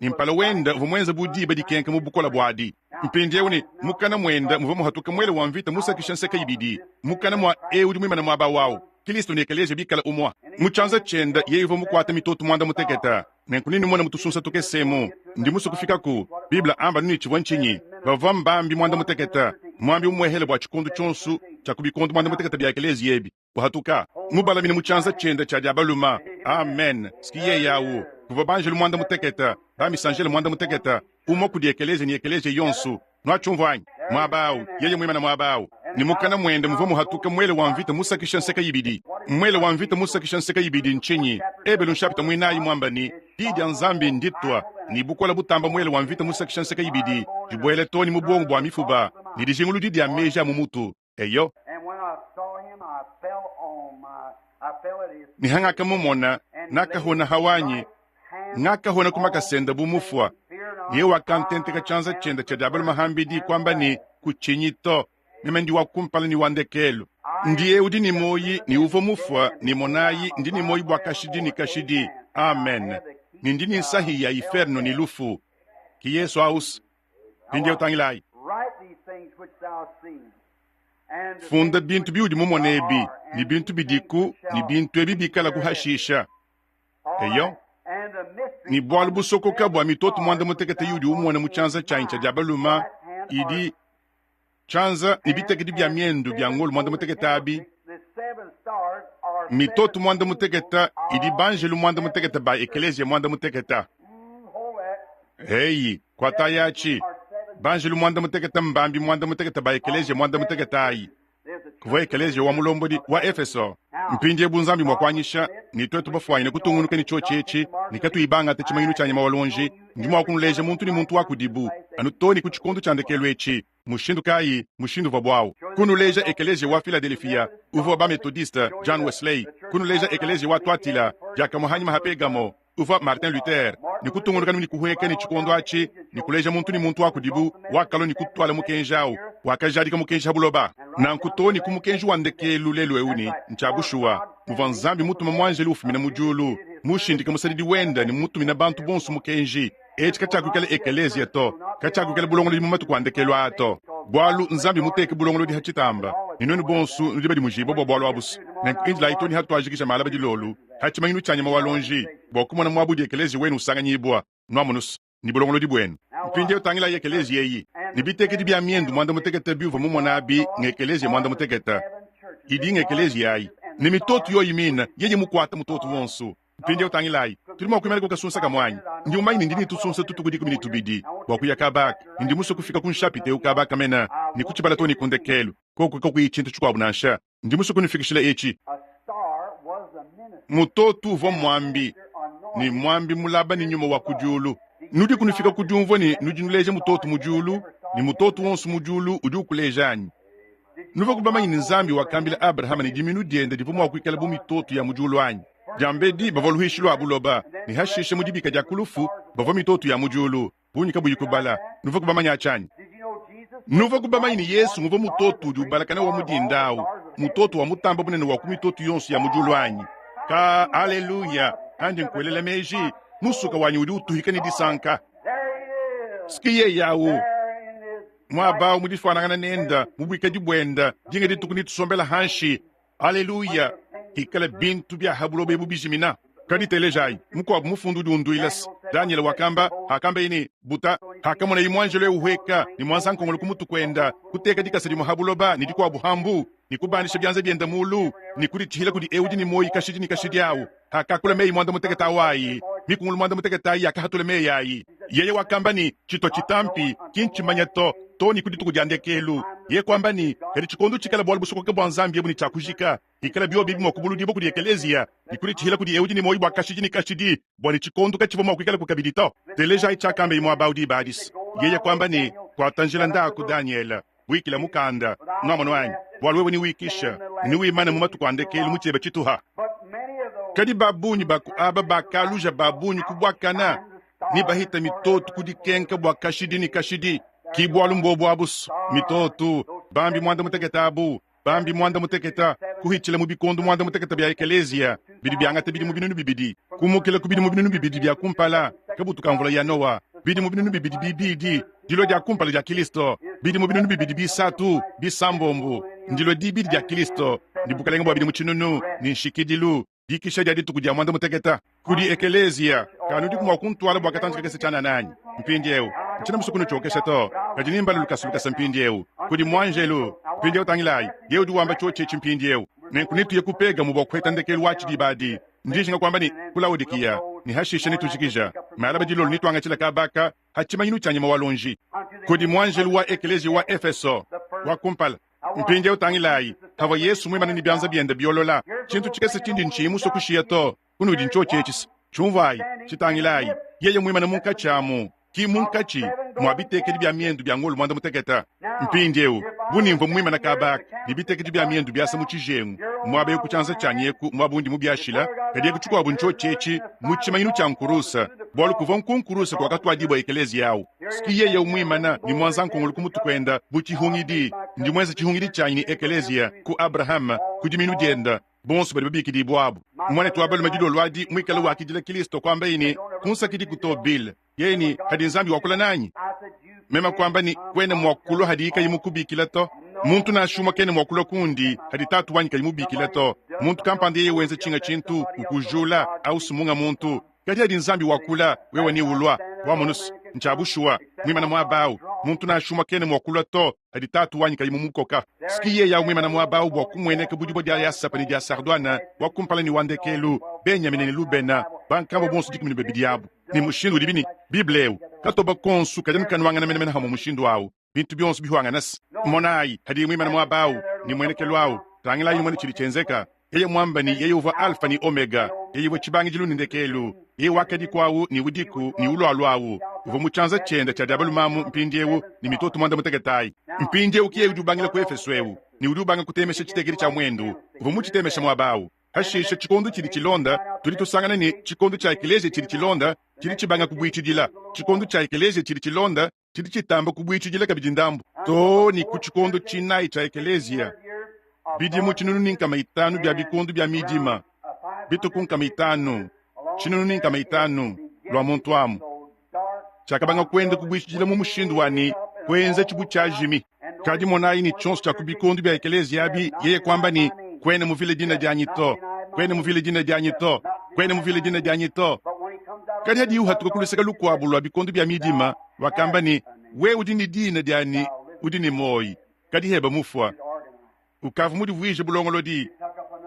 ne mpala wende uvua muenze bu diba dikenka mu bukole buadi. Mpindieu ne mukana muende muvua muhatuka muele wa mvita musakisha nseke ibidi, mukana mua eu udi muimane muaba wawu, Kristo ne Ekeleziya bikale umue. Mu tshianza tshiende yeye uvua mukuate mitoto muanda mutekete. Nenku nenumone mu tusunsa tukese emu. Ndi musue kufikaku. Bible amba anu ne tshivua ntshinyi? Bavua mbambi muanda-mutekete, muambi umuehele bua tshikondo tshionso tshia ku bikondo muanda-mutekete bia ekeleziya ebi, uhatuka, mubalamine mu tshianza tshiende tshia dia balume. Amen. Ski yeye awu. Kuvua banjelu muanda-mutekete, ba-misanjele muanda-mutekete, umue kudi ekeleziya ne ekeleziya yonso. Nuatshiumvua anyi? Muaba au, yeye muimane muaba au, ne mukana muende muvua muhatuke muele wa mvita musakisha nseke ibidi. Muele wa mvita musakisha nseke ibidi ntshinyi? Ebelu nshapita muinayi muamba ne, Diyi dia Nzambi nditua ne bukole butamba muele wa mvita musakisha nseke ibidi, dibuela too ne mu buongo bua mifuba ne dijinguludi dia meji a mu mutu. Eyo. Ne hangakamumona, nakahona ha wanyi, ngakahona ku makasa ende bu mufua. Yeye wakantenteka tshianza tshiende tshia dia balume ham'bidi, kuamba ne, Kutshinyi to, meme ndi wa kumpala ne wa ndekelu. Ndi eu udi ne muoyi ne uvua mufua, ne monayi, ndi ne muoyi bua kashidi ne kashidi. Amen. Ne ndi ne nsahi ya iferno ne lufu. Ki Yesu aus. Mpindieu tangilayi. Funda bintu biudi mumone ebi, ne bintu bidiku, ne bintu ebi bikalaku hashisha. Eyo, ne bualu busokoka bua mitoto muanda-mutekete iudi umona mu tshianza tshianyi tshia dia balume idi tshianza ne bitekedi bia miendu bia ngolo muanda-mutekete abi, mitoto muanda-mutekete idi banjelu muanda-mutekete ba ekeleziya muanda-mutekete. Eyi, kuatayi atshi, banjelu muanda-mutekete mbambi muanda-mutekete ba ekeleziya muanda-mutekete ayi. Kuvua ekeleziya wa mulombodi wa Efeso. Mpindieu bu Nzambi mua kuanyisha ne tuetu bafuanyine kutungunuka ne tshiotshi etshi ne katuyi bangate tshimanyinu tshia nyama wa luonji, ndi mua kunuleja muntu ne muntu wa kudibu anu too ne ku tshikondo tshia ndekelu etshi. Mushindu kayi? Mushindu uvua buawu kunuleja ekeleziya wa Filadelefia, uvua ba-Methodiste, John Wesley, kunuleja ekeleziya wa Tuatila, diakamue hanyima ha Pegamo, uvua Martin Luther, ne kutungunuka ne kuhueka ne tshikondo atshi, ne kuleja muntu ne muntu wa kudibu wakalua ne kutuala mukenji au, wakajadika mukenji ha buloba. Nanku too ne ku mukenji wa ndekelu lelu eu ne ntshia bushuwa, muvua Nzambi mutume muanjelu ufumina mu diulu, mushindike musadidi wende ne mutumine bantu bonso mukenji. Etshi katshiakuikala ekeleziya to, katshiakuikala bulongolodi mu matuku a ndekelu aa to, bualu Nzambi muteke bulongolodi ha tshitamba, ne nuenu bonso nudi badimujibue bua bualu abu's. Nenku indilayi too ne hatuajikija malaba dilolu ha tshimanyinu tshia nyama wa luonji, bua kumona muaba udi ekeleziya wenu usanganyibua, nuamonu's, ne bulongolodi buenu. Mpindieu tangilayi ekeleziya eyi, ne bitekedi bia miendu muanda-mutekete biuvua mumone abi ng'ekeleziya muanda-mutekete, idi ng'ekeleziya ayi, ne mitoto yoyi mine, yeye mukuate mutoto wonso. Mpindieu tangilayi, tudi mua kuimana ku kasunsa kamue anyi? Ndi mumanye ne ndi ne tusunsa tutu ku 12 bua kuya kaba aka, ne ndi musue kufika ku nshapita eu kaba aka mene ne kutshibala too ne ku ndekelu, koku kakuyi tshintu tshikuabu nansha. Ndi musue kunufikishila etshi. Mutotu uvua muambi, ne muambi mulaba ne nyuma wa ku diulu. Nudiku nufika ku diumvua ne nudi nuleja mutoto mu diulu, ne mutoto wonso mu diulu udi ukuleja anyi? Nuvuaku bamanye ne Nzambi wakambila Abrahama ne dimiinu diende divua mua kuikala bu mitoto ya mu diulu anyi? Diambedi bavua luhuishi lua buloba, ne hashishe mu dibika dia ku lufu bavua mitoto ya mu diulu, bungi kabuyi kubala. Nuvuaku bamanye atshi anyi? Nuvuaku bamanye ne Yesu nguvua mutoto udi ubalakana wa mu dinda au, mutoto wa mutamba bunene wa ku mitoto yonso ya mu diulu anyi? Ka, aleluya! Andi nkuelela meji, musuka wanyi udi utuhika ne disanka. Ski yeye au muaba au mu difuanangana nenda mu buikadi buenda dinga dituku netusombela hanshi. Aleluya! Hikala bintu bia ha buloba ebu bijimina. Kadi telejayi mukuabu mufundu udi unduila se Danyele wakamba hakambaye ne buta hakamonaye muanjelo eu uhueka ne muanza-nkongolo ku mutu kuenda, kuteka dikasa dimue ha buloba ne dikuabu ha mbu, ne kubandisha bianza biende mulu ne kuditshihila kudi eu udi ne muoyo kashidi ne kashidi au hakakula meyi muanda mutekete au ayi mikungulu muanda mutekete ayi yakahatula meyi ayi. Yeye wakamba ne, Tshitua tshitampi ki ntshimanya to, to ne ku dituku dia ndekelu. Yeye kuamba ne, Kadi tshikondo tshikala bualu busokoka bua Nzambi ebu ne tshia kujika, hikala biobi ebi mua kubuludibua kudi ekeleziya ne kuditshihila kudi eu udi ne muoyo bua kashidi ne kashidi, bua ne tshikondo katshivua mua kuikalaku kabidi to. Telejayi tshiakambeye muaba au diba adi. Yeye kuamba ne, Kuata njila ndaku, Danyele. Buikila mukanda, nuamono anyi? Bualu wewe newikisha ne newimane mu matuku a ndekelu mu tshiebe tshituha. Kadi ba bungi ba ku aba bakaluja ba bungi ku buakana, ne bahita mitoto ku dikenka bua kashidi ne kashidi. Ki bualu mbuobu abusu, mitoto, bambi muanda mutekete abu, bambi muanda mutekete, kuhitshila mu bikondo muanda mutekete bia ekeleziya, bidi biangata bidimu 2000, kumukila ku bidimu 2000 bia kumpala, kabutu ka mvula ya Noa, bidimu 2000 bibidi, dilua dia kumpala dia Kilisto, bidimu 2000 bisatu, bisambombo, ndilua dibidi dia Kilisto, ne bukalenge bua bidimu tshinunu, ne nshikidilu, dikisha dia dituku dia muanda mutekete kudi ekeleziya. Kanudiku mua kuntuala bua katantshi kakese tshianana anyi? Mpindieu ntshiena musue kunutshiokesha to, kadi nimbale lukasa lukasa mpindieu kudi muanjelu. Mpindieu tangilayi, yeye udi wamba tshiotshi etshi mpindieu. Nenku netuye ku Pegamo bua kuheta ndekelu watshi diba adi. Ndi njinga kuamba ne, ku Laodikiya, ne hashishe netujikija malaba dilolo netuangatshila kaba aka ha tshimanyinu tshia nyama wa luonji kudi muanjelu wa ekeleziya wa Efeso wa kumpala. Mpindieu tangilayi, pavua Yesu muimane ne bianza biende biolola, tshintu tshikese tshindi ntshiyi musue kushiya to kunudi ntshiotshi etshi. Tshiumvuayi, tshitangilayi, yeye muimane munkatshi amu, ki munkatshi mua bitekedi bia miendu bia ngolo muanda mutekete. Mpindieu, bu ne mvua muimane kaba aka ne bitekedi bia miendu biasa mu tshijengu, muaba eu ku tshianza tshianyi eku muaba undi mubiashila, kadi eku tshikuabu ntshiotshi etshi mu tshimanyinu tshia nkuruse, bualu kuvua nkunkuruse kuakatuadibua ekeleziya au. Ski yeye umuimana ne muanza nkongolo ku mutu kuenda bu tshihungidi, ndi muenze tshihungidi tshianyi ne ekeleziya ku Abrahama, ku diminu dienda, bonso badi babikidibua abu. Muanetu wa balume dilolo adi muikale wakidila Kilisto kuambaye ne, Kunsakidiku to, Bill. Yeye ne, Hadi Nzambi wakula nanyi? Meme kuamba ne, Kuena mua kulua hadiye kayi mukubikila to. Muntu nansha umue kena mua kulua kundi hadi Tatu wanyi kayi mubikila to. Muntu kampanda yeye wenza tshinga tshintu, ukujula, au si munga muntu. Kadi hadi Nzambi wakula, wewe neulua. Wamonus, ntshia bushuwa. Muimana muaba au, muntu nansha umue kena mua kulua to hadi Tatu wanyi kayi mumukoka. Ski yeye au muimana muaba au bua kumueneka bu dibue dia yasapa ne dia sardoine, wa kumpala ne wa ndekelu, Benyamina ne Lubena, bankambua bonso 12 abu. Ne mushindu udibi ne Bible eu, katoba konso kadi kanuangana menemene hamue mushindu au, bintu bionso bihuangana se. Monayi, hadiye muimane muaba au ne muenekelu au, tangilayi numone tshidi tshienzeka. Yeye muamba ne yeye uvua Alfa ne Omega, yeye uvua tshibangidilu ne ndekelu, yeye wakadiku au ne udiku ne ulualua au, uvua mu tshianza tshiende tshia dia balume amu mpindieu ne mitoto muanda mutekete ayi. Mpindieu ke yeye udi ubangila ku Efeso eu ne udi ubanga kutemesha tshitekedi tshia muendu, uvua mutshitemesha muaba au. Hashishe tshikondo tshidi tshilonda, tudi tusangana ne tshikondo tshia ekeleziya tshidi tshilonda tshidi tshibanga kubuitshidila. Tshikondo tshia ekeleziya tshidi tshilonda tshidi tshitamba kubuitshidila kabidi ndambu, too ne ku tshikondo tshinayi tshia ekeleziya, bidimu 1500 bia bikondo bia midima, bituku 500, 1500 lua muntu amu, tshiakabanga kuenda kubuitshidila mu mushindu wa ne kuenza tshibu tshiajimi. Kadi monayi ne tshionso tshia ku bikondo bia ekeleziya abi, yeye kuamba ne, Kuena muvile dina dianyi to, kuena muvile dina dianyi to, kuena muvile dina dianyi to. Kadi hadiye uhatuka ku luseke lukuabo lua bikondo bia midima, wakamba ne, Wewe udi ne dina dianyi udi ne muoyo, kadi heba mufua. Ukavua mudivuije bulongolodi,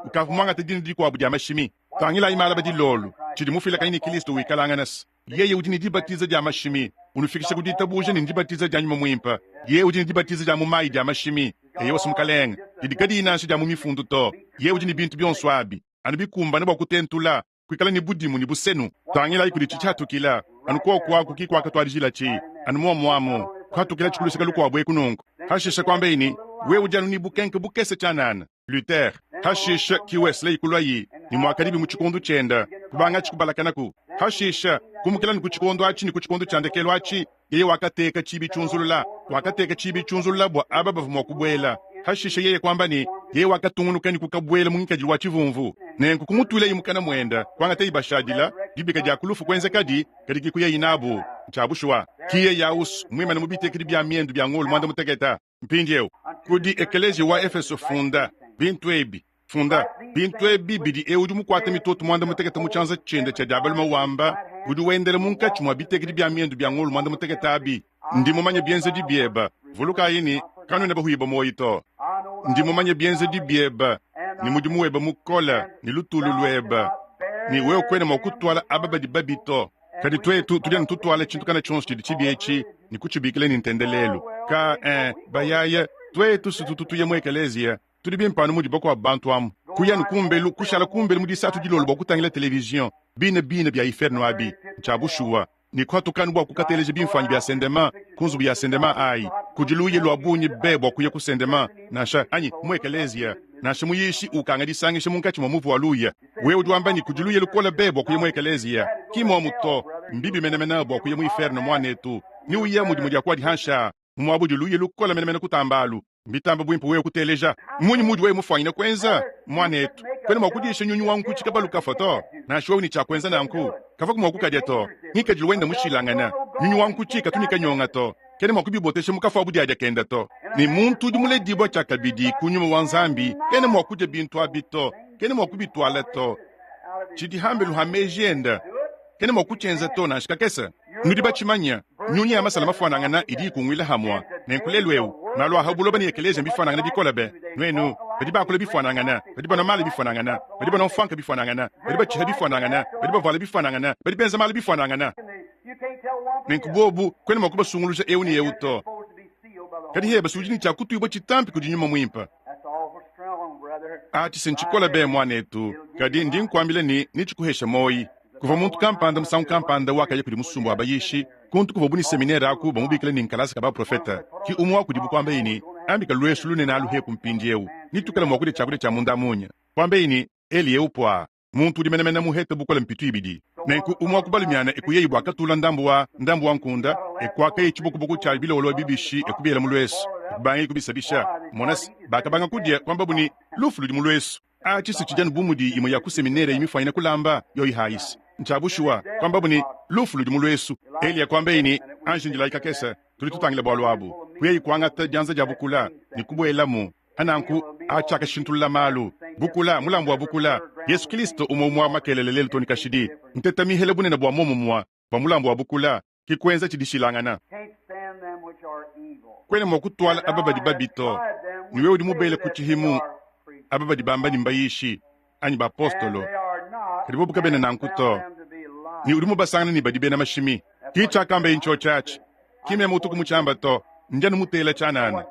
ukavua muangate dina dikuabo dia mashimi. Tangilayi malaba dilolo, tshidi mufuilakanyi ne Kilisto wikalangana se yeye udi ne dibatiza dia mashimi, unufikisha ku ditabuja ne dibatiza dia Nyuma Muimpe. Yeye udi ne dibatiza dia mu mayi dia mashimi, eyowa Mukalenge, didi kadiyi nansha dia mu mifundu to. Yeye udi ne bintu bionso abi, anu bikumbane bua kutentula, kuikala ne budimu ne busenu. Tangilayi kudi tshitshiatukila. Anu kwoku aku ki kwakatwadijilaci, anu mwomo amu, kuhatukilaci ku luseke lukwabo eku nunku. Pashishe kwambaye ne, Wewe udi anu ne bukenke bukese tshianana, Luther. Pashishe ki Wesley kulwayi, ne mwakadibi mu tshikondo tshiende, kubangatshi kubalakanaku. Pashishe, kumukila ne ku tshikondo atshi ne ku tshikondo tshia ndekelu atshi, yeye wakateeka tshiibi tshiunzulula, wakateeka tshiibi tshiunzulula bua aba bavua mua kubuela. Pashishe yeye kuamba ne, yeye wakatungunuka ne kukabuela mu ngikadilu wa tshivumvu. Nenku kumutuilayi mukana muende, kuangatayi bashadila, dibika dia ku lufu kuenzekadi, kadi ki kuyayi nabu. Ntshia bushuwa. Ki yeye awu's muimane mu bitekedi bia miendu bia ngolo muanda-mutekete. Mpindieu, kudi ekeleziya wa Efeso funda bintu ebi, Funda bintu ebi bidi eu udi mukuate mitoto muanda-mutekete mu tshianza tshiende tshia dia balume wamba, udi wendela munkatshi mua bitekedi bia miendu bia ngolo muanda-mutekete abi, Ndi mumanye bienzedi biebe. Vulukayi ne, kanuena bahuibue muoyo to. Ndi mumanye bienzedi biebe ne mudimu webe mukole ne lutulu luebe, ne wewe kuena mua kutuala aba badi babi to. Kadi tuetu tudi anu tutuala tshintu kana tshionso tshidi tshibi etshi ne kutshibikila ne ntendelelu. Ka, eh, bayaya, tuetu si tutu tuya mu ekeleziya, tudi bimpe anu mudi bakuabu bantu amu. Kuya anu kumbelu, kushala kumbelu mu disatu dilolo bua kutangila televizion, bine bine bia iferno abi, ntshia bushuwa. Ne kuhatuka anu bua kukateleja bimfuanyi bia sendema ku nzubu ya sendema ayi. Kudi luya lua bungi be bua kuya ku sendema, nansha, anyi mu ekeleziya, nansha muyishi ukanga disangisha munkatshi mua muvu wa luya. Wewe udi wamba ne kudi luya lukole be bua kuya mu ekeleziya. Ki muomu to. Mbibi menemene bua kuya mu iferno, muanetu. Ne uya mu dimue dia ku adi hanshi aa, mu muaba udi luya lukole menemene kutamba alu. Mbitambe buimpe wewe kuteleja. Mmunyi muudi wewe mufuanyine kuenza, muanetu? Kuena mua kudiisha nyunyu wa nkutshi kabalu kafua to. Nansha wewe ne tshia kuenza nanku, kavuaku mua kukadia to. Ngikadilu wende mmushilangane. Nyunyu wa nkutshi katu ne kanyonga to. Kena mua kubibotesha mu kafuabu diadia kende to. Ne muntu udi muledibua tshiakabidi ku nyuma wa Nzambi kena mua kudia bintu abi to, kena mua kubituala to. Tshidi hambelu ha meji ende, kena mua kutshienza to nansha kakese. Nudi batshimanye, nyunyi ya masala mafuanangana idi ikunguila hamua. Nenku lelu eu, malu a ha buloba ne ekeleziya mbifuanangane bikole be. Nuenu, badi bakula bifuanangana, badi banua mala bifuanangana, badi banua mfuanka bifuanangana, badi batshiha bifuanangana, badi bavuala bifuanangana, badi benza malu bifuanangana. Nenku bobu, kuena mua kubasunguluja eu ne eu to. Kadi heba si udi ne tshia kutuibua tshitampi kudi Nyuma Muimpe. Atshi si ntshikole be, muanetu, kadi ndi nkuambila ne, netshikuheshe muoyi. Kuvua muntu kampanda musangu kampanda wakaya kudi musumba wa bayishi kuntu kuvuabu ne seminere aku bamubikila ne nkalasa ka baprofete. Ki umue wa kudibu kuambaye ne, Ambika luesu lunene alu heku mpindieu, netuikale mua kudia tshiakudia tshia munda munya. Kuambaye ne, Eli eu puaa, muntu udi menemene muhete bukole mpitu ibidi. Nenku umue wa ku balumiana e kuyaye bua katula ndambu wa ndambu wa nkunda, e kuakaye tshibukubuku tshia bilowolowa bibishi e kubiela mu luesu, e kubangaye kubisabisha. Mona-se, bakabanga kudia, kuambabu ne, Lufu ludi mu luesu. Atshi si tshidi anu bu mudi imue ya ku seminere eyi mifuanyine kulamba, yoyi hayisi. Ntshia bushuwa, kuambabu ne, Lufu ludi mu luesu. Eliya kuambaye ne, Anji indilayi kakese, tudi tutangila bualu abu. Kuyaye kuangata dianza dia bukula ne kubuelamu. Pa nanku, atshi tshiakashintulula malu. Bukula, mulambu wa bukula, Yesu Kilisto umue umue wa makelela lelu too ne kashidi. Nteta mihela bunene bua muomumue bua mulambu wa bukula, ke kuenza tshidishilangana. Kuena mua kutuala aba badi babi to, ne wewe udi mubele ku tshihimu aba badi bamba ne mbayishi anyi bapostolo, kadi bobu kabena nanku to, ne udi mubasangane ne badi bena mashimi. Ki tshiakambaye ntshiotshi atshi, ki meme utuku mutshiamba to, ndi anu mutela tshianana.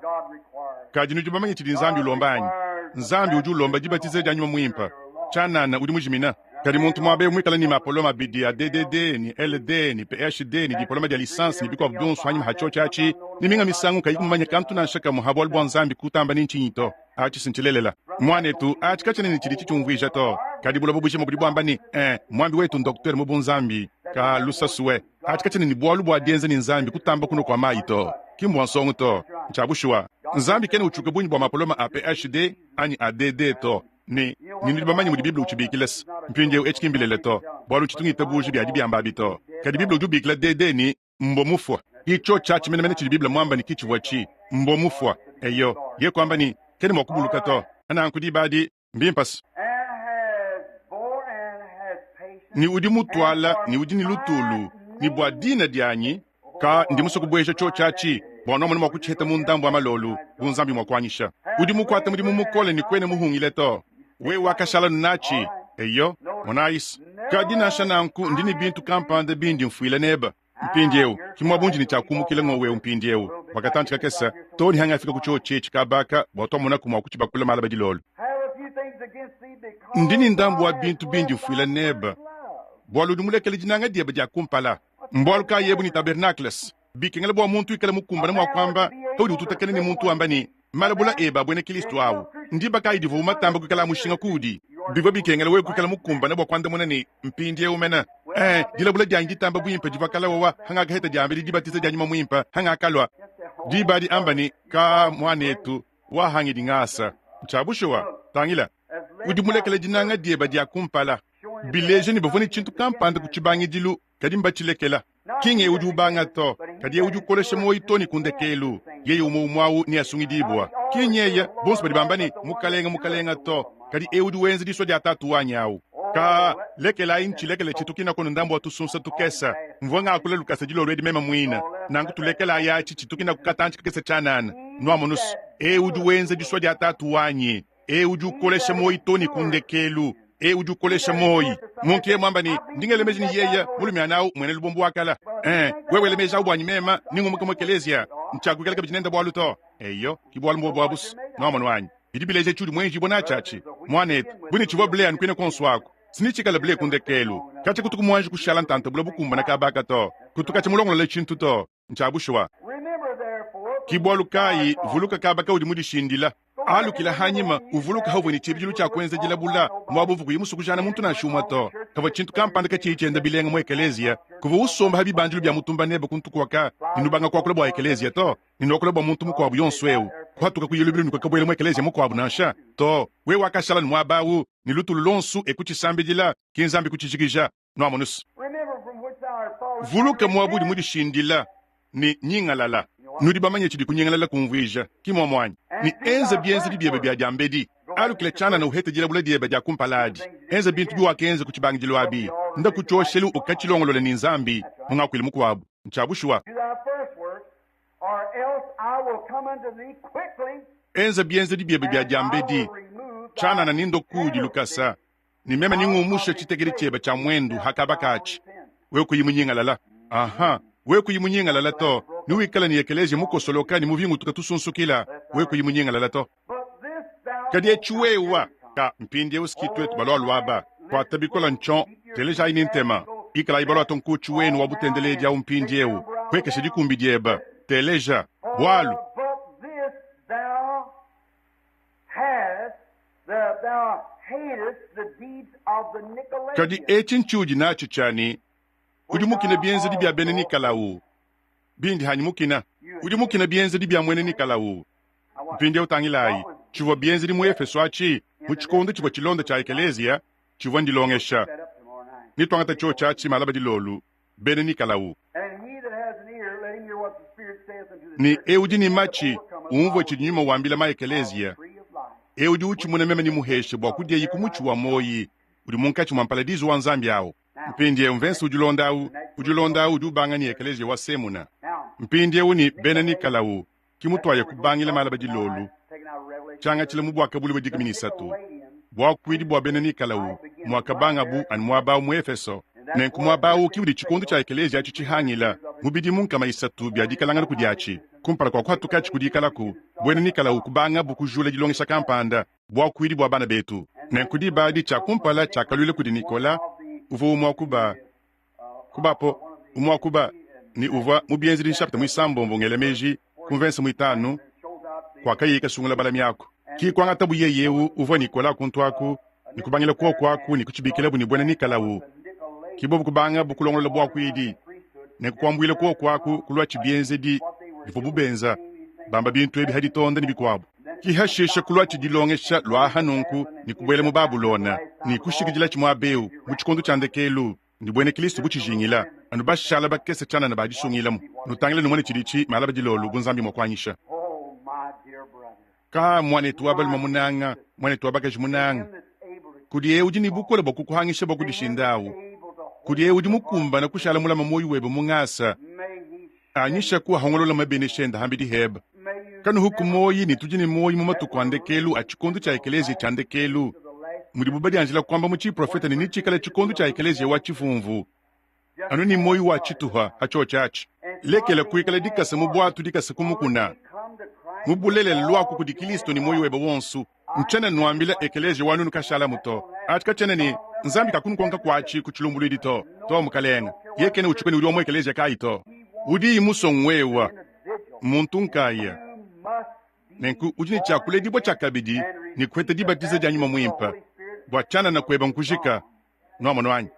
Kadi nudi bamanye tshidi Nzambi ulomba anyi? Nzambi udi ulomba dibatiza dia Nyuma Muimpe. Tshianana udi mujimina. Kadi muntu muaba eu muikale ne mapolome abidi a DDD ne LD ne PhD ne dipolome dia lisansi ne bikuabu bionso anyima ha tshiotshi atshi, ne minga misangu kayi kumumanya kantu nansha kamue ha bualu bua Nzambi kutamba ne ntshinyi to. Atshi si ntshilelela. Muanetu, atshi katshiena ne tshidi tshitshiumvuija to. Kadi buloba bujima budi buamba ne, Eh, muambi wetu ndoktere mu bunzambi. Ka lusasue. Atshi katshiena ne bualu bua dienza ne Nzambi kutamba kunua kua mayi to. Ki mbua nsongo to. Ntshia bushuwa. Nzambi kena utshiuka bungi bua mapolome a PhD anyi a DD to. Ne, ne nudi bamanye mudi Bible utshibikila se, mpindieu etshi ki mbilele to, bualu tshitu ngitabuja bia dibiamba abi to. Kadi Bible udi ubikila DD ne, mbua mufua. Ki tshiotshi atshi menemene tshidi Bible muamba ne ki tshivua tshi, mbua mufua. Eyo, ye kuamba ne, kena mua kubuluka to. Nanku diba adi, mbimpe se. Ne udi mutuala ne udi ne lutulu, ne bua dina dianyi, Ka ndi musue kubueja tshiotshi atshi bua nuamone mua kutshiheta mu ndambu wa malolu, bu Nzambi mua kuanyisha. Udi mukuate mudimu mukole ne kuena muhungile to. Wewe wakashala natshi. Eyo, monayis. Kadi nansha nanku ndi ne bintu kampanda bindi mfuila nebe. Mpindieu, ki muaba undi ne tshia kumukila ngowu eu mpindieu, bua katantshi kakese, too ne hangafika ku tshiotshi etshi kaba aka bua tuamonaku mua kutshibakula malaba dilolo. Ndi ne ndambu wa bintu bindi mfuila nebe, bualu udi mulekele dinanga diebe dia kumpala. Mbualu kayi ebu ne tabernacles? Bikengela bua muntu ikale mukumbane mua kuamba paudi ututakena ne muntu wamba ne, Malabula ebe a buena Kristo au, ndiba kayi divuawu matambe kuikala a mushinga kuudi? Bivua bikengela wewe kuikala mukumbane bua kuandamuna ne, Mpindieu mene. Ee, dilabula dianyi ditamba buimpe divua kalawawa hangakaheta diambedi dibatiza dia Nyuma Muimpe hangakalua. Diba adi amba ne, Ka, muanetu, wahangidi ngasa. Ntshia bushuwa. Tangila, udi mulekele dinanga diebe dia kumpala. Bileja ne, bavua ne tshintu kampanda ku tshibangidilu, kadi mbatshilekela. Ki ng'eu udi ubanga to, kadi eu udi ukolesha muoyo too ne ku ndekelu, yeye umue umue au neasungidibua. Ki nyeye bonso badi bamba ne, Mukalenge, Mukalenge to, kadi eu udi wenza disua dia Tatu wanyi au. Ka, lekelayi ntshilekele tshitukinaku ndambu wa tusunsa tukese. Mvua ngakula lukasa dilolo edi meme muine, nanku tulekelayi atshi tshitukinaku katantshi kakese tshianana. Nuamonu's, eu udi wenza disua dia Tatu wanyi. Eu udi ukolesha muoyo too ne ku ndekelu. Eu udi ukolesha muoyo. Muntu yeye muamba ne, Ndi ngela meji ne yeye mulumiana au muena lubombo wa kala. Ee, wewe wela meji au buanyi meme, ne ngumuka mu ekeleziya, ntshiakuikala kabidi nende bualu to. Eyo, ki bualu mbuobu abu's. Nuamonu anyi? Bidi bileja tshiudi muenjibue natshi atshi, muanetu. Bu ne tshivua ble anu kuine kuonso aku, si netshikale ble ku ndekelu. Katshia kutuku muanji kushala ntanta bule bukumbane kaba aka to. Kutu katshia mulongolole tshintu to. Ntshia bushuwa. Ki bualu kayi vuluka kaba kaudi mudishindila. Alukila hanyima, uvuluka hauvua ne tshibidilu tshia kuenza dilabula muaba uvua kuyi musue kujana muntu nansha umue to. Pavua tshintu kampanda katshiyi tshienda bilenga mu ekeleziya, kuvua usomba ha bibandilu bia mutumba nebe ku ntuku waka ne nubanga kuakula bua ekeleziya to ne nuakula bua muntu mukuabu yonso eu kuhatuka kuya lubilu ne kuakabuela mu ekeleziya mukuabu nansha. To, wewe wakashala ne muaba au ne lutulu luonso e kutshisambidila, ki Nzambi kutshijikija. Nuamonu's. Vuluka muaba udi mudishindila ne nyingalala. Nudi bamanye tshidi kunyingalala kumvuija, ki muomu anyi? Ne enza bienzedi biebe bia diambedi. Alukila tshianana uhete dilabula diebe dia kumpala adi. Enza bintu biwakenza ku tshibangidilu abi. Nda ku tshioshelu ukatshilongolole ne Nzambi, mu ngakuilu mukuabu. Ntshia bushuwa. Enza bienzedi biebe bia diambedi, tshianana ne ndo kuudi lukasa. Ne meme ningumusha tshitekedi tshiebe tshia muendu ha kaba katshi, wewe kuyi munyingalala. Aha, wewe kuyi munyingalala to, newikale ne ekeleziya mukosoloka ne muvingutuka tusunsukila, wewe kuyi munyingalala to. Kadi etshi wewa ka mpindieu ski tuetu balualua aba, kuata bikola ntshon, telejayi ne ntema, ikalayi baluata nkutshu wenu wa butendeledi au mpindieu, puekesha dikumbi dieba, teleja, bualu. Kadi etshi ntshiudi natshi tshia ne, udi mukine bienzedi bia bena Nikalao, bindi hanyi mukina. Udi mukine bienzedi bia muena Nikalao. Mpindieu tangilayi tshivua bienzedi mu Efeso atshi mu tshikondo tshivua tshilonda tshia ekeleziya, tshivua ndilongesha. Netuangate tshiotshi atshi malaba dilolu, bena Nikalao. Ne eu udi ne matshi, umvue tshidi Nyuma wambila ma-ekeleziya. Eu udi utshimuna meme nemuheshe bua kudiaye ku mutshi wa muoyi udi munkatshi mua mparadizu wa Nzambi au. Mpindieu mvese udi ulonda au udi ulonda au udi ubanga ne ekeleziya wa Semuna. Mpindieu ne bena Nikalao ki mutuaya kubangila malaba dilolu tshiangatshila mu Buakabuluibua 13, buakuidi bua bena Nikalao muakabangabu anu muaba au mu Efeso. Nenku muaba au ki udi tshikondo tshia ekeleziya atshi tshihangila mu bidimu 300 bia dikalangana kudiatshi kumpala kua kuhatukatshi ku dikalaku. Buena Nikalao kubangabu kujula dilongesha kampanda, buakuidi bua bana betu. Nenku diba adi tshia kumpala tshiakaluila kudi Nikola, uvua umue wa ku ba kubapo, umue wa ku ba ne uvua mu Bienzedi nshapita muisambombo ngela meji ku mvensa muitanu kuakayiye kasungula balami aku. Ki kuangatabu yeye eu uvua Nikola kuntu aku ne kubangila kuoku aku ne kutshibikilabu ne buena Nikalao. Ki bobu kubangabu kulongolola buakuidi ne kukuambuila kuoku aku kuluatshi bienzedi bivuabu benza bamba bintu ebi ha ditonda ne bikuabu. Ki hashisha kuluatshi dilongesha luaha nunku ne kubuela mu Babulona ne kushikidilatshi muaba eu mu tshikondo tshia ndekelu ne buena Kristo butshijingila anu bashala bakese tshianana ba disungilamu. Nutangile numone tshiditshi malaba dilolo bu Nzambi mua kuanyisha. Ka muanetu wa balume munanga, muanetu wa bakaji munanga, kudi eu udi ne bukole bua kukuhangisha bua kudishinda au, kudi eu udi mukumbana kushala mulama muoyo webe mu ngasa, anyisha kuahongolola mabenesha ende hambidi hebe. Kanuhuku muoyi ne tudi ne muoyi mu matuku a ndekelu a tshikondo tshia ekeleziya tshia ndekelu, mudibu badianjila kuamba mu tshiprofete ne netshikale tshikondo tshia ekeleziya wa tshivumvu, anu ne muoyi wa tshituha ha tshiotshi atshi. Lekela kuikala dikasa mu buatu dikasa ku mukuna. Mu bulelela luaku kudi Kilisto ne muoyo webe wonso. Ntshiena nnuambila ekeleziya wa nunu kashalamu to. Atshi katshiena ne Nzambi kakunukonka kuatshi ku tshilumbuluidi to. To, mukalenga. Yeye kena utshipa ne udi wa mu ekeleziya kayi to. Udi musue ngwewa, muntu nkaya. Nenku udi ne tshia kuledibua tshiakabidi ne kuheta dibatiza dia Nyuma Muimpe, bua tshianana kueba nkujika. Nwamonu anyi?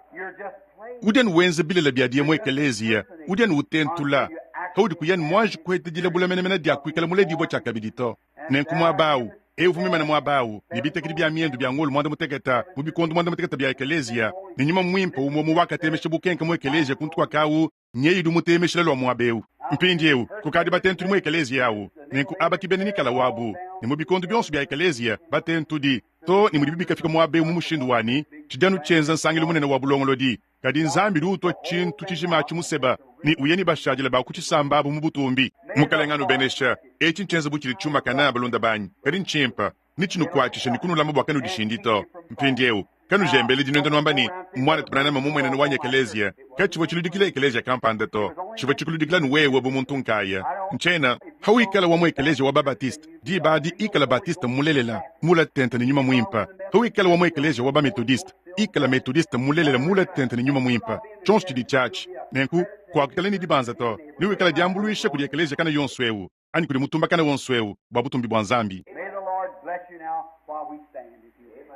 Udi anu wenza bilele bia diya mu ekeleziya, udi anu utentula, kaudi kuya anu muanji kuheta dilabula menemene dia kuikala muledibua tshiakabidi to. Nenku muaba awu, eu uvua muimane muaba awu, ne bitekedi bia miendu bia ngolo muanda-mutekete mu bikondo muanda-mutekete bia ekeleziya, ne Nyuma Muimpe umue umue wakatemesha bukenke mu ekeleziya kuntu kuaka awu, nyeye udi umutemeshila lua muaba eu. Mpindieu, kukadi batentudi mu ekeleziya awu, nenku aba ki bena Nikala wabu, ne mu bikondo bionso bia ekeleziya, batentudi, too ne mudibi bikafika muaba eu mu mushindu wa ne, tshidi anu tshienza nsangilu munene wa bulongolodi. Kadi Nzambi udi utua tshintu tshijima atshi museba ne uya ne bashadile ba ku tshisamba abu mu butumbi. Mukalenge anubenesha. Etshi ntshienza bu tshidi tshiumakana, balunda banyi, kadi ntshimpe. Netshinukuatshishe ne kunulama bua kanudishindi to. Mpindieu, kanujembeledi nuenda nuamba ne, Muanetu Branham mmumuenenu wanyi ekeleziya. Katshivua tshiludikila ekeleziya kampanda to. Tshivua tshikuludikila anu wewe bu muntu nkaya. Ntshiena. Pawikala wa mu ekeleziya wa ba-Baptiste, diba adi ikala Baptiste mulelela, mula tente ne Nyuma Muimpe. Pawikala wa mu ekeleziya wa ba-Methodiste, ikala Methodiste mulelela mula tente ne Nyuma Muimpe. Tshionso tshidi tshiatshi. Nenku, kuakuikala ne dibanza to. Newikale diambuluisha kudi ekeleziya kana yonso eu, anyi kudi mutumba kana wonso eu, bua butumbi bua Nzambi. May the Lord bless you now while we stand, if you will.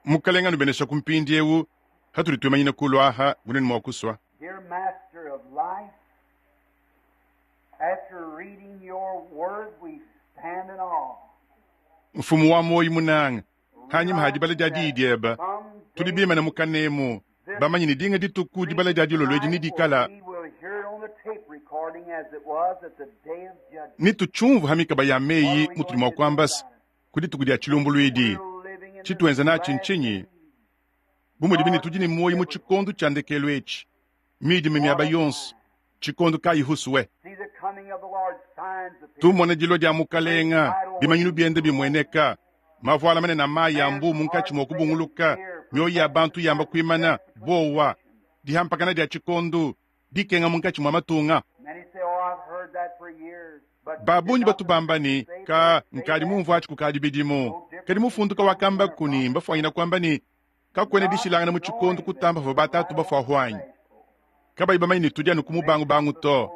Mukalenge anubeneshaku mpindiewu, patudi tuimanyina kulu aha, bu nuenu mua kusua. Dear Master of life, after reading your word, we stand in awe. Mfumu wa muoyo munanga, hanyima ha dibala dia diyi diebe, tudi bimane mu kanemu, bamanye ne dinga dituku dibala dia dilolo edi nedikala, We will hear it on the tape recording as it was at the day of judgment. ne tutshiumvue ha mikaba ya meyi mutudi mua kuamba se, ku dituku dia tshilumbuluidi. Tshituenza natshi ntshinyi? Bu mudibi ne tudi ne muoyo mu tshikondo tshia ndekelu etshi, midima miaba yonso, tshikondo kayi husue. See the coming of the Lord, signs appear. Tumone dilua dia Mukalenga, bimanyinu biende bimueneka, mavuala manene a mayi a mbu munkatshi mua kubunguluka, mioyo ya bantu yamba kuimana, buowa, dihampakana dia tshikondo, dikenga munkatshi mua matunga. Many say, oh, I've heard that for years. But Ba bungi batu bamba ne, Ka, nkadi mumvue atshi kukadi bidimu. Kadi mufundu kawakambaku ne mbafuanyina kuamba ne, kakuena dishilangana mu tshikondo kutamba pavua batatu bafuahu anyi? Kabayi bamanye ne tudi anu ku mubangubangu to.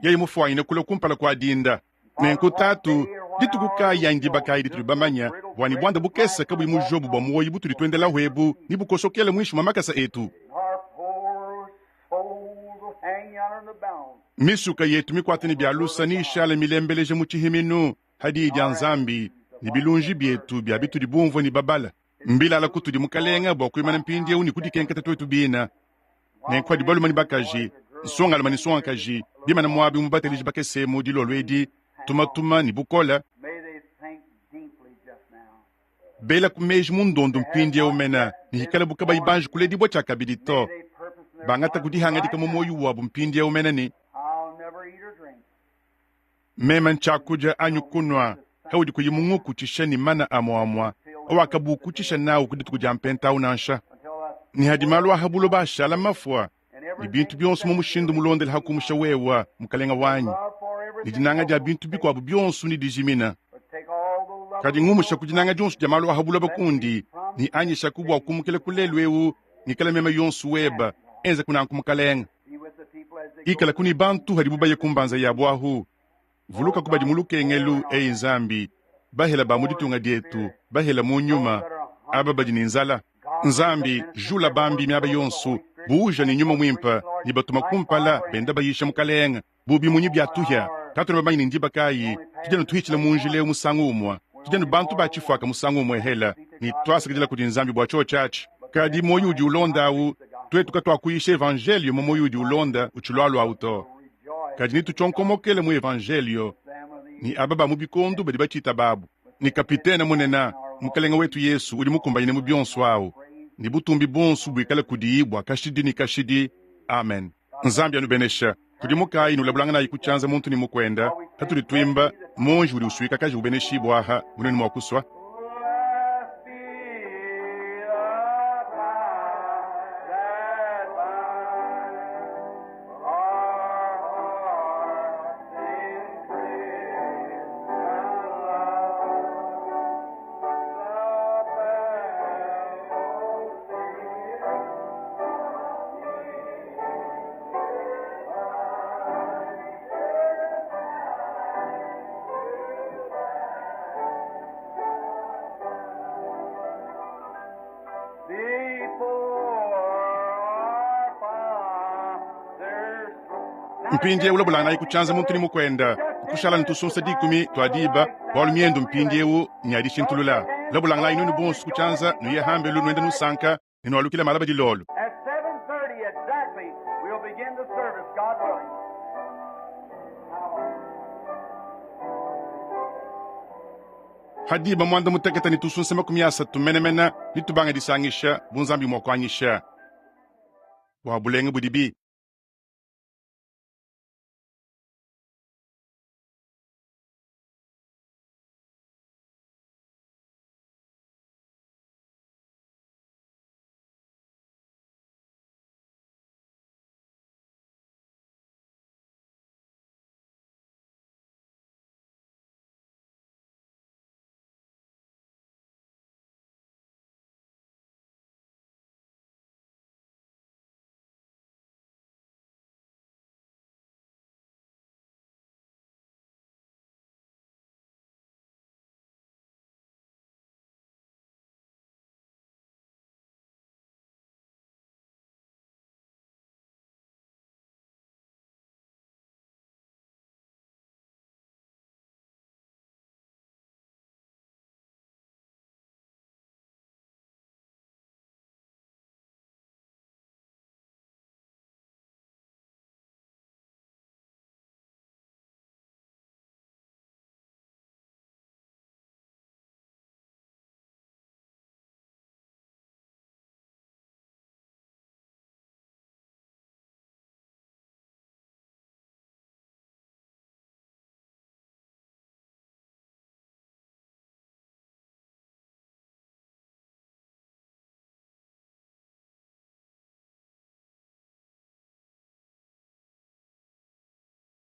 Yeye mufuanyine kulua kumpala kua dinda. Nenku Tatu, dituku kayi anyi diba kayi ditudi bamanya bua ne buanda bukese kabuyi mujobu bua muoyo butudi tuendelahu ebu ne bukosokele muinshi mua makasa etu? Our poor souls will hang out in the balance. Misuka yetu mikuate ne bia lusa neyishale milembeleja mu tshihiminu ha diyi dia Nzambi ne bilunji bietu bia bitudi bumvue ne babala. Mbilala kutudi, Mukalenga, bua kuimana mpindieu ne kudikenketa tuetu bina. Nenku padi balume ne bakaji, nsongalume ne nsongakaji, bimana muabi mu bateleji bakese mu dilolo edi, tumatuma ne bukole, May they think deeply just now. bela ku meji mu ndondo mpindieu mena, ne hikalabu kabayi banji kuledibua tshiakabidi to, May they purpose in their bangata hearts kudihangadika right mu now. muoyo wabu mpindieu mena ne, I'll never eat or drink. meme ntshiakudia anyi kunua haudi kuyi mungukutshisha ne mana amua-amua awakabukutshisha nawu ku dituku dia mpenta au nansha. Until I Ne hadi malu aha buloba ashala mafua, and ne everything bintu bionso mu mushindu mulondela hakumusha wewa, mukalenga wanyi, love for ne everything dinanga dia else. bintu bikuabu bionso ne dijimina. But take all the love Kadi of the ngumusha world ku dinanga dionso dia malu aha buloba kundi, ne anyishaku bua kumukila ku lelu eu, ngikala meme yonso weba, enza kunanku mukalenga. Be with the people as they go. Ikala ku ne bantu hadibu baye ku mbanza yabu ahu. Vuluka ku badi mu lukengelu, eyi Nzambi, bahela ba mu ditunga dietu, bahela mu nyuma, aba badi ne nzala. Nzambi, jula bambi miaba yonso, buuja ne nyuma muimpe, ne batuma kumpala, benda bayisha mukalenga, bu bimunyi bia tuhia. Katuena bamanye ne ndiba kayi, tudi anu tuhitshila mu njila eu musangu umue, tudi anu bantu ba tshifuaka musangu umue hela, ne tuasakidila kudi Nzambi bua tshiotshi atshi. Kadi muoyo udi ulonda au, tuetu katuakuyisha evanjelio mu muoyo udi ulonda utshilualua au to. Rejoice. Kadi netutshionkomokele mu evanjelio Examine the ne aba ba mu bikondo badi batshita babu, ne kapitene munene, Mukalenga wetu Yesu, udi mukumbanyine mu bionso au, ne butumbi buonso buikale kudiyi bua kashidi ne kashidi. Amen. Nzambi anubenesha. Kudimukayi nulabulanganayi ku tshianza muntu ne mukuenda, patudi tuimba monji udi usuikakaji ubeneshibua aha, munene mua kusua. Blessed be the tie that binds our hearts in Christian love. The Mpindiewu lobulanganayi ku tshianza muntu ne mukuenda, nkushala ne tusunsa dikumi tua diba, bualu miendu mpindiewu nya dishintulula. Lobulanganayi nuenu bonsu ku tshianza, nuye hambelu nuenda nusanka ne nualukila malaba dilolo. At 7:30 exactly, we'll begin the service, God willing. Ha diba muanda mutekete ne tusunsa 30 menemene, nitubange disangisha, bu Nzambi mua kuanyisha. Bua bulenga budibi.